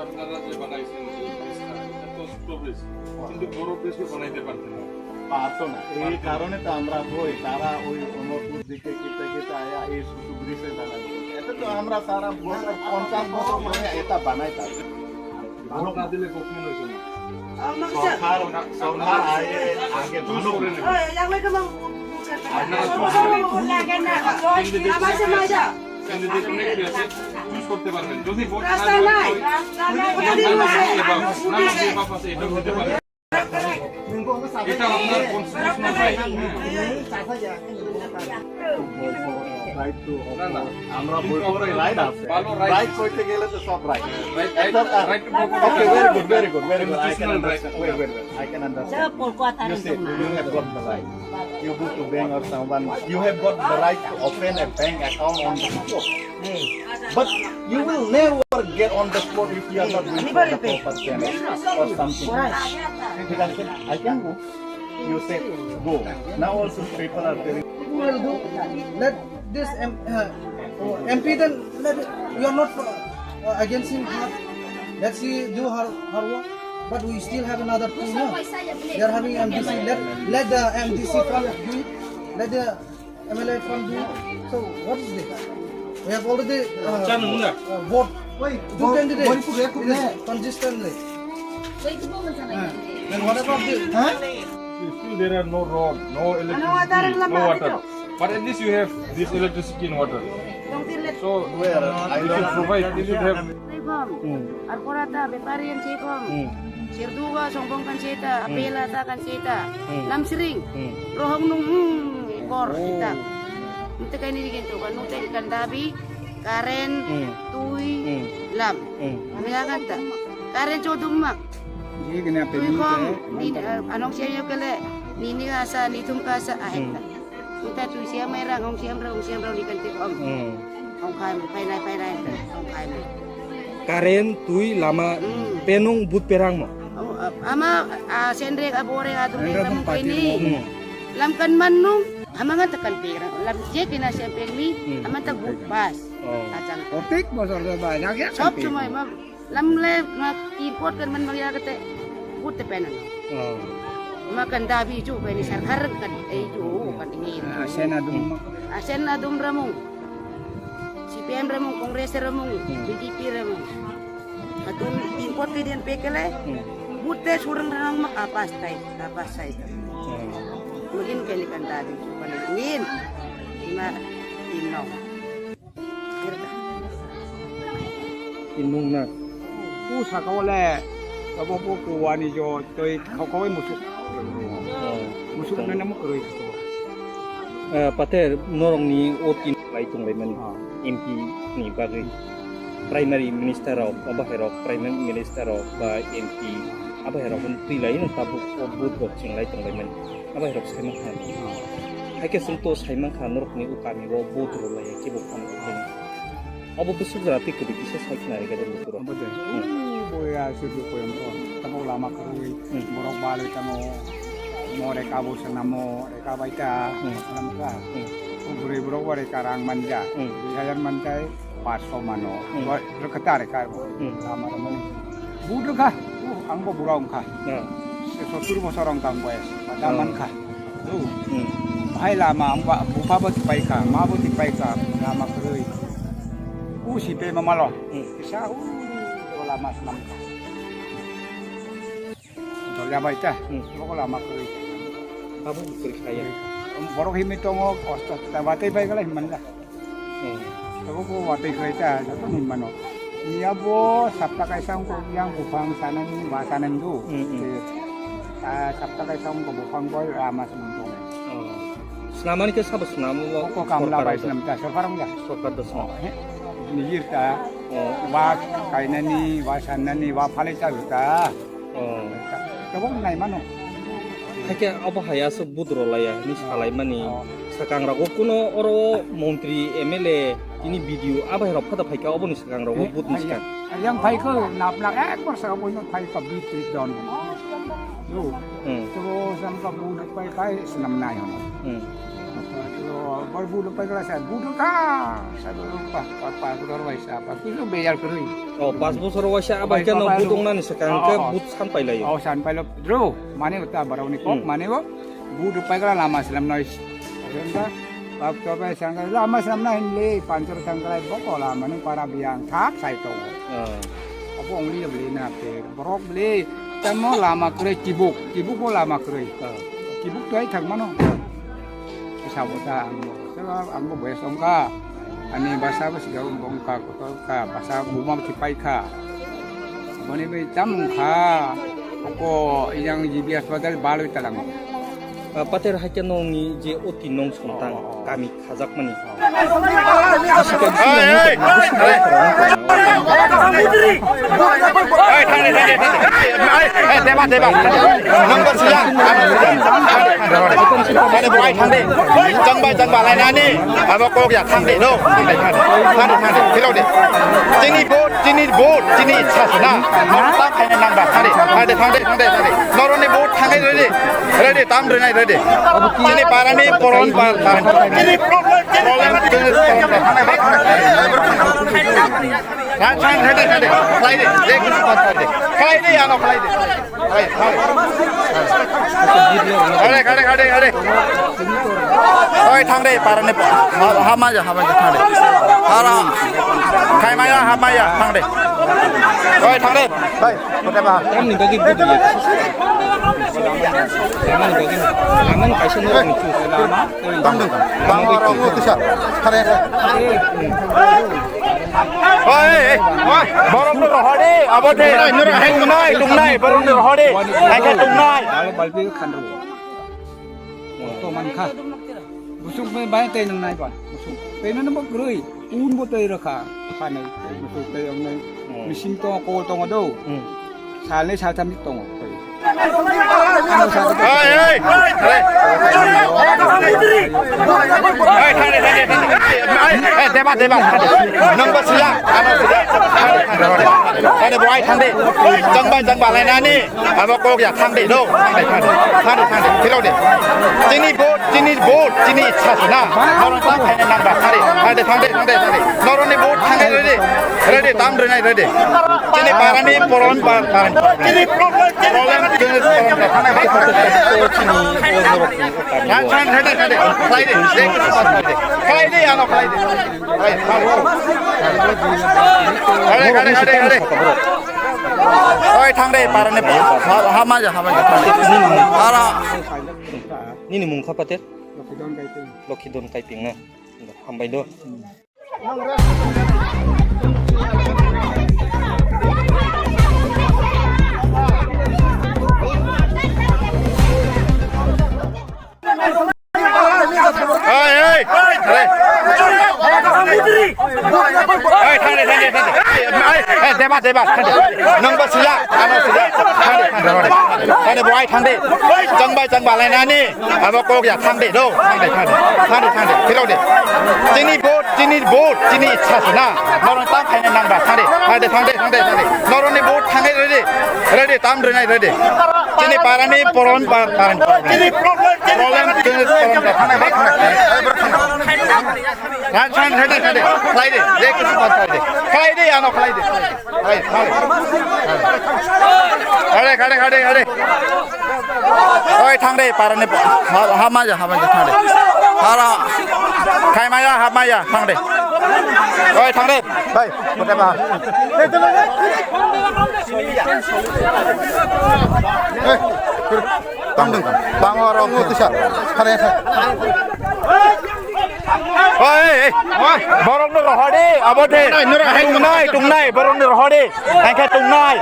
আপনারা যে বানাইছেন এই ব্রিজটা, এটা তো ছোট ব্রিজ, কিন্তু বড় ব্রিজ বানাইতে পারতেন না। পারতো না, এই কারণে তো আমরা বই, তারা ওই অমরপুর দিকে কিনতে কিনতে আয়া এই ছোট ব্রিজে বানাই। এটা তো আমরা সারা বছর, পঞ্চাশ বছর ধরে এটা বানাই থাকি। ভোট না দিলে কখনো হইতো না। সরকার, সরকার আগে, আগে চুজ করে নেবে। আপনারা চুজ করে নেবেন। ক্যান্ডিডেট অনেক আছে, চুজ করতে পারবেন। যদি ভোট না দেওয়া হয়, নাম দিয়ে বাপ, নাম দিয়ে বাপ আছে, এটাও হতে পারে। এটা আপনার কনস্টিটিউশনাল রাইট। রাইট টু, না, না। আমরা বই পড়ে রাইট আছে। ভালো রাইট রাইট আছে। করতে গেলে তো সব right. Right, right, right two বই পড়ে। Okay, very good, very good, very good. I can understand. Wait, wait, wait. I can understand. You say you have got the right. You go to bank or someone, you have got the right to open a bank account on the spot. But you will never get on the spot if you are not going to the proper channel or something. ঠিক আছে? I can go. You say go. Now also people are telling. Let this M-, uh, M P then let, you are not, uh, against him. Let she do her, her work. But we still have another two, no? They are having M D C. Let, let the M D C fund do it. Let the M L A fund do it. So what is this? We have already, uh, uh, vote two candidates. It is consistently. Huh? Then what about this? Huh? Still there are no road, no electricity, no water. But at least you have this electricity and water. So, where? I don't know. Provide, you should have. Ar pora ta bepari yang chekom. Sirduga songbong kan cheta, apela ta kan cheta. Lamsring. Rohong nung, hmm, bor kita. Nute kaini digin tu kan, nute kan dabi, karen, tui, lam. Ani agan ta. Karen chodum mak. Tui khong, anong siya yo kele, nini asa, nithum kasa, ahek ta. Uta tui siam mai rang, hong siam rang, hong siam rang, ni kan tik om. Hmm. Hong khai mo, pai nai, pai nai, hong khai mo. Karen, tui, lama, hmm, penung, but perang mo. Oh, ama, a, senrek, a, borek, a, durek, lam kai ni. Hmm. Lam kan man nung, ama ngan tekan perang. Lam je kena siam peng mi, hmm, ama tak but pas. Oh. Ajang. Otik bosor ba, ya, ya, sob kan cuma perang. Emang Lam le ma import kan man magya kate, but te pena no. Oh. Ma kan dabi ju kan ni sarkar kan, eh, ju kan ni. Ah, Sen adum ma. Ah, Sen adum ramung. C P M ramung, Congress ramung, hmm, B J P ramung. Atun import ke dian pekele, hmm, but te surang ramung ma kapas tai, kapas tai. Hmm. Magin kali kan dabi ju kan ni. Ima, ino. Inung na. U saka wale, abo po kuwani jo, toi khau khau musuk. Oh. Musuk na namu kroi ko. Eh, pater norong ni o tin lai tung lai mani. Ah. M P ni bagwi. Primary minister rok, abo hai rok, prime minister rok ba M P, abo hai rok twi lai no tabuk o vote rok ching lai tung lai mani. Abo hai rok sai mankha. Hai khe chwng to sai mankha norokni o kami o vote rw lai khe bo phano. Abo bwswk jora tei kwrwi kisa sai khna rega de lukurok. Abo de. Hmm. Ui, boya se bo koyam ko. Tamo lama karwi. Hmm. Borok bale tamo mo reka bo sanamo reka baita. Hmm. Sanam ka. Hmm. O bwrwi borok bo reka rang manja. Hmm. Dui hajar manjai, paanch sho mano. Hmm. Bo reka ta reka bo. Hmm. Lama rwmani. Vote rwkha. Ang bo bura wngkha. Hmm. Sottur bosor wngkha ang boyes. Pada Hmm. mankha. Lu. Hmm. Hai lama ang ba bupha bo tipai kha, ma bo tipai kha, lama kwrwi. U si pe ma malo. Hmm. Kisa u lama swnam kha. Dol ya bai ta. Hmm. Bo lama kwrwi. Abo kwrwi kha ya. Borok himwi tongo, kosto ta batai bai gala himman da. Hmm. Abo bo watwi khlai ta, joto ni mano. Niya bo sapta kaisa wngkha, yang buphang sanani, wa sanani do. Hmm, hmm. Eh, ah, sapta kaisa wngkha buphang bo, ah, mas mung tong. Oh. Snamani khe sabo snamo bo Ko kamla sorkar bai do. Snam ta, sorkar wngya. Sorkar do snam. Oh, he. Nijir ta. Oh. Wa kainani, wa sanani, wa phalai ta ta. Oh. Tabuk nai mano. Hakhe abo hai aswk budro laiya hinwi salaimani. Oh. Swkang rogo kuno oro montri, M L A, tini B D O abo hai rok phada phaikha oboni swkang rogo Eh, budni hai swkang. Yang phaikha napnak ekbar saka boino phaikha bitri don. Yo. Hmm. To samka budu pai kai snam nai hono. Hmm. Yo, bor budu pai kala sa budu ka. Sa budu pa pa pa budu bai sa pa. Kuno beyar kuri. Oh, pas bosor waisa abai Abai khe no khe budung nani swkang Oh, khe oh, oh. Bud san pailai. Oh, san pailo dro. Mane uta barau ni kok Hmm. mane o. Bud pai kala lama slam noi. Renda bab to bai sang lama slam na hin le panchor sang kala boko lama ni para biang thak sai to. Ah. Opo ongli le beli na te borok beli tamo lama kre kibuk kibuk bo lama kre. Ah. Kibuk to ai thang mano. Sabo ta ang bo. Sabo ang bo boyas ongka. Ani basa bo siga bongka kotor ka basa buma bo sipai ka. Boni bai tam kha. Ko yang G B hospital balwi talang. Ah, pater hakhe nongni je oti nong sontang Oh, oh. Kami khajakmani. Hey, hey, hey, hey. Hey, thang de, thang de, thang de. Hey, hey, deba, deba. Number siya. Thang de, thang de. Thang de, bo, ai, thang de. Jang bai, jang bai, lai nani. Abo kok ya, thang de, no. Thang de, thang de. Thang de, thang de. Philok de. Chini vote, chini vote, chini ichha se na. Nang ta khaina nang ba. Thang de, thang de, thang de, thang de, thang de. Noroni vote thang de, ready. Ready, tam rwnai, ready. Chini parani poron pa, pa. Chini problem, chini problem. Thang, thang, thang, thang, thang. Khlai de, je kunu kon khlai de. Khlai de, ano khlai de. Khlai, khlai. Khade, khade, khade, khade. Oi, thang de, parani pa. Ha, hama ja, hama ja, thang de. Hara. Khai maya, hama ya, thang de. Oi, thang de. Oi. Tamni bagwi budi ya. Tamni bagwi. Lamani kaisa norok ni chu lama. Tang dong. Lama rok ni kisa. Khare. Oi, oi, oi. Borok no rohade, abo de. Tungnai, tungnai, borok no rohade. Ai khe tungnai. Alo balbi khanru. To man kha. Busuk bai bai tei nang nai ba. Busuk. Tei nang bo groi. Un bo tei rakha, phanai, musu tei wngnai, Hmm. Mising tongo, kol tongo do. Hmm. Salnai saltham ni tongo. Hey, hey, hey. Hey, thang de, thang de, thang de. Hey, hey, deba, deba. Nang ba siya, ano siya. Thang de, thang de. Thang de, bo ai thang de. Jang bai, jang bai lai nani. Abo kok ya, thang de, no, thang de, thang de, thang de, thang de, philok de. Chini vote, chini vote, chini ichha se na. Norok ta khaina nang ba, thang de, thang de, thang de, thang de, thang de. Norok ni vote thang de, ready, ready, tam rwnai, ready. Chini parani poron pa, pa. Chini problem, chini problem, chini problem. Thang, thang, thang de, thang de. Khlai de, je kunu kon khlai de. Khlai de, ano khlai de. Khlai, khlai. Khade, khade, khade, khade. Oi, thang de, parani pa. Ha, hama ja, hama ja, thang de. Ara. Nini mung kha pater? Lokhidon Kaiping. Lokhidon Kaiping na. Hambai do. Hey, hey, hey. Hey, thang de, thang de, thang de. Hey, hey, deba, deba, thang de. Nang ba siya, ano siya. Thang de, thang de, thang de. Thang de, bo ai thang de. Jang bai, jang bai lai nani. Abo kok ya, thang de, do. Thang de, thang de. Thang de, thang de. Philok de. Chini vote, chini vote, chini ichha se na. Norok ta khaina nang ba, thang de. Thang de, thang de, thang de, thang de. Norok ni vote thang de, ready. Ready, tam rwnai, ready. Chini parani poron pa, parani. Chini problem, chini problem, chini problem. Than, than, than, than, than. Khlai de, je kisu ma khlai de. Khlai de, ano khlai de. Khlai, khlai. Khade, khade, khade, khade. Oi, thang de, parani, ha, ha, ma ja, ha, ma ja, thang de. Hara, khai ma ja, ha, ma ja, thang de. Oi, thang de, bai, kote ba. Tang dong, tang oro mo tisa. Khare, khare. Oi, oi, oi. Borok no rohor de, abo de. Nai, nura, hai, tungnai, tungnai, borok no rohor de. Angke tungnai.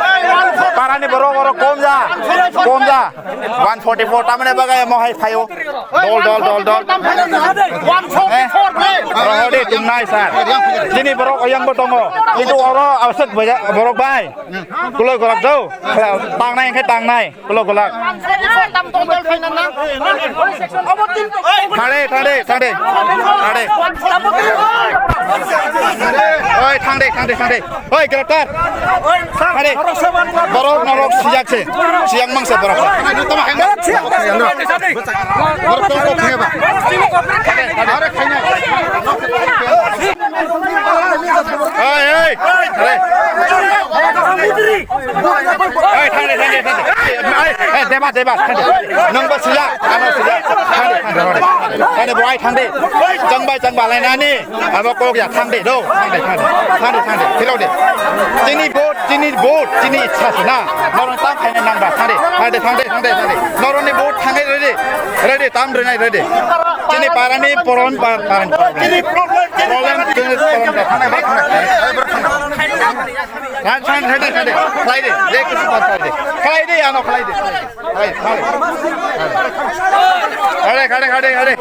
Parani borok oro kom ja. Kom ja. One forty four tamne bagai mo hai phaio. Dol, dol, dol, dol. One forty four, eh? Rohor de tungnai sir. Jini borok oyang bo tongo. Kintu oro awsek borok bai. Kuloi golak jau. Tangnai angke tangnai. Ulo golak. Thang de, thang de, thang de. Thang de. Oi, thang de, thang de, thang de. Oi, graftar. Thang de. Borok norok sijak se. Sijak mangsa borok. Borok tong kok kheba. Are khaina. Oi, oi. Are. Oi, thang de, thang de, thang de. Oi, oi, deba, deba, thang de. Nang ba sila, ano sila. Thang de, thang de, thang de. Thang de, bo ai thang de. Chang bai, chang ba lai nani. Abo kok ya, thang de, do. Thang de, thang de. Thang de, thang de. Philo de. Chini vote, chini vote, chini ichha se na. Norok tang khaina nang ba, thang de. Thang de, thang de, thang de, thang de. Norok ni vote thang de, ready. Ready, tam rwnai, ready. Chini para ni poron, pa-, para ni poron. Problem, chini problem, thang de, thang de. Than, than, than de, than de. Khlai de, je kisu ma khlai de. Khlai de, ano khlai de. Khlai, khlai. Khade, khade, khade, khade.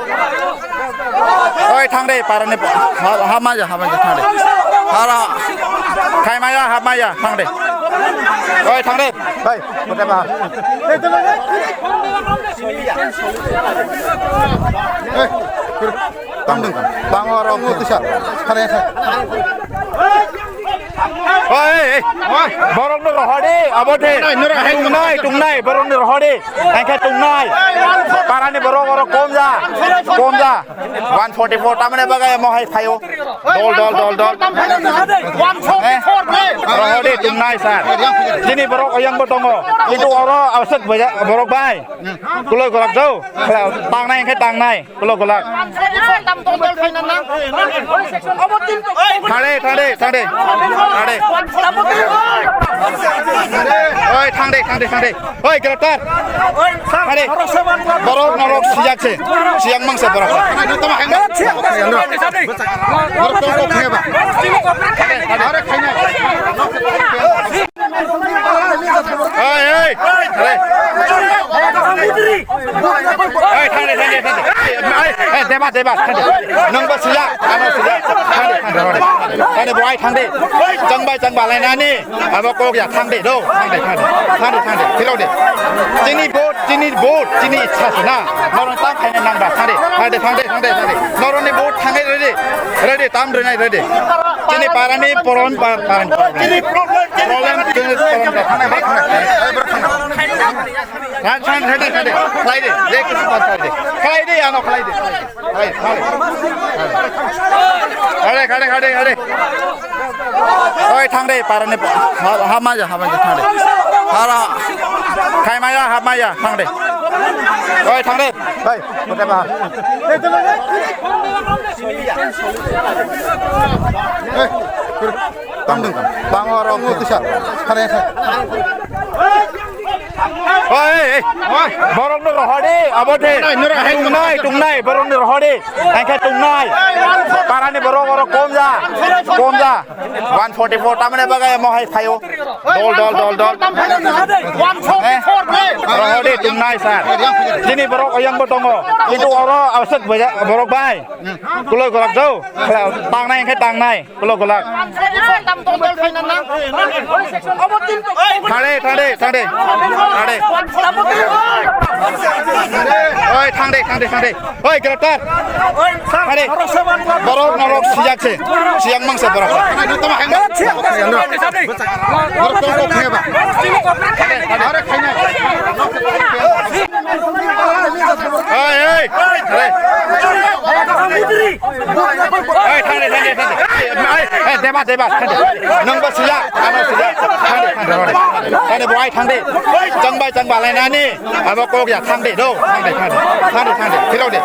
Oi, thang de, parani, ha, ha, ma ja, ha, ma ja, thang de. Hara, khai ma ja, ha, ma ja, thang de. Oi, thang de. Bai, kote ba. Tang dong, tang oro mo tisa. Khare, khare. Oi, oi, oi. Borok no rohor de, abo de. Nai, nura, hai, tungnai, tungnai, borok no rohor de. Angke tungnai. Parani borok oro kom ja. Kom ja. One forty four tamne bagai mo hai phaio. Dol, dol, dol, dol. One forty four, eh? Rohor de tungnai sir. Jini borok oyang bo tongo. Kintu oro awsek borok bai. Kuloi golak jau. Tangnai angke tangnai. Ulo golak. Thang de, thang de, thang de. Thang de. Oi, thang de, thang de, thang de. Oi, graftar. Thang de. Borok norok sijak se. Sijak mangsa borok. Borok tong kok kheba. Are khaina. Oi, oi. Are. Oi, thang de, thang de, thang de. Oi, oi, deba, deba, thang de. Nang ba sila, ano sila. Thang de, thang de, thang de. Thang de, bo ai thang de. Chang bai, chang ba lai nani. Abo kok ya, thang de, do. Thang de, thang de. Thang de, thang de. Philo de. Chini vote, chini vote, chini ichha se na. Norok tang khaina nang ba, thang de. Thang de, thang de, thang de, thang de. Norok ni vote thang de, ready. Ready, tam rwnai, ready. Chini para ni poron, pa-, pa-, problem. Problem, chini problem. Thang de, thang de. Than, than, than de, than de. Khlai de, je kisu ma khlai de. Khlai de, ano khlai de. Khlai, khlai. Khade, khade, khade, khade. Oi, thang de, parani, ha, ha, ma ja, ha, ma ja, thang de. Hara, khai ma ja, ha, ma ja, thang de. Oi, thang de. Oi, kote ba. Tang dong, tang oro mo tisa. Khare, khare. Oi, oi, oi. Borok no rohor de, abo de. Nai, nura, hai, tungnai, tungnai, borok no rohor de. Angke tungnai. Parani borok oro kom ja. Kom ja. One forty four tamne bagai mo hai phaio. Dol, dol, dol, dol. One forty four, eh? Rohor de tungnai sir. Jini borok oyang bo tongo. Kintu oro awsek borok bai. Kuloi golak jau. Tangnai angke tangnai. Ulo golak. Thang de, thang de, thang de. Thang de. Oi, thang de, thang de, thang de. Oi, graftar. Thang de. Borok norok sijak se. Sijak mangsa borok. Borok tong kok kheba. Are khaina. Hey, hey, hey. Hey, thangdi, thangdi, thangdi. Hey, hey, hey, deba, deba, thangdi. Nungbo sijak, ano sijak. Thangdi, thangdi, thangdi. Thangdi, bo ai thangdi. Changbai, changba lainani. Abo kok ya, thangdi, do, thangdi, thangdi. Thangdi, thangdi, phirokdi.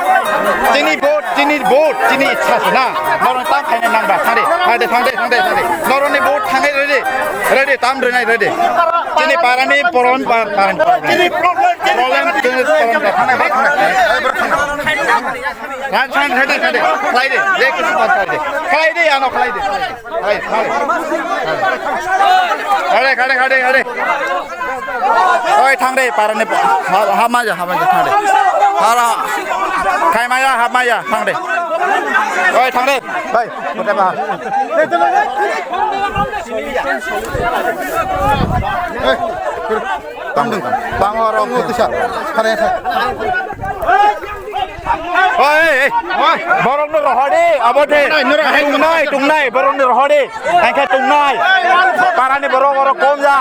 Chini vote, chini vote, chini ichha se na. Norok tam khaina nangba, thangdi, thangdi, thangdi, thangdi, thangdi. Norokni vote thangdi, ready, ready, tam rwnai, ready. Chini parani problem, par-, parani problem. Chini problem, chini problem, problem, chini problem, problem. Thangdi, thangdi, thangdi. Thangdi, thangdi, thangdi, thangdi. Khlai di, je kisu khlai di. Khlai di, ano khlai di. Hai, hai. Khade, khade, khade, khade. Oi, thangdi, parani, ha, hama ja, hama ja, thangdi. Hara, khaimaya, hama ja, thangdi. Oi, thangdi, bai, kote ba. Hey, tang dong, tang oro, tisa. Khade, khade. Oi, oi, oi. Borokno rohor di, abo de. Nai, nora hai. Tungnai, tungnai, borokno rohor di. Angkhe tungnai. Parani borok oro kom ja.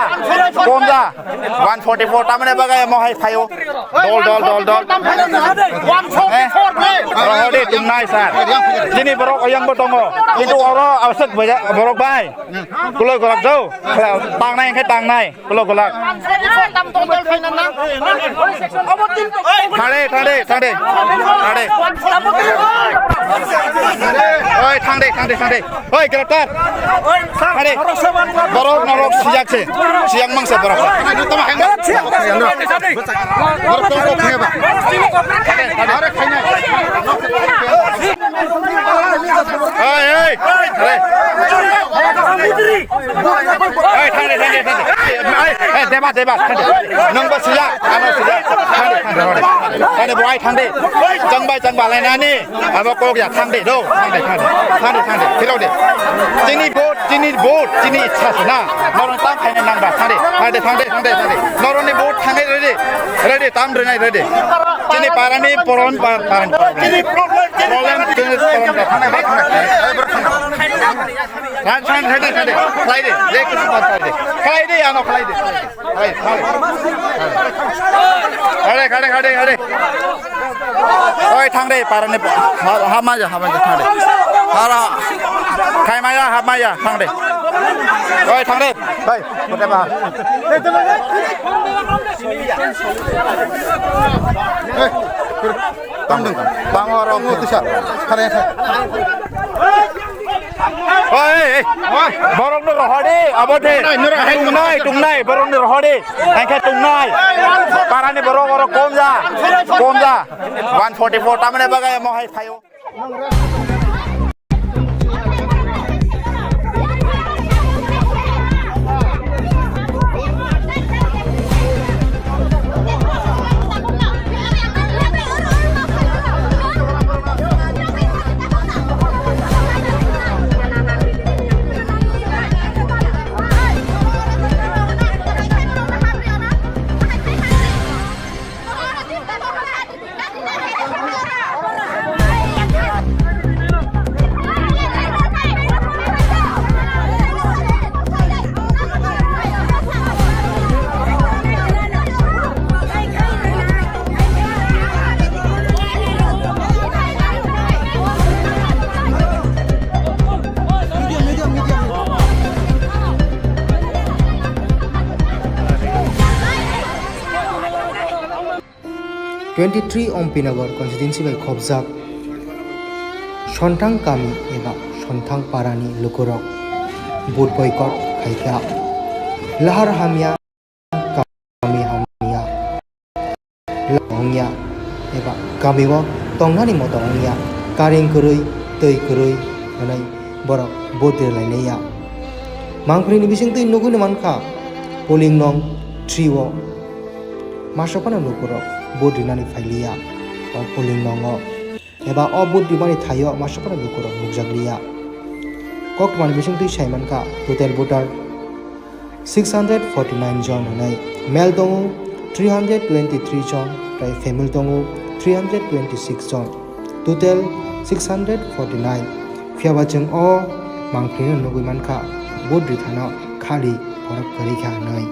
Kom ja. One forty four tamani bagwi mo hai phaio. Dol, dol, dol, dol. One forty four ble. Rohor di, tungnai, sir. Chini borok oyang bo tongo. Kintu oro awaswk baja-, borok bai. Kuloi gorak jau. Tangnai angkhe tangnai. Kolok kolak. Thangdi, thangdi, thangdi. Thangdi. Oi, thangdi, thangdi, thangdi. Oi, grab thar. Thangdi. Borok norok sijak se. Sijak mangsa borok. Borok tong kok kheba. Are khaina. Oi, oi. Are. Oi, thangdi, thangdi, thangdi. Oi, oi, deba, deba, thangdi. Nungbo sijak, ano sijak. Thangdi, thangdi, thangdi. Thangdi, bo ai thangdi. Changbai, changba lainani. Abo kok ya, thangdi, do. Thangdi, thangdi. Thangdi, thangdi. Phirokdi. Chini vote, chini vote, chini ichha se na. Norok tam khaina nangba, thangdi. Thangdi, thangdi, thangdi, thangdi. Norokni vote thangdi, ready. Ready, tam rwnai, ready. Chini parani problem, par-, parani problem. Problem, chini problem. Thangdi, thangdi, thangdi. Thang, thang, thang, thang, thang. Khlai di, je kisu khlai di. Khlai di, ano khlai di. Khlai, khlai. Khade, khade, khade, khade. Oi, thangdi, parani, ha, hama ja, hama ja, thangdi. Hara, khaimaya, hamaya, thangdi. Oi, thangdi, bai, kote bahar. Hey, tang dong, tang oro, tisa. Khade, khade. Oi, oi, oi. Borokno rohor di, abo de. Nai, nora hai. Tungnai, tungnai, borokno rohor di. Angkhe tungnai. Parani borok oro kom ja. Kom ja. One forty four tamani bagwi mo hai phaio. Twenty three Ompinagar constituency bai khopjak Sonthang kami eba Sonthang parani lukurok vote boycott khaikha. Lahar hamya, kami hamya, la ongya eba kami o tongnani moto ongya, kareng kwrwi, twi kwrwi hwnwi borok vote rwlainaiya. Mangphrwini bisingtwi nugwino mankha, polling nong three o masa phano lukurok vote rinani phailiya o polling nongo, eba o vote rimani thaio masa phano lukurok nukjakliya. Koktwmani bisingtwi saimankha, total voter six hundred forty nine jon hwnwi, male tongo three hundred twenty three jon, tei female tongo three hundred twenty six jon, total six hundred forty nine. Phiyaba chwng o mangphrwino nugwi mankha, vote rithano khali borok kwrwi kha hwnwi.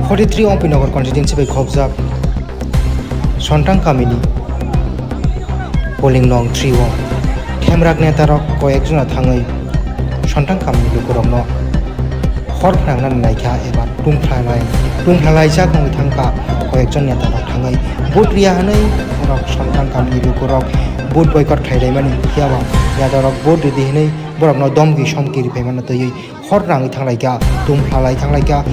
Forty three Ompinagar constituency bai khobjak Sontang kamini polling nong three o Themrak netarok koyek jona thangwi Sontang kamini lukurokno hor phnangna naikha eba tungphlalai tungphlalai jak wngwi thangkha. Koyekjon netarok thangwi vote riya hwnwi borok Sontang kamini lukurok vote boycott khlailaimani, phiyaba netarok vote ridi hwnwi borokno domki somki riphaimano twiwi hor nangwi thanglaikha, tungphlalai thanglaikha,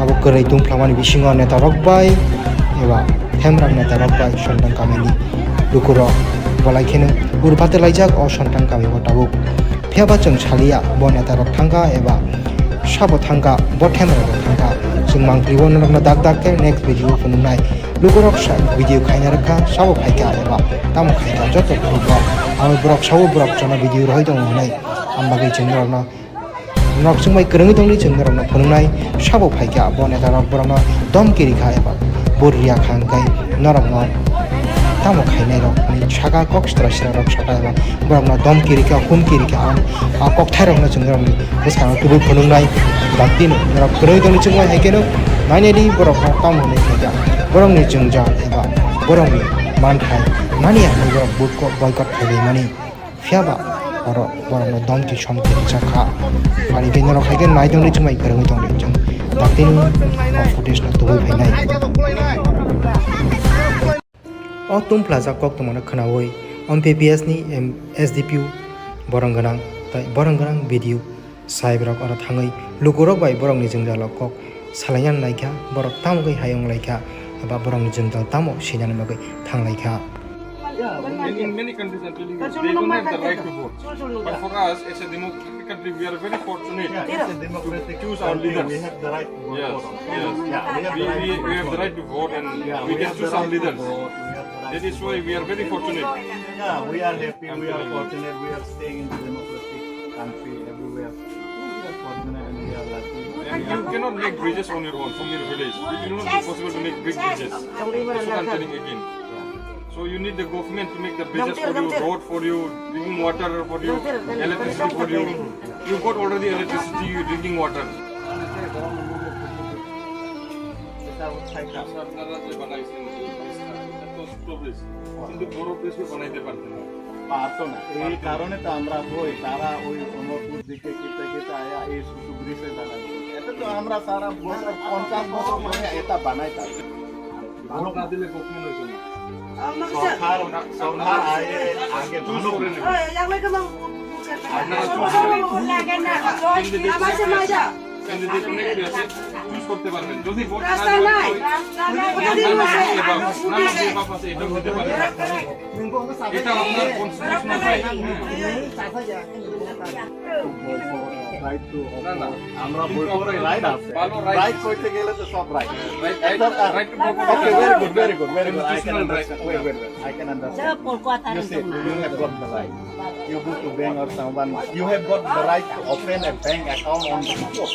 abo kwrwi tungphlamani bisingo netarok bai eba Themrak netarok bai Sontang kamini lukurok bolai kheno urpate laijak o Sontang kamio tabuk. Phiyaba chwng saliya bo netarok thangkha eba sabo thangkha, bo Themrak bo thangkha. Chwng mangpili o norokno dak dak khe next video phunuknai. Lukurok sa video khaina rwkha, sabo phaikha eba tamo khaikha joto borok. Abo borok sabo borok jono video rohoi tongo hwnwi. Ang bagwi chwng norokno Norok chwng bai kwrwngwi tongdi, chwng norokno phunuknai sabo phaikha. Bo netarok borokno domki rikha eba vote riya kha hwnkhe norokno tamo khainairok hinwi saka kok sitra sitra rok saka eba borokno domki rikha, humki rikha. Ang a kokthairokno chwng norokni bwskango kubui phunuknai. Dakti no norok kwrwngwi tongdi, chwng bai hai kheno nainai di borokno tamo hinwi khaikha, borokni jwngjal eba borokni manthai mani ya hinwi borok vote ko boycott khaimani. Phiyaba oro borokno domki somki rijak kha. Ani khe norok hai khe nai tongdi, chwng bai kwrwngwi tongdi, chwng daktino o footage no tubui phainai. O tungphlajak koktwmano khwnaui M P P S ni M-, S D P O borong gwnang tei borong gwnang B D O Saibrok oro thangwi lukurok bai borokni jwngjalo kok salaina naikha, borok tamo khe hayung laikha eba borokni jwngjal tamo sinani bagwi thanglaikha. Yeah, in, in many countries, I'm telling you, they don't have the right to vote. But for us, as a democratic country, we are very fortunate to choose our leaders. We have the right to vote. Yes, yes. We, we, we have the right to vote and we can choose our leaders. That is why we are very fortunate. Yeah, we are happy, we are fortunate, we are staying in the democratic country everywhere. We are fortunate and we are lucky. And you cannot make bridges on your own from your village. It will not be possible to make big bridges. That's what I'm telling again. So you need the government to make the bridges for you, road for you, drinking water for you, electricity for you. You got already electricity, you drinking water. আপনারা যে বানাইছেন এই ব্রিজটা, এটা তো ছোট ব্রিজ, কিন্তু বড় ব্রিজ তো বানাইতে পারতেন না। পারতো না, এই কারণে তো আমরা হই, তারা ওই অনুকূল দিকে কিতে কিতে আয়া এই ছোট ব্রিজে দাঁড়ায়। এটা তো আমরা সারা বছর, পঞ্চাশ বছর ধরে এটা বানাই থাকি। ভোট না দিলে গভর্নমেন্ট হইতো না। সরকার, সরকার আগে, আগে ভালো করে নেবে। আপনারা চুজ করতে পারবেন। যদি ভোট না দেওয়া হয়, আপনারা যে পাপ আছে, এটাও হতে পারে। এটা আপনার কনস্টিটিউশনাল রাইট। Right to, না, না। আমরা বলবো রাইট আছে। ভালো রাইট রাইট আছে। করতে গেলে তো সব right. Right, right, right to vote. Okay, very good, very good, very good. I can understand. Wait, wait, wait. I can understand. You say you have got the right. You go to bank or someone, you have got the right to open a bank account on the spot.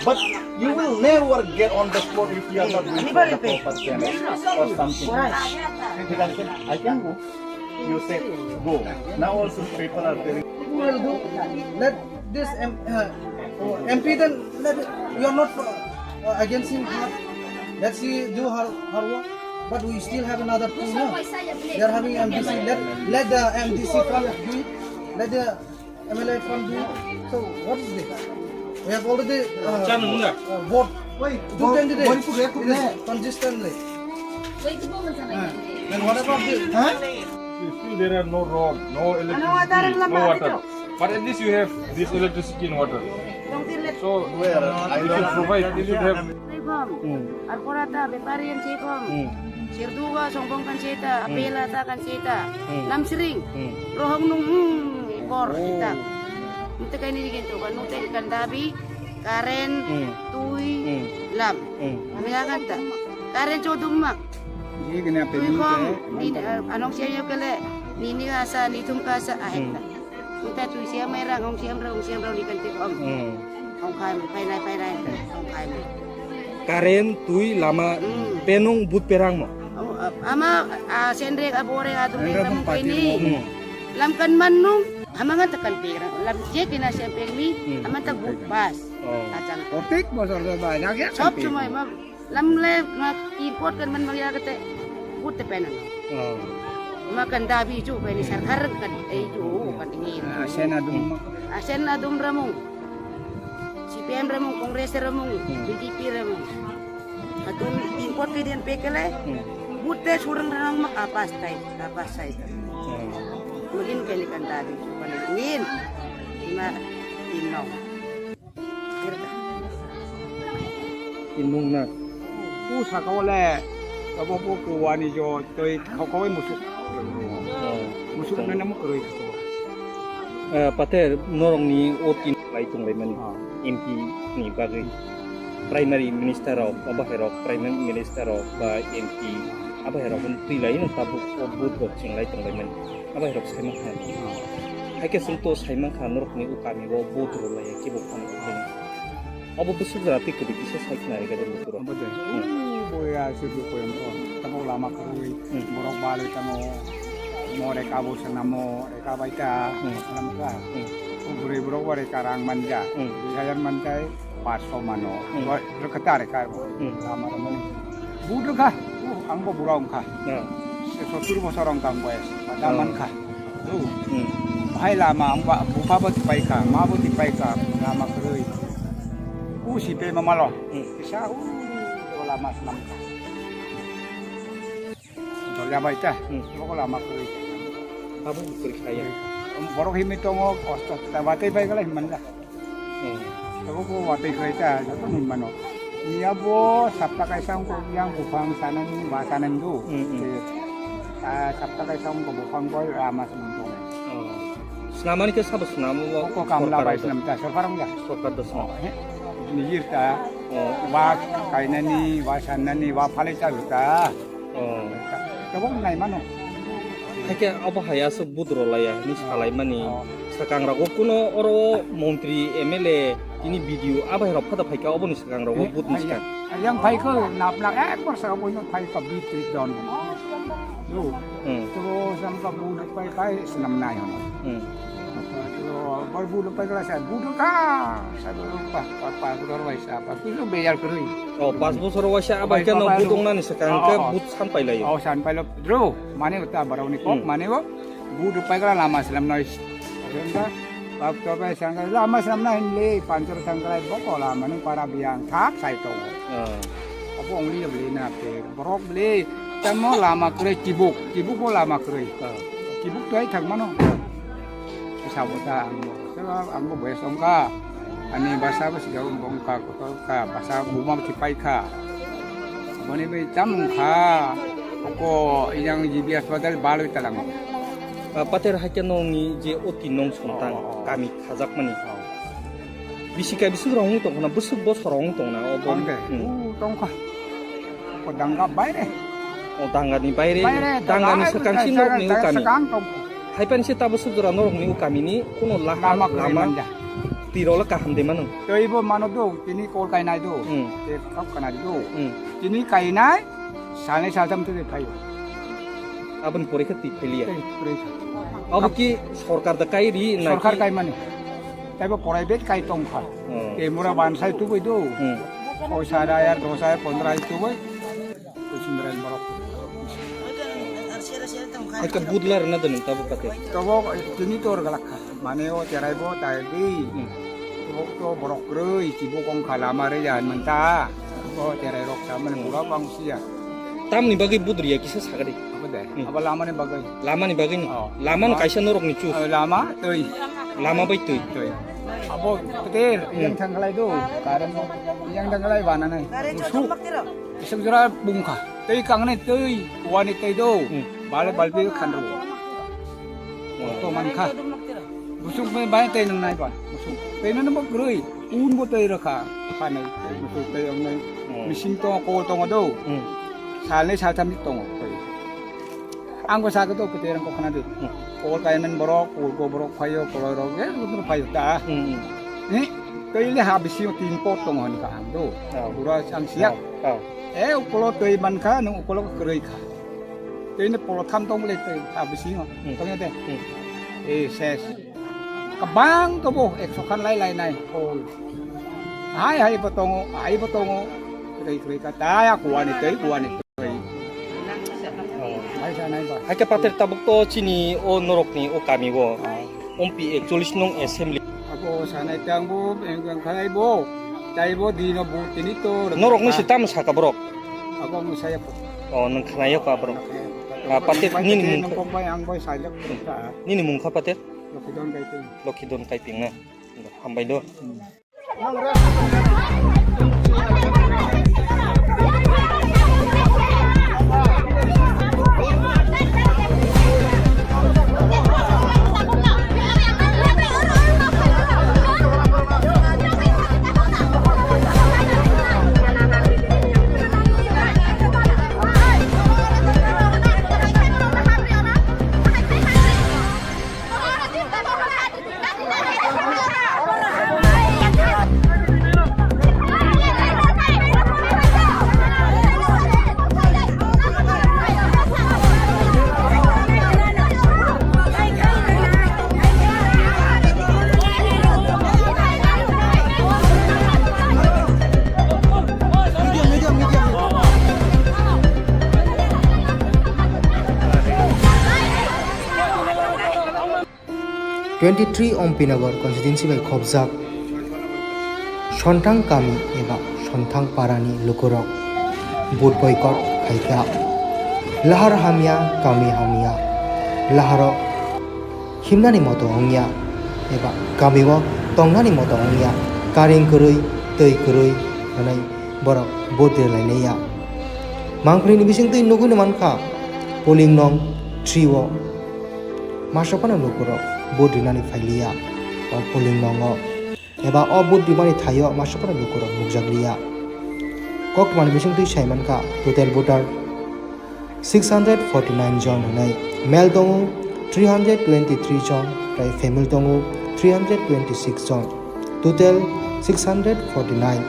But you will never get on the spot if you are not going to the proper channel or something. ঠিক আছে? I can go. You say go. Now also people are telling. Who will do? Let this M, uh, M P then let, you are not, uh, against him. Let she do her, her work. But we still have another two, no? They are having M D C. Let, let the M D C fund do it. Let the M L A fund do it. So what is this? We have already, uh, uh, vote. Wait, two candidates. It is consistently. Then what about this? Huh? Still there are no road, no electricity, no water. But at least you have this electricity and water. So, where? Uh, I you should don't provide, you should have. Ar pora ta bepari yang cekong. Sirduwa songbong kan ceta, apela ta kan ceta. Lamsring. Rohong nung, hmm, bor kita. Nute kaini digin tu kan, nute kan dabi, karen, tui, lam. Ani akan ta. Karen chodum mak. Tui kong, anong siya yo kele, nini asa, nitum kasa, ahek ta. Nute tui siya merang, hong siya merang, hong siya merang, ni kan tik om. Hong kai mo, pai nai, pai nai, hong kai mo. Karen, tui, lama, penung, but perang mo. Ama, a, senrek, abore, adum, lam kaini. Lam kan manung, ama ngan tekan perang. Lam je kena siya pengmi, ama tak but pas. Oh. Achang. Protek bosor do ba, jak jak Sob sampai. Somoi ma, lamle ma import kan man magya kate, pute pena no. Oh. Ma kan dabi ju peni sarkar kan, eh, ju kan ini. Ah, Asen adum ma. Asen adum ramung. C P M ramung, Congress ramung, Hmm. B J P ramung. Atun import ke dian pekele, Hmm. Bute surang ramung ma kapas tai, kapas tai. Hmm. Magin keni kan dabi ju kan ini. Ima ino. Inung na. U saka wale, abo po kuwani jo, toi khokoi musuk. Oh. Musuk nana mo kroi ko. Eh, pater, norong ni o tin lai tung lai mani. Ah. M P ni bagwi. Primary minister rok, abo hai rok, prime minister rok ba M P, abo hai rok twi lai no tabuk o vote rok ching lai tung lai mani. Abo hai rok sai mankha. Hai khe chwng to sai mankha norokni o kami o vote rw lai ya kebo phano khe. Abo bwswk jora twi kwbwi kisa sai khna rega de lukurok. Abo de. Hmm. Boya se bo koyam ko. Tamo lama karwi. Hmm. Borok balwi tamo. Mo reka bo sanamo, reka baita. Hmm. Sanam ka. Hmm. O bwrwi borok bo reka rang manja. Hmm. Dui hajar manjai. Paso mano. Hmm. Rwkha ta rwkha. Hmm. Lama rwmani. Vote rwkha. Uh, ang bo bura wngkha. Hmm. Sottur bosor wngkha ang boyes. Pada Hmm. mankha. Oh. Hmm. Bahai lama ang ba bupha bo tipai kha, ma bo tipai kha, lama kwrwi. U si pe ma malo. Hmm. Kisa u lama swnam kha. Dorja bai ta. Hmm. Bo lama kwrwi. Abo kwrwi kha ya. Borok himwi tongo, kosto ta batai bai gala himman da. Hmm. Abo bo watwi khlai ta, joto ni mano. Niya bo sapta kaisa wngkha, yang buphang sanani, ba sanani do. Hmm, hmm. Eh, ah, sapta kaisa wngkha buphang bo, ah, mas mantong. Oh. Snamani khe sabo snamo bo? Ko kamla bai snam ta, sorkar wngya. Sorkar do snam. Oh, he. Nijir ta. Oh. Wa kainani, wa sanani, wa phalai ta ta. Oh. Tabuk nai mano. Haikhe abo hai aswk budro laya hinwi salaimani. Oh. Swkang rogo kuno oro montri, M L A, tini B D O abo hai rok phada phaikha oboni swkang rogo Eh, budni hai swkang. Yang phaikha napna ek borsa obo no phaikha bitri don. Yo. Hmm. To samka bud pai kai snam nai hono. Hmm. To bor bud pai kala sa bud ka sa pa pa pa dor bai sa pa tu beyar kri. Oh, pas bosor waisa abai khe no budung nani swkang khe bud san pailai. Oh, san pailo. Dro, mane uta barau ni kok, hmm, mane o, bu dupai kala lama selam noise. Jengka, bab tobe sangka lama selam na hinle, pancor sangka lai boko lama ni para biang thak sai to. Ah. Apo ongli le beli na pe, borok beli, tamo lama kre kibuk, kibuk bo lama kre. Ah. Kibuk tuai thak mano. Sabo ta ang bo, sabo ang bo boyes ongka. Ani basa bo siga bongka kotor ka, basa buma bo thipai kha. Boni bai chamung kha. Ko yang G B hospital balwi talango. Ah, pater haikhe nongni je oti nong sontang, oh, oh, oh, kami khajakmani. Oh. Bisi kai bisi rong tong khna, bwswk bosor rong tong na, o bom. Tong de. Hmm. U tong kha. Ko danga baire. O dangani baire, baire, dangani baire, swkang si norokni o kami. Swkang tong. Haipan se tabo sujura norokni o kamini kuno laha lama kwrwi lama manja. Tiro la kaham de mano. Tei bo mano do, tini kol kainai do. Hmm. Te kok kana do. Hmm. Tini kainai, salnai saltham te phaio. Aboni pore khe twi phailiya. Tei pore khe. Abo ki sorkar da kai ri na sorkar ki? Kai mani. Tei bo private kai tong kha. Hmm. Te mura bansai tubui do. Hmm. Poisa da yar dos hajar pondro hajar tubui. Sindrai borok. Aka budla rwna de nung tabuk kate. Tobo tini tor galak kha. Mane o cherai bo tai di. Hmm. Tok to borok rwi chibo kong kha lama re ya manta. O cherai rok sa mane mura bang sia. Tamni bagwi budriya kisa sagadi. Apa de? Hmm. Apa lama ni bagwi? Lama ni bagwi ni. Oh. Lama no kaisa norok ni chu. Oh, lama twi. Lama bai twi. Twi. Abo peter, hmm, yang thangkalai do. Karan yang thangkalai bana nai. Musu. Isang jora bungkha. Tei kangnai tei wani tei do. Hmm. Bale balbi khanru. Hmm. To mankha. Busuk me bai tei nang nai ba. Busuk. Tei nang bo groi. Un bo tei rakha. Khanai. Busuk tei ang nai. Hmm. Mising to ko to do. Hmm. Salnai saltham ni tongo. Ang bo sakhe to peter ang ko khana di. Hmm. Kol kaiman borok, kol ko borok phaio, kol rok, eh, lutur phaio ta. Hmm. Ni, tei le ha bisingo tin pot tongo hwn ka ang do. Oh. Pura ang siya. Oh. Oh. Eh, ukolo tei man kha, nung ukolo kwrwi kha. Tei ni polo tham tong le tei ha bisingo. Hmm. Tong de. Hmm. Eh, ses. Kabang to bo, ekso khan lai lai nai, kol. Hai, hai bo tongo, hai bo tongo. Kwrwi kwrwi kha, ta ya kuwani twi, kuwani twi. Oh. Hai sa nai ba. Hai khe pater tabuk to chini o norokni o kami o. Ah. Ompi ekchollis nong assembly. Abo sanai tang bo, eng, eng khalai bo. Tai bo dino bo tini to. Norokni se tamo saka borok? Abo ang saya ko. Oh, nwng khnaya ko aborok. Ah, pater nini mung kha? Nini mung kha pater? Lokhidon Kaiping. Lokhidon Kaiping na. Hambai do. Twenty three Ompinagar constituency bai khopjak Sontang kami eba Sontang parani lukurok vote boycott khaikha. Lahar hamya, kami hamya, laharo himnani moto wngya eba kamio tongnani moto wngya, karing kwrwi, twi kwrwi hwnwi borok vote rwlainaiya. Mangpilini bisingtwi nugwino mankha, polling nong three o masa phano lukurok vote rinani phailiya o polling nongo, eba o vote rimani thaio masa phano lukurok nukjakliya. Koktwmani bisingtwi saimankha, total voter six hundred forty nine jon hwnwi, male tongo three hundred twenty three jon, tei female tongo three hundred twenty six jon, total six hundred forty nine.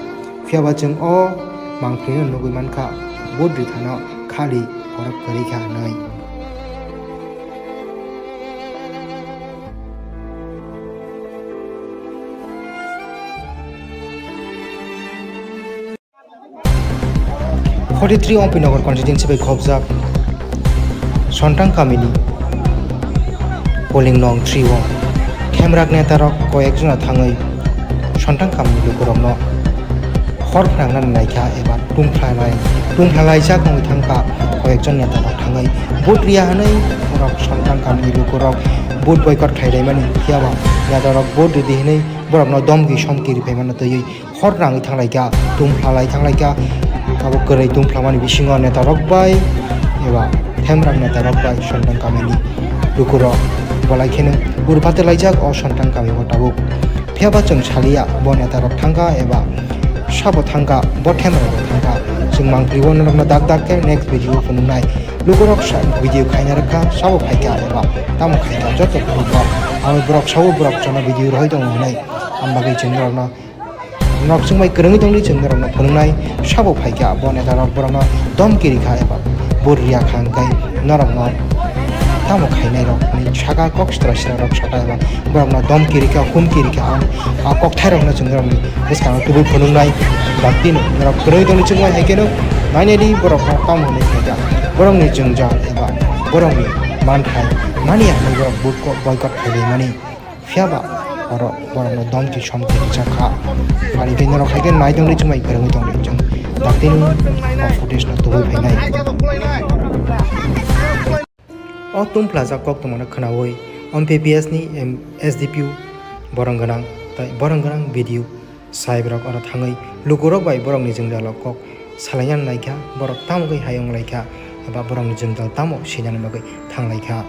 Phiyaba chwng o mangpilino nugwi mankha, vote rithano khali borok kwrwi kha hwnwi. Forty three Ompinagar constituency bai khopjak Sontang kamini polling nong three o Khemrak netarok koyek jona thangwi Sontang kamini lukurokno hor phwnangnani naikha eba tungphla lai, tungphla laijak wngwi thangkha. Koyekjon netarok thangwi vote riya hwnwi borok Sontang kamini lukurok vote boycott khlailaimani, phiyaba netarok vote ridi hwnwi borokno domki somki riphaimano twiwi hor nangwi thanglaikha, tungphla lai thanglaikha. Abo kwrwi tungphlamani bisingo netarok bai eba Khemrak netarok bai Sontang kamini lukurok bolai kheno urphater laijak o Sontang kamio tabuk. Phiyaba chwng saliya bo netarok thangkha eba sabo thangkha, bo Khemrak rok thangkha. Chwng mangpili o norokno dak dak khe next video o phunuknai. Lukurok sa video khaina rwkha, sabo phaikha eba tamo khaikha joto borok. Abo borok sabo borok jono video rohoi tongo hwnwi. Ang bagwi chwng norokno Norok chwng bai kwrwngwi tongdi, chwng norokno phunuknai sabo phaikha, bo netarok borokno domki rikha eba vote riyakha, hwnkhe norokno tamo khainairok hinwi saka kok sitra sitra rok saka eba borokno domki rikha, humki rikha, ang a kokthairokno chwng norokni bwskango tubui phunuknai. Daktino norok kwrwngwi tongdi, chwng bai hai kheno nainai di borokno tamo hinwi khaikha, borokni jwngjal eba borokni manthai mani ya hinwi borok vote ko boycott khailaimani. Phiyaba oro borokno domki somki rijak kha. Phani tei norok hai khe nai tongdi, chwng bai kwrwngwi tongdi, chwng daktino o footage no tubui phainai. O tungphlajak koktwmano khwnaui M P P S ni, em, S D P O borong gwnang tei borong gwnang B D O. Saibrok oro thangwi lukurok bai borokni jwngjalo kok salaina naikha, borok tamo khe hayung laikha eba borokni jwngjal tamo sinani bagwi thanglaikha.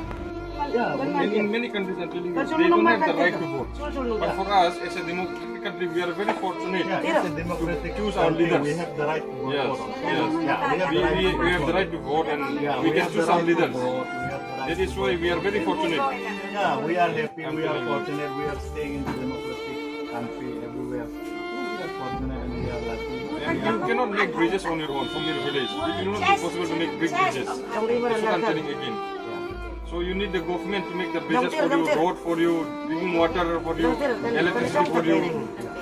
Yeah, in, in many countries, I'm telling you, they don't have the right to vote. But for us, as a democratic country, we are very fortunate to choose our leaders. We have the right to vote. Yes, yes. Yeah, we have the right to vote and we can choose our leaders. That is why we are very fortunate. Yeah, we are happy, we are fortunate, we are staying in the democratic country everywhere. We are fortunate and we are lucky. And you cannot make bridges on your own from your village. It will not be possible to make big bridges. That's what I'm telling again. So you need the government to make the bridges for you, road for you, drinking water for you, electricity for you.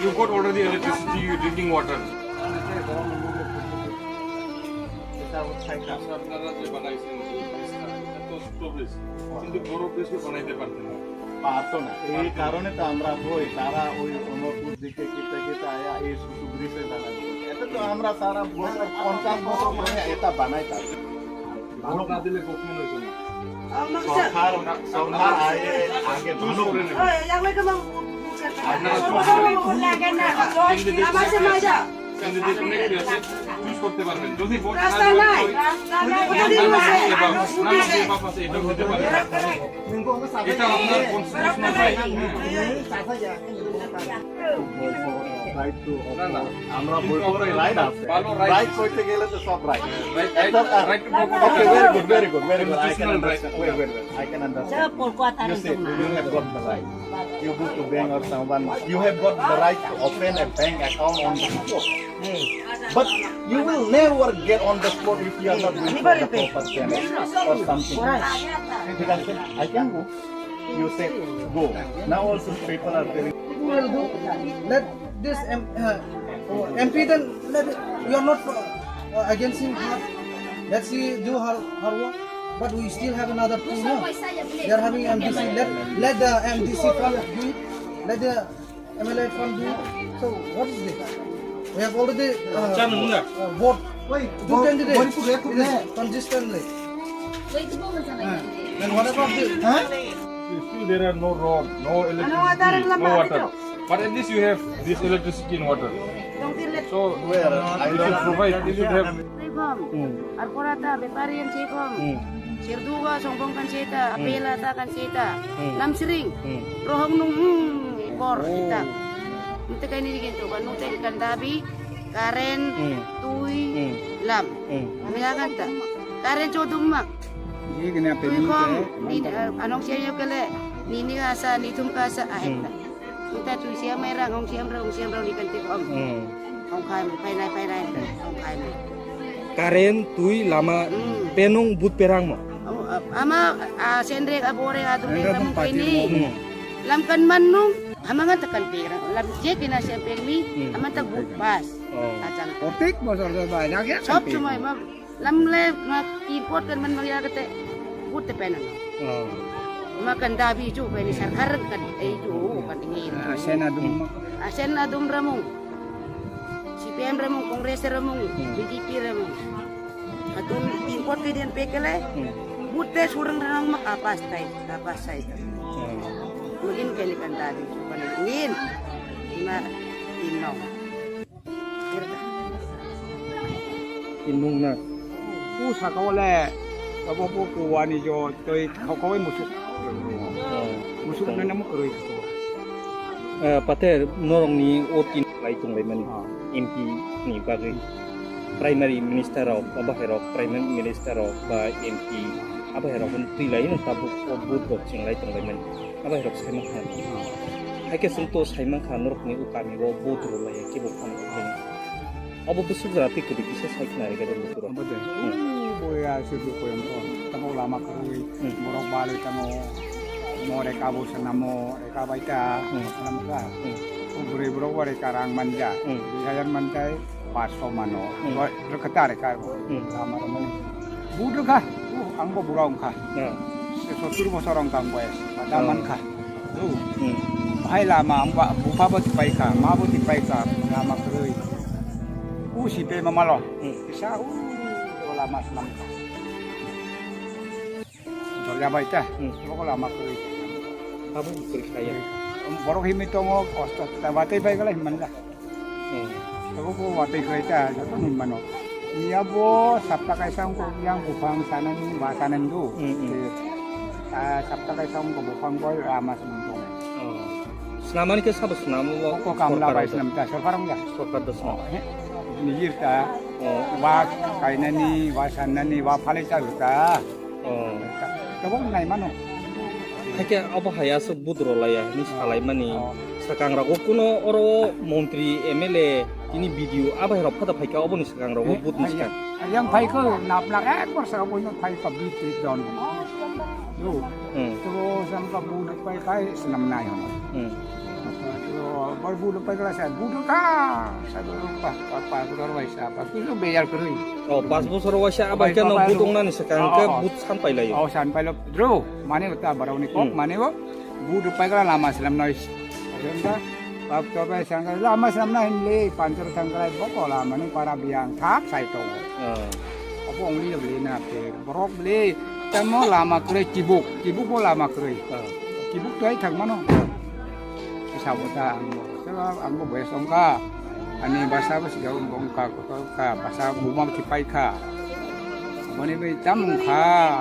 You got already electricity, you drinking water. আপনারা যে বানাইছেন এই ব্রিজটা, এটা তো ছোট ব্রিজ, কিন্তু বড় ব্রিজ তো বানাইতে পারতেন না। পারতো না। এই কারণে তো আমরা বই, তারা ওই অমরপুর দিকে কিতা কিতা আয়া এই ছোট ব্রিজে বানাই। এটা তো আমরা সারা বছর পঞ্চাশ বছর ধরে এটা বানাই থাকি। ভোট না দিলে কখনো হইতো না। সরকার, সরকার আগে, আগে ভালো করে নেবে। আপনারা চুজ করবেন। ক্যান্ডিডেট অনেক আছে, চুজ করতে পারবেন। যদি ভোট না দেওয়া হয়, none of the above, none of the above আছে, এটাও হতে পারে। এটা আপনার কনস্টিটিউশনাল রাইট। Right to, না, না। আমরা বই পড়ে রাইট আছে। ভালো রাইট রাইট আছে। করতে গেলে তো সব right. Right, right, right to vote. Okay, very good, very good, very good. I can understand. Wait, wait, wait. I can understand. You see, you have got the right. You go to bank or someone, you have got the right to open a bank account on the spot. But you will never get on the spot if you are not going for the proper channel or something. ঠিক আছে? I can go. You said go. Now also people are telling. Let this M, uh, M P then let, you are not, uh, against him. Let she do her, her work. But we still have another two, no? They are having M D C. Let, let the M D C fund do it. Let the M L A fund do it. So what is this? We have already, uh, uh, vote two candidates consistently. Then what about this? Huh? Still there are no road, no electricity, no water. But at least you have this electricity and water. So, where? I don't know. Provide, you should have. Ar pora ta bepari yang chekom. Serduga songbong kan cheta, apela ta kan cheta. Lamsring. Rohong nung, hmm, bor kita. Nte kaini digin tu kan, nung te kan dabi. Current, twi, lam. Ami agan ta. Current chodum mak. Twi khong, ni, eh, anong siya yo kele, nini asa, nithum ka asa, ahek ta. Nta twi siya mai rang, hong siam rang, hong siam rang, ni kan tik om. Hong khai mo, pai nai, pai nai, hong khai mo. Current, twi, lama, penung, but perang mo. Ama, ah, sendrek, abore, adure, kamu kaini. Lam kan manung. Ama nga tekan pera, lam je kena siya pengmi, ama tak but pas. Ajang. Otik bosor ke ba, ya ke. Sob semua ma, lam le ma import kan man magya kete, but te pena no. Ma kan dabi ju, peni sarkar kan, eh, ju, kan ingin. Asen adum ma. Asen adum ramung. C P M ramung, Congress ramung, B J P ramung. Atun import ke dian pekele, but te surang ranang ma kapas tai, kapas tai. Mungkin kali kan tadi, bukan ingin. Ima, ino. Kerja. Inung na. Pu sakawale, abo pu kuwani jo, toi khokoi musuk. Musuk na namu keroi. Pater norokni o tin lai tonglaimani M P ni bagwi. Primary minister rok, abo hai rok, Prime Minister rok ba M P, abo hai rok twi lai no tabuk o vote rok cheng lai tong lai mani. Abo hai rok sai mankha. Hai khe chwng to sai mankha norok ni o kami o vote rw lai khe bo phano. Abo bwswk jora twi kwrwi kisa sai khna rega de bukurok. Abo de. Boya se du koyam ko. Tamo lama kwrwi. Borok balwi tamo. Mo reka bo sanamo, reka baita. Sanamo ka. O bwrwi borok bo reka rang manja. Dui hajar manjai. Paso mano. Rwkha ta rwkha. Lama rwmani. But rwkha. Ang bo bura wngkha. Sottur bosor wngkha ang boyes. Bada mankha. Bhai lama ang ba bupha bo tipaikha, ma bo tipaikha, lama kwrwi. U si pe mamalo. Kisa u lama smankha. Jorja bai ta. Abo lama kwrwi. Abo kwrwi khlaiya. Borok himwi tongo, kosto ta batwi bai gala himmanla. Abo bo watwi khlai ta, joto ni mano. Iya bo sapta kaisa wngkha, yang buphang sanani, wa sanani do. Ah, sapta kaisa wngkha buphang bo, ah, mas wngkha. Snamani khe sabo snamo bo. Ko kamla bai snam ta, sorkar wngya. Sorkar da snam. Nijir ta, wa kainani, wa sanani, wa phalai ta ta. Tabuk nai mano. Hakhe abo hai aswk budro laiya hinwi salaimani. Swkang rogo kuno oro montri, M L A, tini B D O abo hai rok phada phaikha oboni swkang rogo budni swkang. Yang phaikha napnak ekbar saka boino phaikha bitri don. Hmm. To sam ka bu pai kai snam nai ho. Hmm. To bar bu pai kala sa bu ka sa bu pa pa pa ko dor bai sa pa ku beyar kuri. Oh, pas bosor waisa abai khe no bu tongnani swkang khe bu san pai laio. Oh, san pai lo dro mane ta barau ni kok mane bo bu pai kala lama snam nai. Bab to bai sang lama snam nai le panchar sang kala bo ko lama ni para biang thak sai to. Obo ongli le na te borok le tamo lama kwrwi kibuk, kibuk bo lama kwrwi. Kibuk to ai thang mano. Sabo ta ang bo. Sabo ang bo boyas ongka. Ani basa bo siga ong ka ko ka basa buma ki pai kha. Boni bai tam ong kha.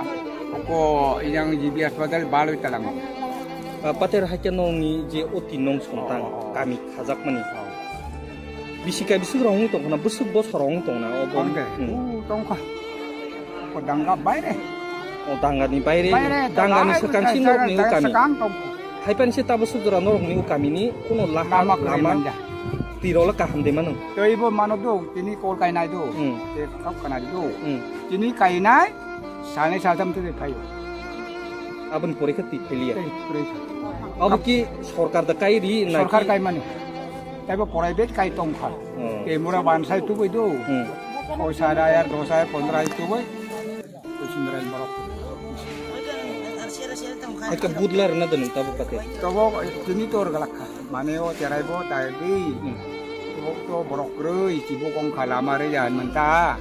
Ko yang G B hospital balwi talang. Pater hakya nongni je oti nong sontang kami khajak mani. Bisi kai bisi rong tong na bwswk bosor rong tong na obo. Tongkha. O danga baire. O danga ni baire. Danga ni swkang si norok ni o kami. Haipan se tabo sujura norok ni o kami ni kuno laha lama tiro la kaham de mano. Tei bo mano do tini kol kai nai do. Te kok kana do. Tini kai nai. Salnai saltham twi phaio. Aboni porikha twi phailiya. Tei porikha. Abo ki sorkar da kai ri na sorkar ki? Kai mani. Taibo private kai tongkha. Hmm. Kemura bansai tubui do. Hmm. Poisa rayar dosai pondrai tubui. Kusin rai borok. Aka budlar na danu tabo pate. Tabo tini tor galakha. Mane o cherai bo tai bi. Hmm. Tibok to borok kwrwi, tibok wng kha lama rwya hinmanta.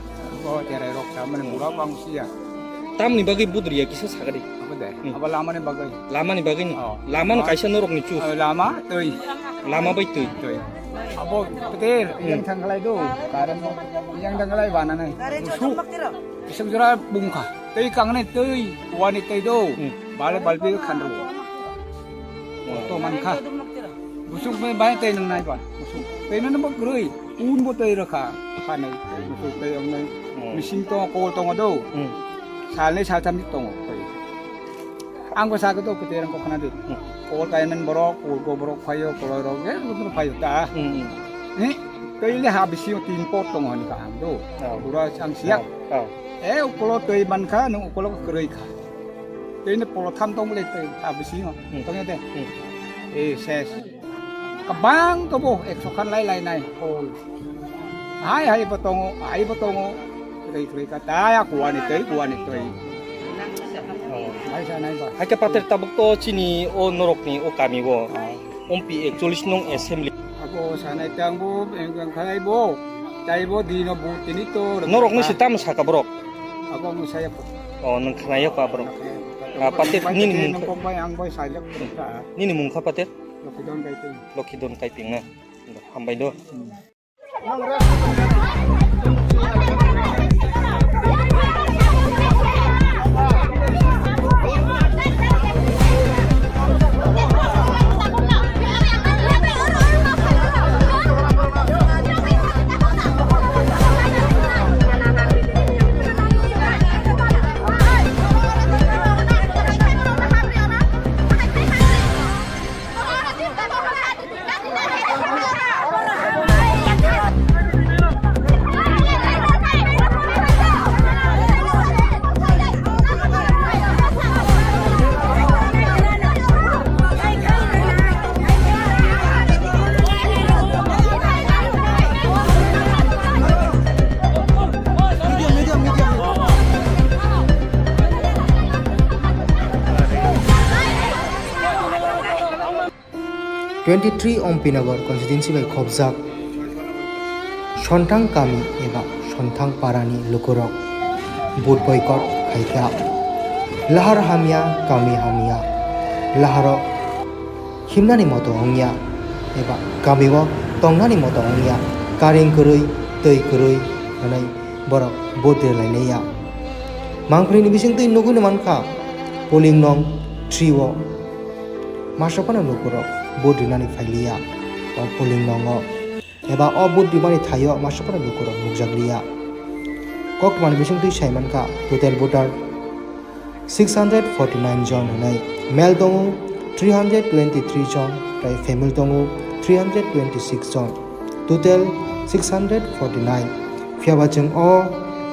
O cherai rok sa mane mura bang siya. Tamni bagwi budriya kisa sagadi. Abo de, hmm, abo lama ni bagwi. Lama ni bagwi ni? Oh. Lama no kaisa norok ni chus. Oh, lama, twi. Lama bai twi. Twi. Abo peter, hmm, yang thangkhlai do. Karan yang thangkhlai bana nai. Musu. Isang jora bungkha. Twi kangnai twi, wani twi do. Hmm. Bale balbi khanru. Oh. To mankha. Busuk bai bai tei nang nai ba. Busuk. Tei nang bo groi. Un bo tei rakha. Khanai. Busuk tei ang nai. Hmm. Mesin to kol tongo do. Hmm. Salnai saltham ni tongo. Ang bo sago to kete rang ko khana de. Hmm. Kol kai nang borok, kol ko borok phaio, kol rok ge, lu phaio ta. Hmm. Ni tei le ha bisi tin pot tongo ni ka ang do. Oh. Bura ang siak. Oh. Oh. E ukolo tei mankha, nung ukolo kwrwi kha. Tei ni polo tham tong le tei ha bisi no. Hmm. Tong de. Hmm. E ses. Kabang to bo ekso khan lai lai nai. Kol. Hai hai bo tongo, hai bo tongo. Kwrwi kwrwi kha ta ya kuani tei, kuani tei. Oh. Hai sa nai ba. Hai ke pater tabuk to chini o norok ni o kami bo. Oh. Ompi ekchollish nong assembly. Abo sanai tang bo, eng eng khalai bo. Tai bo dino bo tini to. Norok ni se tam saka borok. Abo ang saya ko. Oh, nang khnaya ko borok. Ah, pater nini mung kha. Nini mung kha pater? Lokidon Kaiping. Lokidon Kaiping na. Hambai do. Twenty three Ompinagar constituency bai khopjak Sonthang kami eba Sonthang parani lukurok vote boycott khaikha. Lahar hamya, kami hamya, laharo himnani moto wngya eba kamio tongnani moto wngya, karing kwrwi, twi kwrwi hwnwi borok vote rwlainaiya. Mangpili ni bisingtwi nugwino mankha, polling nong three o masa phano lukurok vote rinani phailiya o polling nongo, eba o vote rimani thaio masa phano lukurok nukjakliya. Koktwmani bisingtwi sai mankha, total voter six hundred forty nine jon hwnwi, male tongo three hundred twenty three jon, tei female tongo three hundred twenty six jon, total six hundred forty nine. Phiyaba chwng o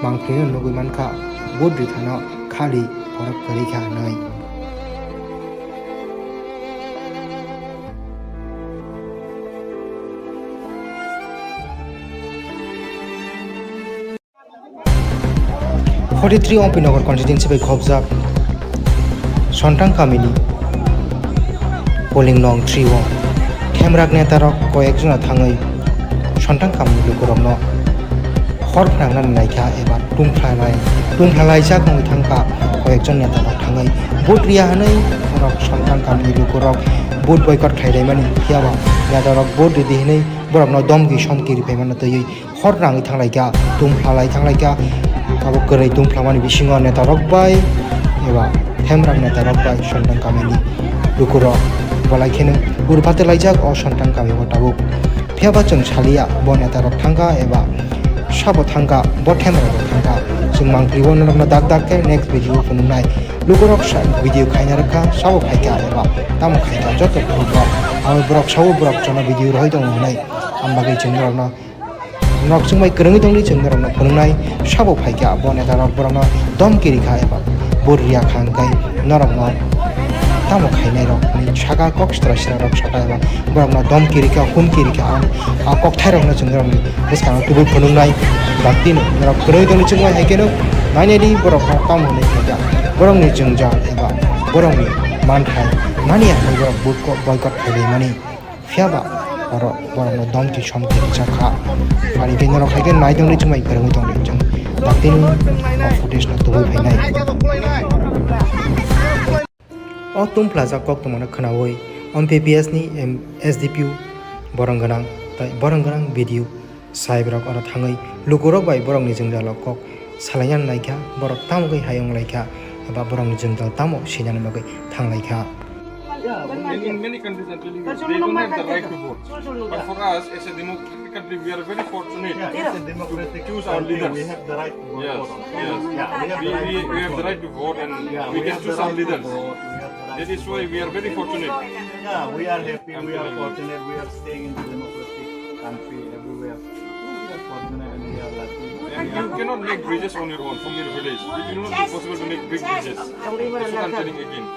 mangpilino nugwi mankha, vote rithano khali borok kwrwi kha hwnwi. Forty three Ompinagar constituency bai khobjak Sontang kamini polling nong three o Themrak netarok koyekjona thangwi Sontang kamini lukurokno hor phnangna naikha eba tungphlalai tungphlalaijak wngwi thangkha. Koyekjon netarok thangwi vote riya hwnwi borok Sontang kamini lukurok vote boycott khlailaimani, phiyaba netarok vote ridi hwnwi borokno domki somki ripaimano twiwi hor nangwi thanglaikha, tungphlalai thanglaikha, abo kwrwi tungphlamani bisingo netarok bai eba Themrak netarok bai Sontang kamini lukurok belai kheno urpate laijak o Sontang kamio tabuk. Phiyaba chwng saliya bo netarok thangkha eba sabo thangkha, bo Themrok bo thangkha. Chwng mangpili bo norokno dak dak khe next video phunuknai. Lukurok sa video khaina rwkha, sabo phaikha eba tamo khaikha joto borok. Abo borok sabo borok jono video rohoi tongo hwnwi. Ang bagwi chwng norokno Norok chwng bai kwrwngwi tongdi, chwng norokno phunuknai sabo phaikha, bo netarok borokno domki rikha eba vote riya kha hwnkhe norokno tamo khainairok hinwi saka, kok sitra sitra rok saka eba borokno domki rikha, humki rikha, ang a kokthairokno chwng norokni bwskango kubui phunuknai. Baktino norok kwrwngwi tongdi, chwng bai hai kheno nainai di borok tamo hwnwi khaikha, borokni jwngjal eba borokni manthai mani ya hwnwi borok vote ko boycott khailaimani. Phiyaba borok borokno domki somki rijak kha. Phani khe norok hai khe nai tongdi, chwng bai kwrwngwi tongdi, chwng daktini o footage no tubui phainai. O tungphlajak koktwmano khwnaui M P P S ni M-, S D P O borong gwnang tai borong gwnang B D O Saibrok oro thangwi lukurok bai borokni jwngjalo kok salaina naikha, borok tamogwi hayung laikha eba borokni jwngjal tamo sinani bagwi thanglaikha. Yeah, in, in many countries, I'm telling you, they don't have the right to vote. But for us, as a democratic country, we are very fortunate to choose our leaders. We have the right to vote. Yes, yes. We, we, we have the right to vote and we can choose our leaders. That is why we are very fortunate. Yeah, we are happy, we are fortunate, we are staying in the democratic country everywhere. We are fortunate and we are lucky. And you cannot make bridges on your own from your village. It will not be possible to make big bridges. That's what I'm telling again.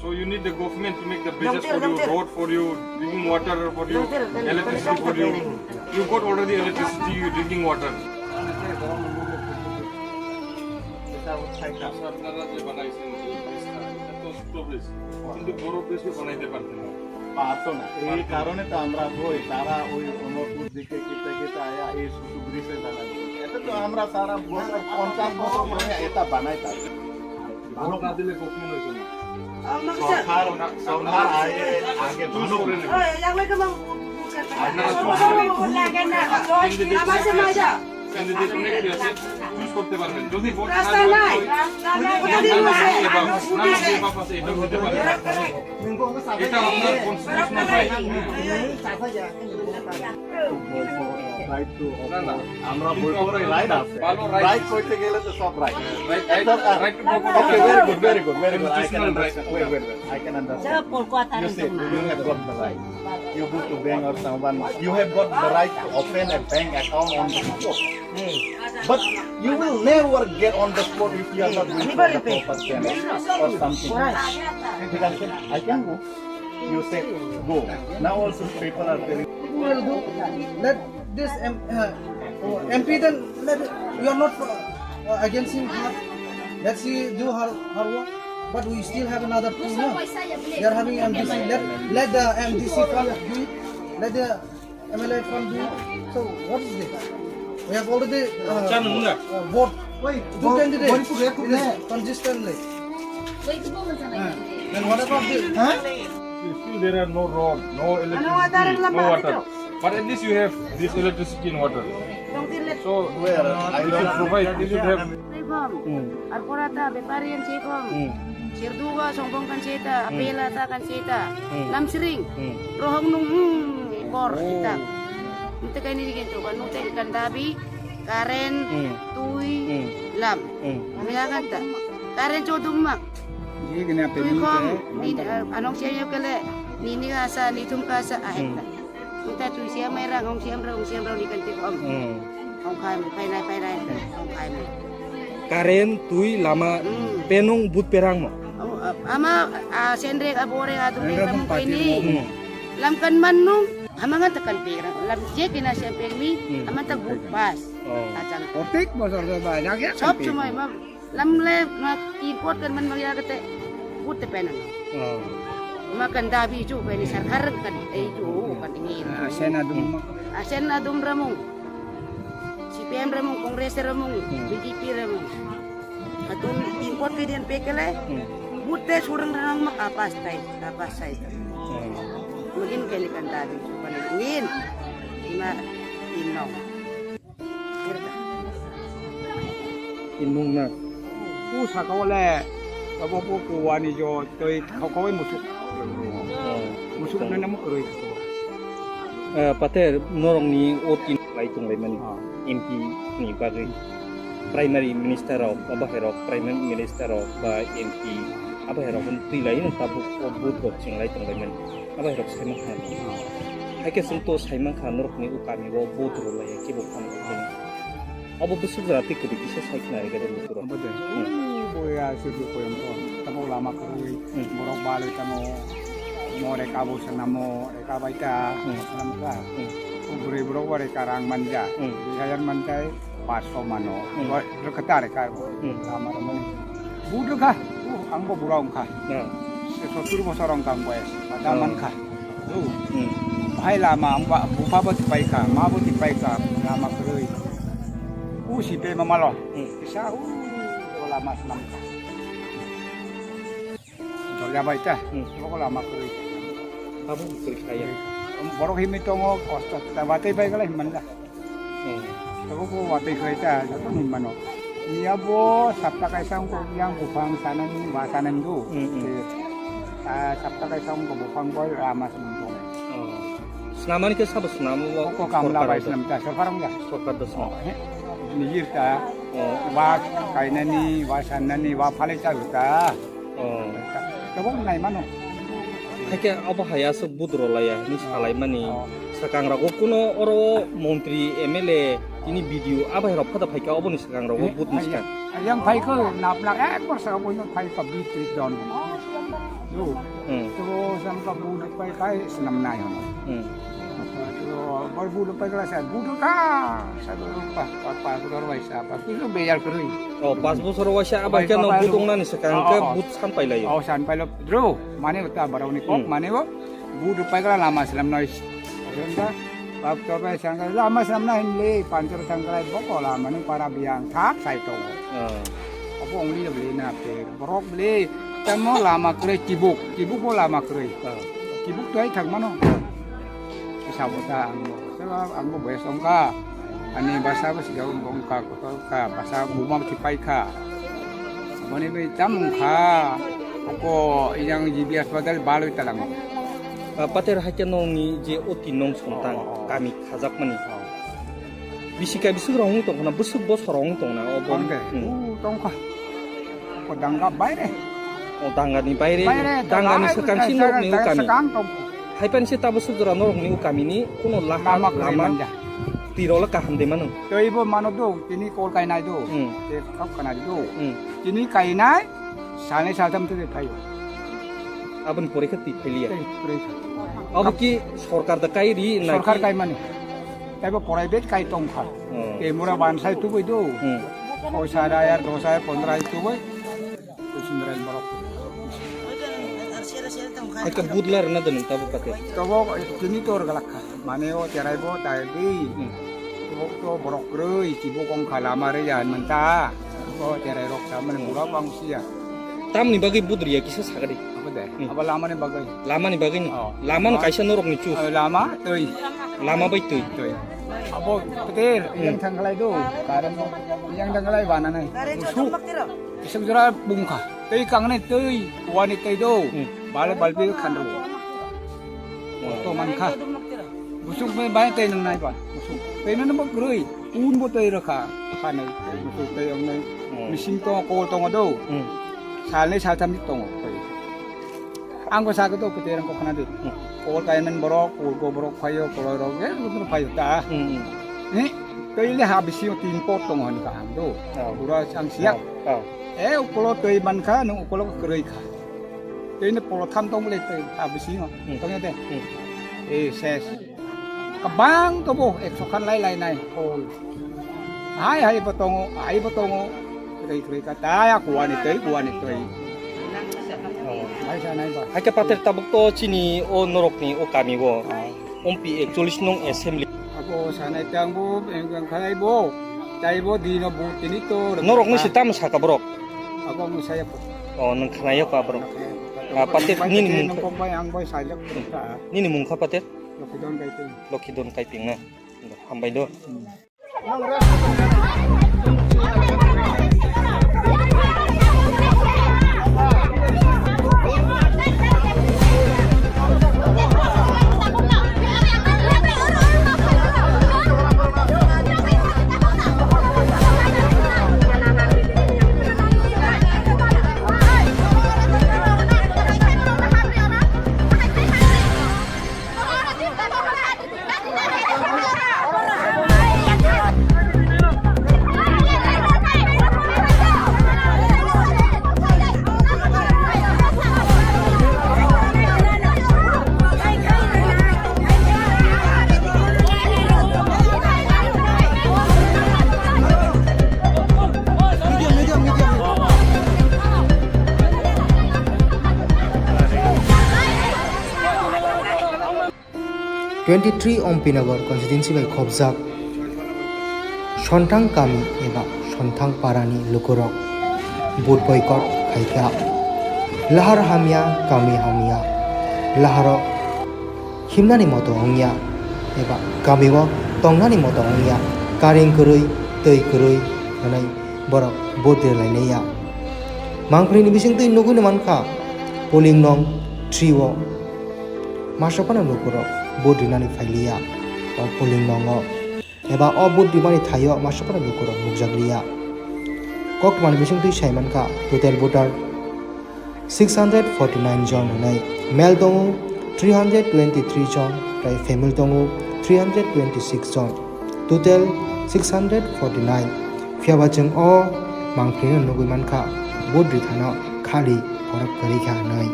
So you need the government to make the bridges for you, road for you, drinking water for you, electricity for you. You got already electricity, you drinking water. আপনারা যে বানাইছেন এই ব্রিজটা, এটা তো ছোট ব্রিজ, কিন্তু বড় ব্রিজ তো বানাইতে পারতেন না। পারতো না, এই কারণে তো আমরা বই, তারা ওই অনুকূল দিকে কিনতে কিনতে আয়া এই ছোট ব্রিজে বানাই। এটা তো আমরা সারা বছর, পঞ্চাশ বছর ধরে এটা বানাই থাকি। ভোট না দিলে কখনো হইতো না। সরকার, সরকার আগে, আগে চুজ করে নেবে। আপনারা চুজ করে নেবেন। ক্যান্ডিডেট অনেক আছে, চুজ করতে পারবেন। যদি ভোট না দেওয়া হয়, নাম দিয়ে বাপ আছে, এটাও হতে পারে। এটা আপনার কনস্টিটিউশনাল রাইট। Right to, না, না। আমরা বই পড়ে রাইট আছে। ভালো রাইট। রাইট কইতে গেলে তো সব right. Right, right, right to vote. Okay, very good, very good, very good. I can understand. Wait, wait, wait. I can understand. You see, you have got the right. You go to bank or someone, you have got the right to open a bank account on the spot. But you will never get on the spot if you are not going to the proper channel or something. ঠিক আছে? I can go. You say go. Now also people are telling. Who will do? Let this M-, uh, M P then let, you are not, uh, against him. Let she do her, her work. But we still have another two, no? They are having M D C. Let, let the M D C fund do it. Let the M L A fund do it. So what is this? We have already, uh, uh, vote. Wait, two candidates. It is consistently. Then what about this? Huh? Still there are no road, no electricity, no water. But at least you have this electricity and water. So, where? You should provide, you should have. Ar pora ta bepari yang chekom. Sirduga songkong kan cheta, apela ta kan cheta. Lamsring. Rohong nung, hmm, bor kita. Nte kaini digin tu kan, nte kan dabi. Current, twi, lam. Mela kan ta. Current chodung mak. Twi khom, ni, anong siya kele, nini asa, ni thum ka asa, ahek ta. Kita twi siya mai rang, hong siya rang, hong siya rang, ni kan ti khom. Hong khai, khai nai, khai nai, hong khai nai. Current, twi, lama, penung, but perang mo. Ama, a, senrek, a, borek, a, durek, lam kaini. Lam kan man nung. Hamang ta kan pek rang lam je kena se pek mi Hmm. Hamang ta good pass. Oh. Ajang. Protek bosor do ba jak jak Sob kan pek. Somoi ma lam le ma ki pot kan man ma ya kete good te pen no. Oh. Ma kan dabi ju pen sarkar kan e ju kan ni. Ah, sen adum ma. Asen adum ramung. C P M ramung, Congress ramung, Hmm. B J P ramung. Atum import ke dian pekele. Hmm. Butte surang rang ma kapas tai, kapas tai. Hmm. Mungkin kali kan tadi, cuman ingin. Ima inong. Inung na. Ku sakawale, abo po kuwani jo, toi khokoi musuk. Hmm. Musuk na namu kroi. Eh, Pater, norokni o tin lai tonglaimani. Ah. M P ni bagwi primary minister rok, abo hai rok primary minister rok ba M P abo hai rok twi lai no tabuk o vote rok ching lai tong lai mani. Abo hai rok sai mankha. Hai khe chwng to sai mankha norok ni o kami o vote rw lai kebo phano. Abo bwswk jora twi kwrwi kisa sai khna rega de bwswk rok. Abo de. Hmm. Boya se bo koyam ko. Tamo lama kwrwi Hmm. borok balwi tamo more kabo sanamo. Kabaita, Hmm. Namka. Hmm. Bwrwi borok bo reka rang manja. Hmm. Dui hajar manjai, paanch sho mano. Hmm. Bo rwkha ta reka. Hmm. Lama rwmani. Bud rwkha. Uh, ang bo bura wngkha. Hmm. Se sottur bosor wngkha ang boyes. Mata Hmm. mankha. Uh. Hmm. Bhai lama ang ba bupa bo tipaikha, ma bo tipaikha, lama kwrwi. U si pe mamalo. Hmm. Kisa u lama swnamkha. Dorja bai ta. Hmm. Abo lama kwrwi. Abo kwrwi khlai ya. Borok himwi tongo, kosto ta watwi bai gala himman da. Hmm. Abo ko watwi khlai ta, joto ni mano. Niya bo sapta kaisa wngko yang buphang sanani, ba sanani do. Hmm, hmm. Eh, ah, sapta kaisa wngko buphang bai lama swnam tongo. Oh. Swnamani khe sabo swnamo bo Ko kamla bai sorkar swnam ta, sorkar wngya. Sorkar da swnam. Oh, he. Nijir ta. Oh. Wa kainani, wa sannani, wa phalai ta ta. Oh. Tabok nai mano. Haikhe abo hai aswk budro laiya hinwi salaimani. Oh. Swkang rogo kuno oro montri, M L A, tini B D O abai rok phada phaikha oboni swkang rogo Eh, bud ni hai, swkang. Yang phaikha napna ekbar sa oboino phaikha bitri don. Yo. Hmm. To samka bud pai kai snam nai hono. Hmm. To bor bud pai kala sa bud ka sa pa pa pa pa bai sa pa kisu beyar kwrwi. Oh, pas bosor waisa abai Abai khe no kha bud wngnani swkang Oh, khe oh, oh. Bud san pailai. Oh, san pailo dro. Mane uta baroni kok Hmm. Mane o. Bud pai kala lama slam noi. Jenda bab to bai sang lama slam na hin le panchar sang kala boko lama ni para biang thak sai to. Oh. Obo ongli le beli na pe borok beli tamo lama kwrwi tibuk, tibuk bo lama kwrwi. Oh. Tibuk to ai thang mano. Kisa bo ta ang bo. Sela ang bo boyes ongka. Ani basa bo siga ongka. Ka basa buma thipai kha. Boni bai tam kha. Ko yang G B hospital baloi talang. Ah, Pater haikhe nongni je o tin nong sontang Oh, oh, oh. Kami khajakmani. Oh. Bisi kai bisi rong tong khana bwswk bosor rong tong na o bon. Tong de. Hmm. U tong kha. Ko danga baire. O dangani baire. Baire, Dangani danga, swkang si danga, norokni danga ukami. Swkang tong. Haipan se tabo sujra norokni ukamini kuno laha Lama kwrwi lama manja. Tirola kaham de mano. Tei bo mano do, tini kol kainai do. Hmm. Te khap kanai do. Hmm. Tini kainai, salnai saltham tei phaio. Aboni porikha twi phailiya. Tei phaikha. Abo ki sorkar da kai ri na Sorkar ki? Kaimani. Tei bo private kai tongkha. Hmm. Tei mura bansai tubui do. Hmm. Poisa rayar dos hajar pondro hajar tubui. Kuching rai borok. Hai ka budlar na danu tabo kate. Tobo tini tor galak kha. Mane o cherai bo tai di. Hmm. Tobo to borok roi kibo kong khala mare ya menta. O cherai rok sa mane mura bang sia. Tamni bagwi budriya kisa sagadi. Apa de? Hmm. Apa lama ni bagwi? Lama ni bagwi ni? Oh. Lama no kaisa norok ni chus. Oh, lama tui. Lama bai tui. Tui. Abo petir Hmm. Yang thangkhalai do. Karan yang thangkhalai bana nai. Musu. Isuk jora bungkha. Tei kangnai tei wani tei do. Hmm. Bale balbi khanru. Hmm. To mankha. Busuk me bai tei nang nai ba. Busuk. Tei nang bo groi. Un bo tei rakha. Khanai. Busuk tei ang nai. Hmm. Mising to kol to do. Hmm. Salnai saltham tongo. Tei. Ang bo sakhe to peter ang kokhna de. Hmm. Kol kaimen borok, kol ko borok phaio, koloi rok, eh, lutur phaio ta. Hmm, hmm. Ni, tei le ha bisi tin pot tongo hwn ka ang do. Oh. Bura sang siak. Oh, oh. Eh, ukolo tei man kha, nung ukolo kwrwi kha. Tei ne polo tham tong le tei ha bisi ngo. Hmm. Tong de. Hmm. Eh, ses. Bang kebo ekso khan lai lai nai hol. Hai hai bo tongo, hai bo tongo. Tei tei ka ta ya kuani tei, kuani tei. Oh. Hai sa nai ba. Hai ke pater tabuk to chini o norok ni o kami o. Ah. Ompi ekchollis nong assembly. Abo sanai tang bo, eng, eng khalai bo. Tai bo dino bo tini to. Norok ni se tam saka borok. Abo ang saya ko. Oh, nang khnaya ko borok. Ah, pater nini mung kok bai ang bai sajak. Nini mung kha pater? Lokhidon Kaiping. Lokhidon Kaiping na. Hambai do. Twenty three Ompi Nagar constituency bai khopjak Sontang kami eba Sontang parani lukurok vote boycott khaikha. Lahar hamya, kami hamya, laharo himnani moto wngya eba kamio tongnani moto wngya, karing kwrwi, twi kwrwi hwnwi borok vote rwlainaiya. Mangpili ni bisingtwi nugwino mankha polling nong three o. Masa phano lukurok vote rinani phailiya o polling nongo, eba o vote rimani thaio masa phano lukurok nukjakliya. Koktwmani bisingtwi saimankha total voter six hundred forty nine jon hwnwi, male tongo three hundred twenty three jon, tei female tongo three hundred twenty six jon, total six hundred forty nine. Phiyaba chwng o mangpilino nugwi mankha, vote rithano khali borok kwrwi kha hwnwi.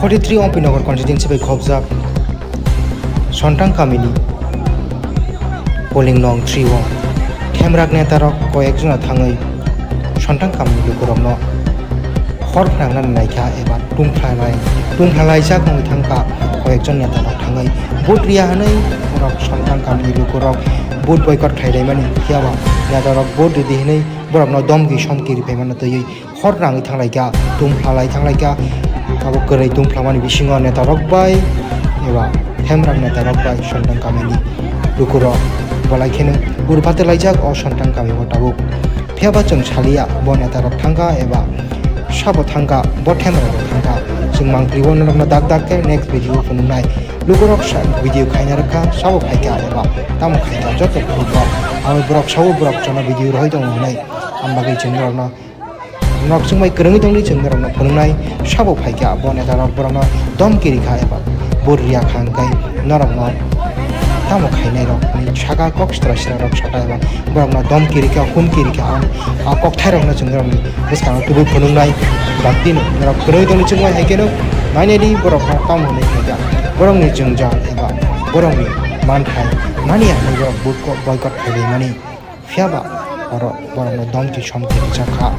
Forty three Ompi Nagar constituency bai khopjak Sontang kamini polling nong three o Khemrak netarok koyek jona thangwi Sontang kamini lukurokno hor phnangnani naikha eba tungphlalai, tungphlalai jak wngwi thangkha. Koyekjon netarok thangwi vote riya hwnwi borok Sontang kamini lukurok vote boycott khlailaimani, phiyaba netarok vote ridi hwnwi borokno domki somki riphaimano twiwi hor nangwi thanglaikha, tungphlalai thanglaikha. Abo kwrwi tungphlamani bisingo netarok bai eba Khemrak netarok bai Sontang kamini lukurok belai kheno urphatwi laijak o Sontang kamio tabuk. Phiyaba chwng saliya bo netarok thangkha eba sabo thangkha, bo Khemrak rok thangkha. Chwng mangpili o norokno dak dak khe next video phunuknai. Lukurok sa video khaina rwkha, sabo phaikha eba tamo khaikha joto phunukha. Abo borok sabo borok jono video rohoi tongo hwnwi. Ang bagwi chwng norokno Norok chwng bai kwrwngwi tongdi, chwng norokno phunuknai sabo phaikha, bo netarok borokno domki rikha eba vote riya kha hwnkhe norokno tamo khainairok hinwi saka, kok sitra sitra rok saka eba borokno domki rikha, humki rikha, ang a kokthairokno chwng norokni bwskango tubui phunuknai. Baktino norok kwrwngwi tongdi, chwng bai hai kheno nainai di borokno tamo hwnwi khaikha, borokni jwngjal eba borokni manthai mani ya hwnwi borok vote ko boycott khlailaimani. Phiyaba oro borokno domki somki rijak kha.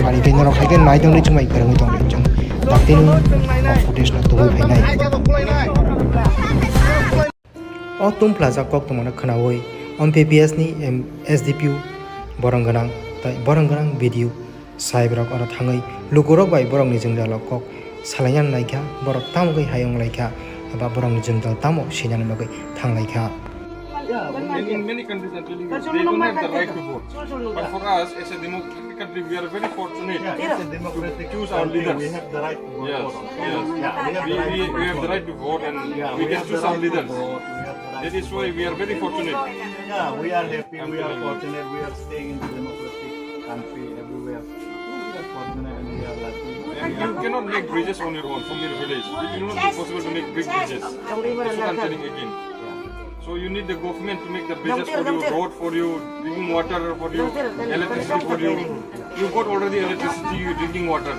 Ani tei norok hai khe nai tongdi, chwng bai kwrwngwi tongdi, chwng daktino o footage no tubui phainai. O tungphlajak koktwmano khwnaui M P P S ni M-, S D P O borong gwnang tei borong gwnang B D O. Saibrok oro thangwi lukurok bai borokni jwngjalo kok salaina naikha, borok tamo khe hayung laikha eba borokni jwngjal tamo sinani bagwi thanglaikha. Yeah, in, in many countries, I'm telling you, they don't have the right to vote. But for us, as a democratic country, we are very fortunate to choose our leaders. Yes, yes. We, we, we have the right to vote and we can choose our leaders. That is why we are very fortunate. Yeah, we are happy, we are fortunate, we are staying in the democratic country everywhere. We are fortunate and we are lucky. And you cannot make bridges on your own from your village. It will not be possible to make big bridges. That's what I'm telling again. So you need the government to make the bridges for you, road for you, drinking water for you, electricity for you. You got already electricity, you drinking water.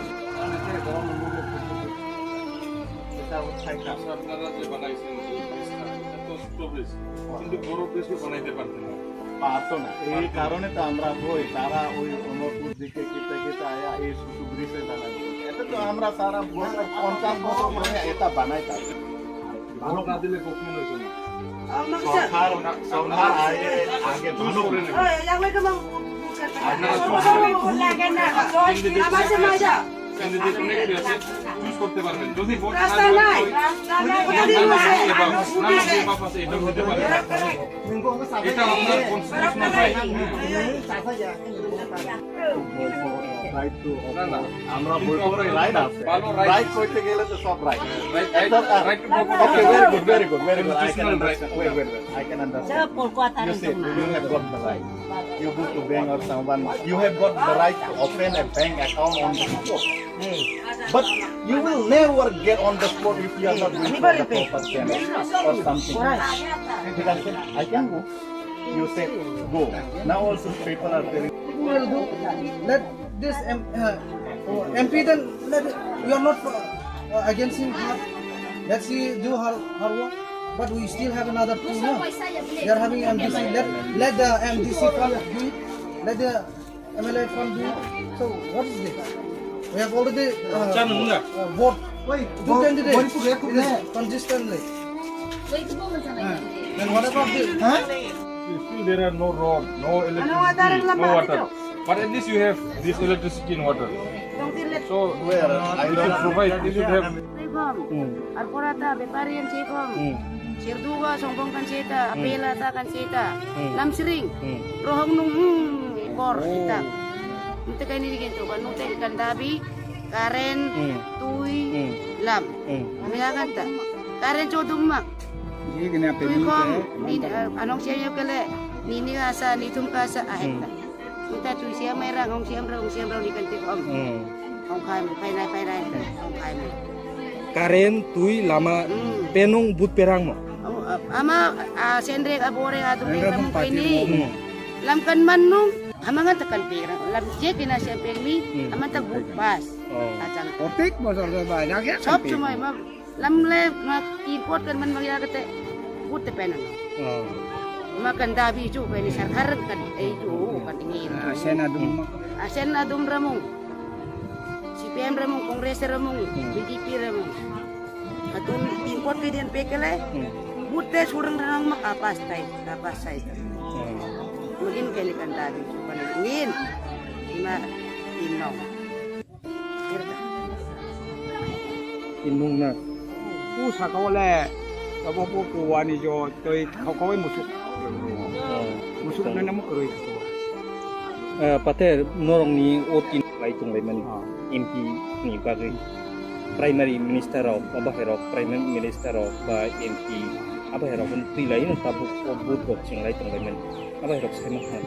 আপনারা যে বানাইছেন এই ব্রিজটা, এটা তো ছোট ব্রিজ, কিন্তু বড় ব্রিজ তো বানাইতে পারতেন না। পারতো না। এই কারণে তো আমরা হই, তারা ওই অমরপুর দিকে কিতা কিতা আয়া এই ছোট ব্রিজে বানাই। এটা তো আমরা সারা বছর পঞ্চাশ বছর ধরে এটা বানাই থাকি। ভোট না দিলে কখনো হইতো না। সরকার, সরকার আগে, আগে ভালো করে নেবে। আপনারা চুজ করবেন। ক্যান্ডিডেট অনেক আছে, চুজ করতে পারবেন। যদি ভোট না দেওয়া হয়, নাম যে বাপ আছে, এটাও হতে পারে। এটা আপনার কনস্টিটিউশনাল রাইট। Right to না, না। আমরা বই পড়ে রাইট আছে। ভালো রাইট রাইট আছে। করতে গেলে তো সব right. Right, right, right to vote. Okay, very good, very good, very good. I can constitutional right. Understand. Wait, wait, wait. I can understand. You say you have got the right. You go to bank or someone, you have got the right to open a bank account on the spot. But you will never get on the spot if you are not going to the proper channel or something. ঠিক আছে? I can go. You said go. Now also people are telling. Let this M, uh, M P then let, you are not, uh, against him. Let she do her, her work. But we still have another two, no? They are having M D C. Let, let the M D C fund do it. Let the M L A fund do it. So what is this? We have already, uh, uh, vote two candidates. It is consistently. Then what about this? Huh? Still there are no road, no electricity, no water. But at least you have this electricity and water. So, where? I don't know. Provide, you should have. Ar pora ta bepari an chekom. Sirduga songbong kan cheta, apela ta kan cheta. Lamsring. Rohong nung, hmm, bor ita. Nte kaini digin to kan nung te kan dabi. Current, tui, lam. Ami agan ta. Current chodum mak. Tui kom, ni, eh, anong siya yo kele, nini asa, nitum kasa, ahet ta. Nta tui siya mai rang, hong siya rang, hong siya rang, ni kan tik om. Hong khai mo, pai nai, pai nai, hong khai mo. Current, tui, lama, penung, but perang mo. Ama, a, sendrek, a, borek, a, durek, lam kaini. Lam kan mannung. Ama nga tekan perang, lam je kena siya permi, ama tak but pas. Ajang. Otik bosor ke ba, ya ke. Sob semua ma, lam le ma import kan man magya kete, but te penan. Ma kan dabi ju kan ni sarkar kan, eh, ju kan ingin. Asen adum ma. Asen adum ramung. C P M ramung, Congress ramung, B J P ramung. Atun import ke dian pekele, but te surang rang ma kapas tai, kapas tai. Mungkin kali kan tadi, cuman ingin, ima, inong. Kerja. Inung na. Pu sakawale, tabo pu kuwani jo, toi khokoi musuk. Musuk na namu keroi. Pater norong ni o tin lai tong lai mani. M P ni bagwi primary minister rok, obo hai rok primary minister rok ba M P abo hai rok twi lai no tabuk o vote rok cheng lai tong lai mani. Abo hai rok sai mankha.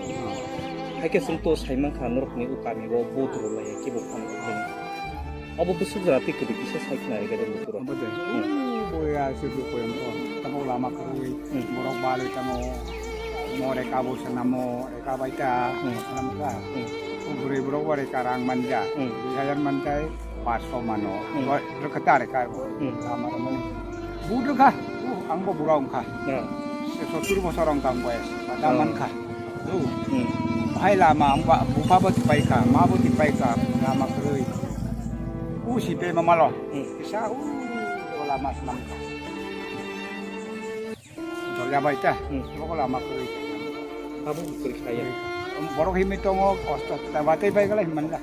Hai khe chwng to sai mankha norok ni o kami o vote rw lai khe bo phano. Abo bwswk jora twi kwrwi kisa sai khna ri gade lukurok. Abo de. Boya se bo koyam ko. Tamo lama kwrwi borok balwi tamo more kabo sanamo. Kabaita, hmm, sanamkha. Hmm. Bwrwi borok bai karang manja. Hmm. Dui hajar mantai, paanch sho mano. Hmm. Rwkha ta rwkha. Hmm. Lama rwmani. But rwkha. Uh, ang bo bura wngkha. Yeah. Sottur bosor wngkha ang boyes. Bada mankha. Hmm. Bhai lama ang ba, bupha bo tipaikha, ma bo tipaikha, lama kwrwi. U sipe mamalo. Hmm. Kisa u lama sanamkha. Dorya bai ta. Hmm. Abo lama kwrwi. Abo kwrwi khlaiya. Borok himwi tongo, kosto ta watwi bai gala himman da.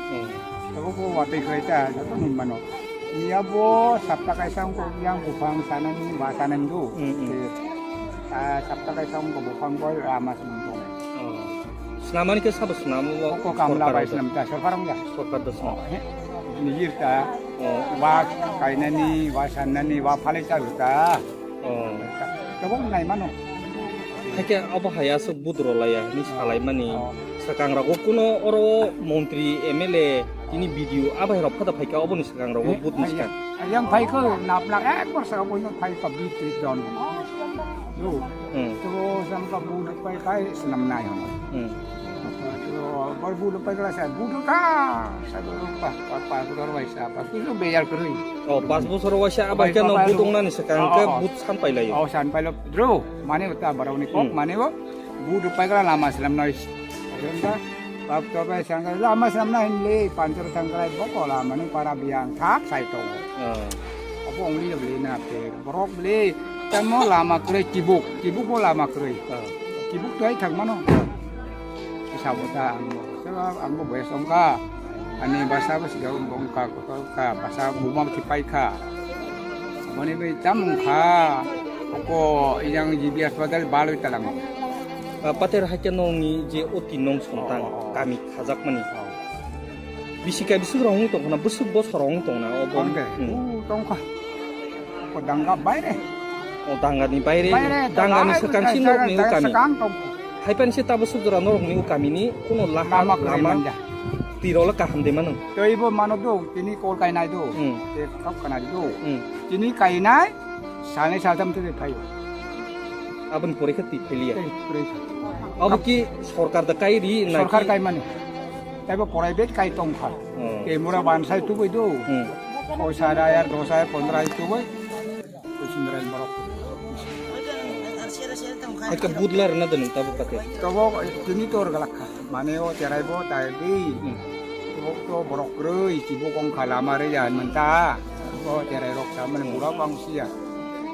Hmm. Abo ko watwi khlai ta, joto himman no. Iya bo sapta kaisa wngkha, yang buphang sanani, wa sanani do. Hmm, hmm. Eh, ah, sapta kaisa wngkha buphang bo, ah, mas wngkha. Oh. Snamani khe sabo snamo bo? Ko kamla bai snam ta, sorkar wngya. Sorkar da snam. Oh, he. Nijir ta. Oh. Wa kainani, wa sannani, wa phalai ta ta. Oh. Tabuk nai mano. Hakhe abo hai aswk budro laiya hinwi salaimani. Oh. Swkang rogo kuno oro montri, M L A, tini B D O abo hai rok phada phaikha oboni swkang rogo. Eh, budni swkang. Yang phaikha napna ekbar saka boino phaikha bitri don. Hmm. To samka budu pai kai senam nai hono. Hmm. To bar budu pai kala sa budu ka sa budu pa pa pa budu bai sa pa kusu beyar kuri. Oh, pas bosor waisa abai khe no budu nani sekang khe bud san pai lai. Oh, san pai lo dro mane uta barau ni kok mane bo budu pai kala lama selam nai. Bab to bai sang lama selam nai le panchor sang kala boko lama ni para biang thak sai to. Obo ongli le na te borok le tamo lama kre kibuk kibuk bo lama kre. Kibuk to ai thang mano. Sabo ta ang bo. Sabo ang bo boyas ongka. Ani basa basi ga bongka kotor ka basa buma kipai ka. Boni bai tam kha. Ko yang G B hospital baloi talang. Pater hakya nongni je oti nong sontang kami khajak mani. Bisi kai bisi rong tong na bwswk bosor rong tong na obo. Tongkha. O danga baire. O dangani baire. Dangani sakang si norokni o kami. Haipan se tabo suk jora norokni o kamini kuno laha lama kwrwi lama manja. Tiro la kaham de mano. Tei bo mano do tini kol kai nai do. Hmm. Te kok kana do. Hmm. Tini kai nai sani saltam te phai. Abon porikha ti philiya. Tei porikha. Abo ki sorkar da kai ri na sorkar ki? Kai mani. Tei bo private kai tong kha. Hmm. Te mura ban sai tu bai do. Hmm. Poisa da yar dos hai pondra hai tu bai. Aka budlar na danu tabo kate. Tobo tini tor galak kha. Mane o cherai bo tai di. Tibok to borok kroi tibok ong kha lama re ya menta. O cherai rok sa mane mura bang sia.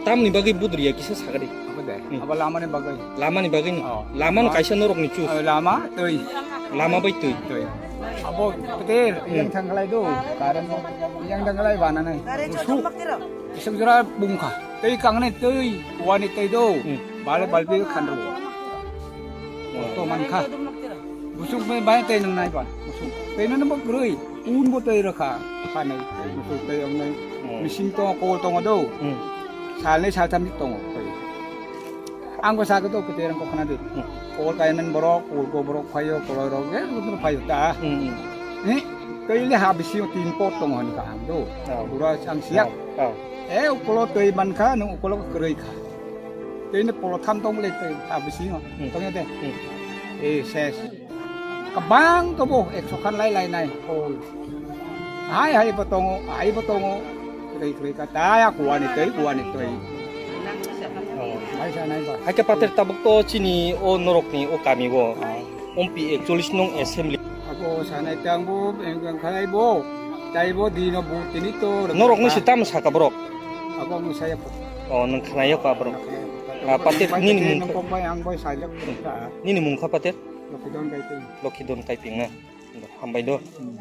Tamni bagwi budriya kisa sagadi. Apa deh? Apa lama ni bagwi? Lama ni bagwi ni. Oh. Lama no kaisa norok ni chus. Lama tei. Lama bai tei. Tei. Abo peter yang thangkalai do. Karen yang thangkalai bana nai. Musu. Isang jora bungkha. Tei kangnai tei, wani tei do. Hmm. Bale balbi khanru. Oh. To mankha. Busuk bai bai tei nang nai ba. Busuk. Tei nang bo groi. Un bo tei rakha. Khanai. Busuk tei ang nai. Oh. Mesin to kol tongo do. Hmm. Salnai saltam ni tongo. Ang bo sakhe to peter ang ko khana di. Hmm. Kol kaiman borok, kol ko borok phaio, kol rok ge, rok phaio ta. Hmm. Ni, tei le ha bisi tin pot tong hon ka ang do. Oh. Bura ang siak. Oh. Oh. E, ukolo tei man kha, nung ukolo kwrwi kha. Tei ni polo tham tong le tei ha bisi no. Hmm. Tong de. Hmm. E, ses. Kabang to bo, ekso khan lai lai nai, kol. Hai, hai bo tongo, hai bo tongo. Kwrwi, kwrwi ka, ta ya kuani tei, kuani tei. Oh. Hai sa nai ba. Hai ke pater tabuk to chini o norok ni o kami bo. Oh. Ompi ekchollis nung assembly. Ako sanai tang bo, eng, eng khalai bo. Tai bo dino bo tini to. Norok ni sitam saka borok. Ako ang saya po. Oh, nung khanai ko borok. Ah, pater nini mung. Nung kong bai ang bai sai lek. Nini mung kha pater? Lokidon Kaiping. Lokidon Kaiping na. Hambai do. Hmm.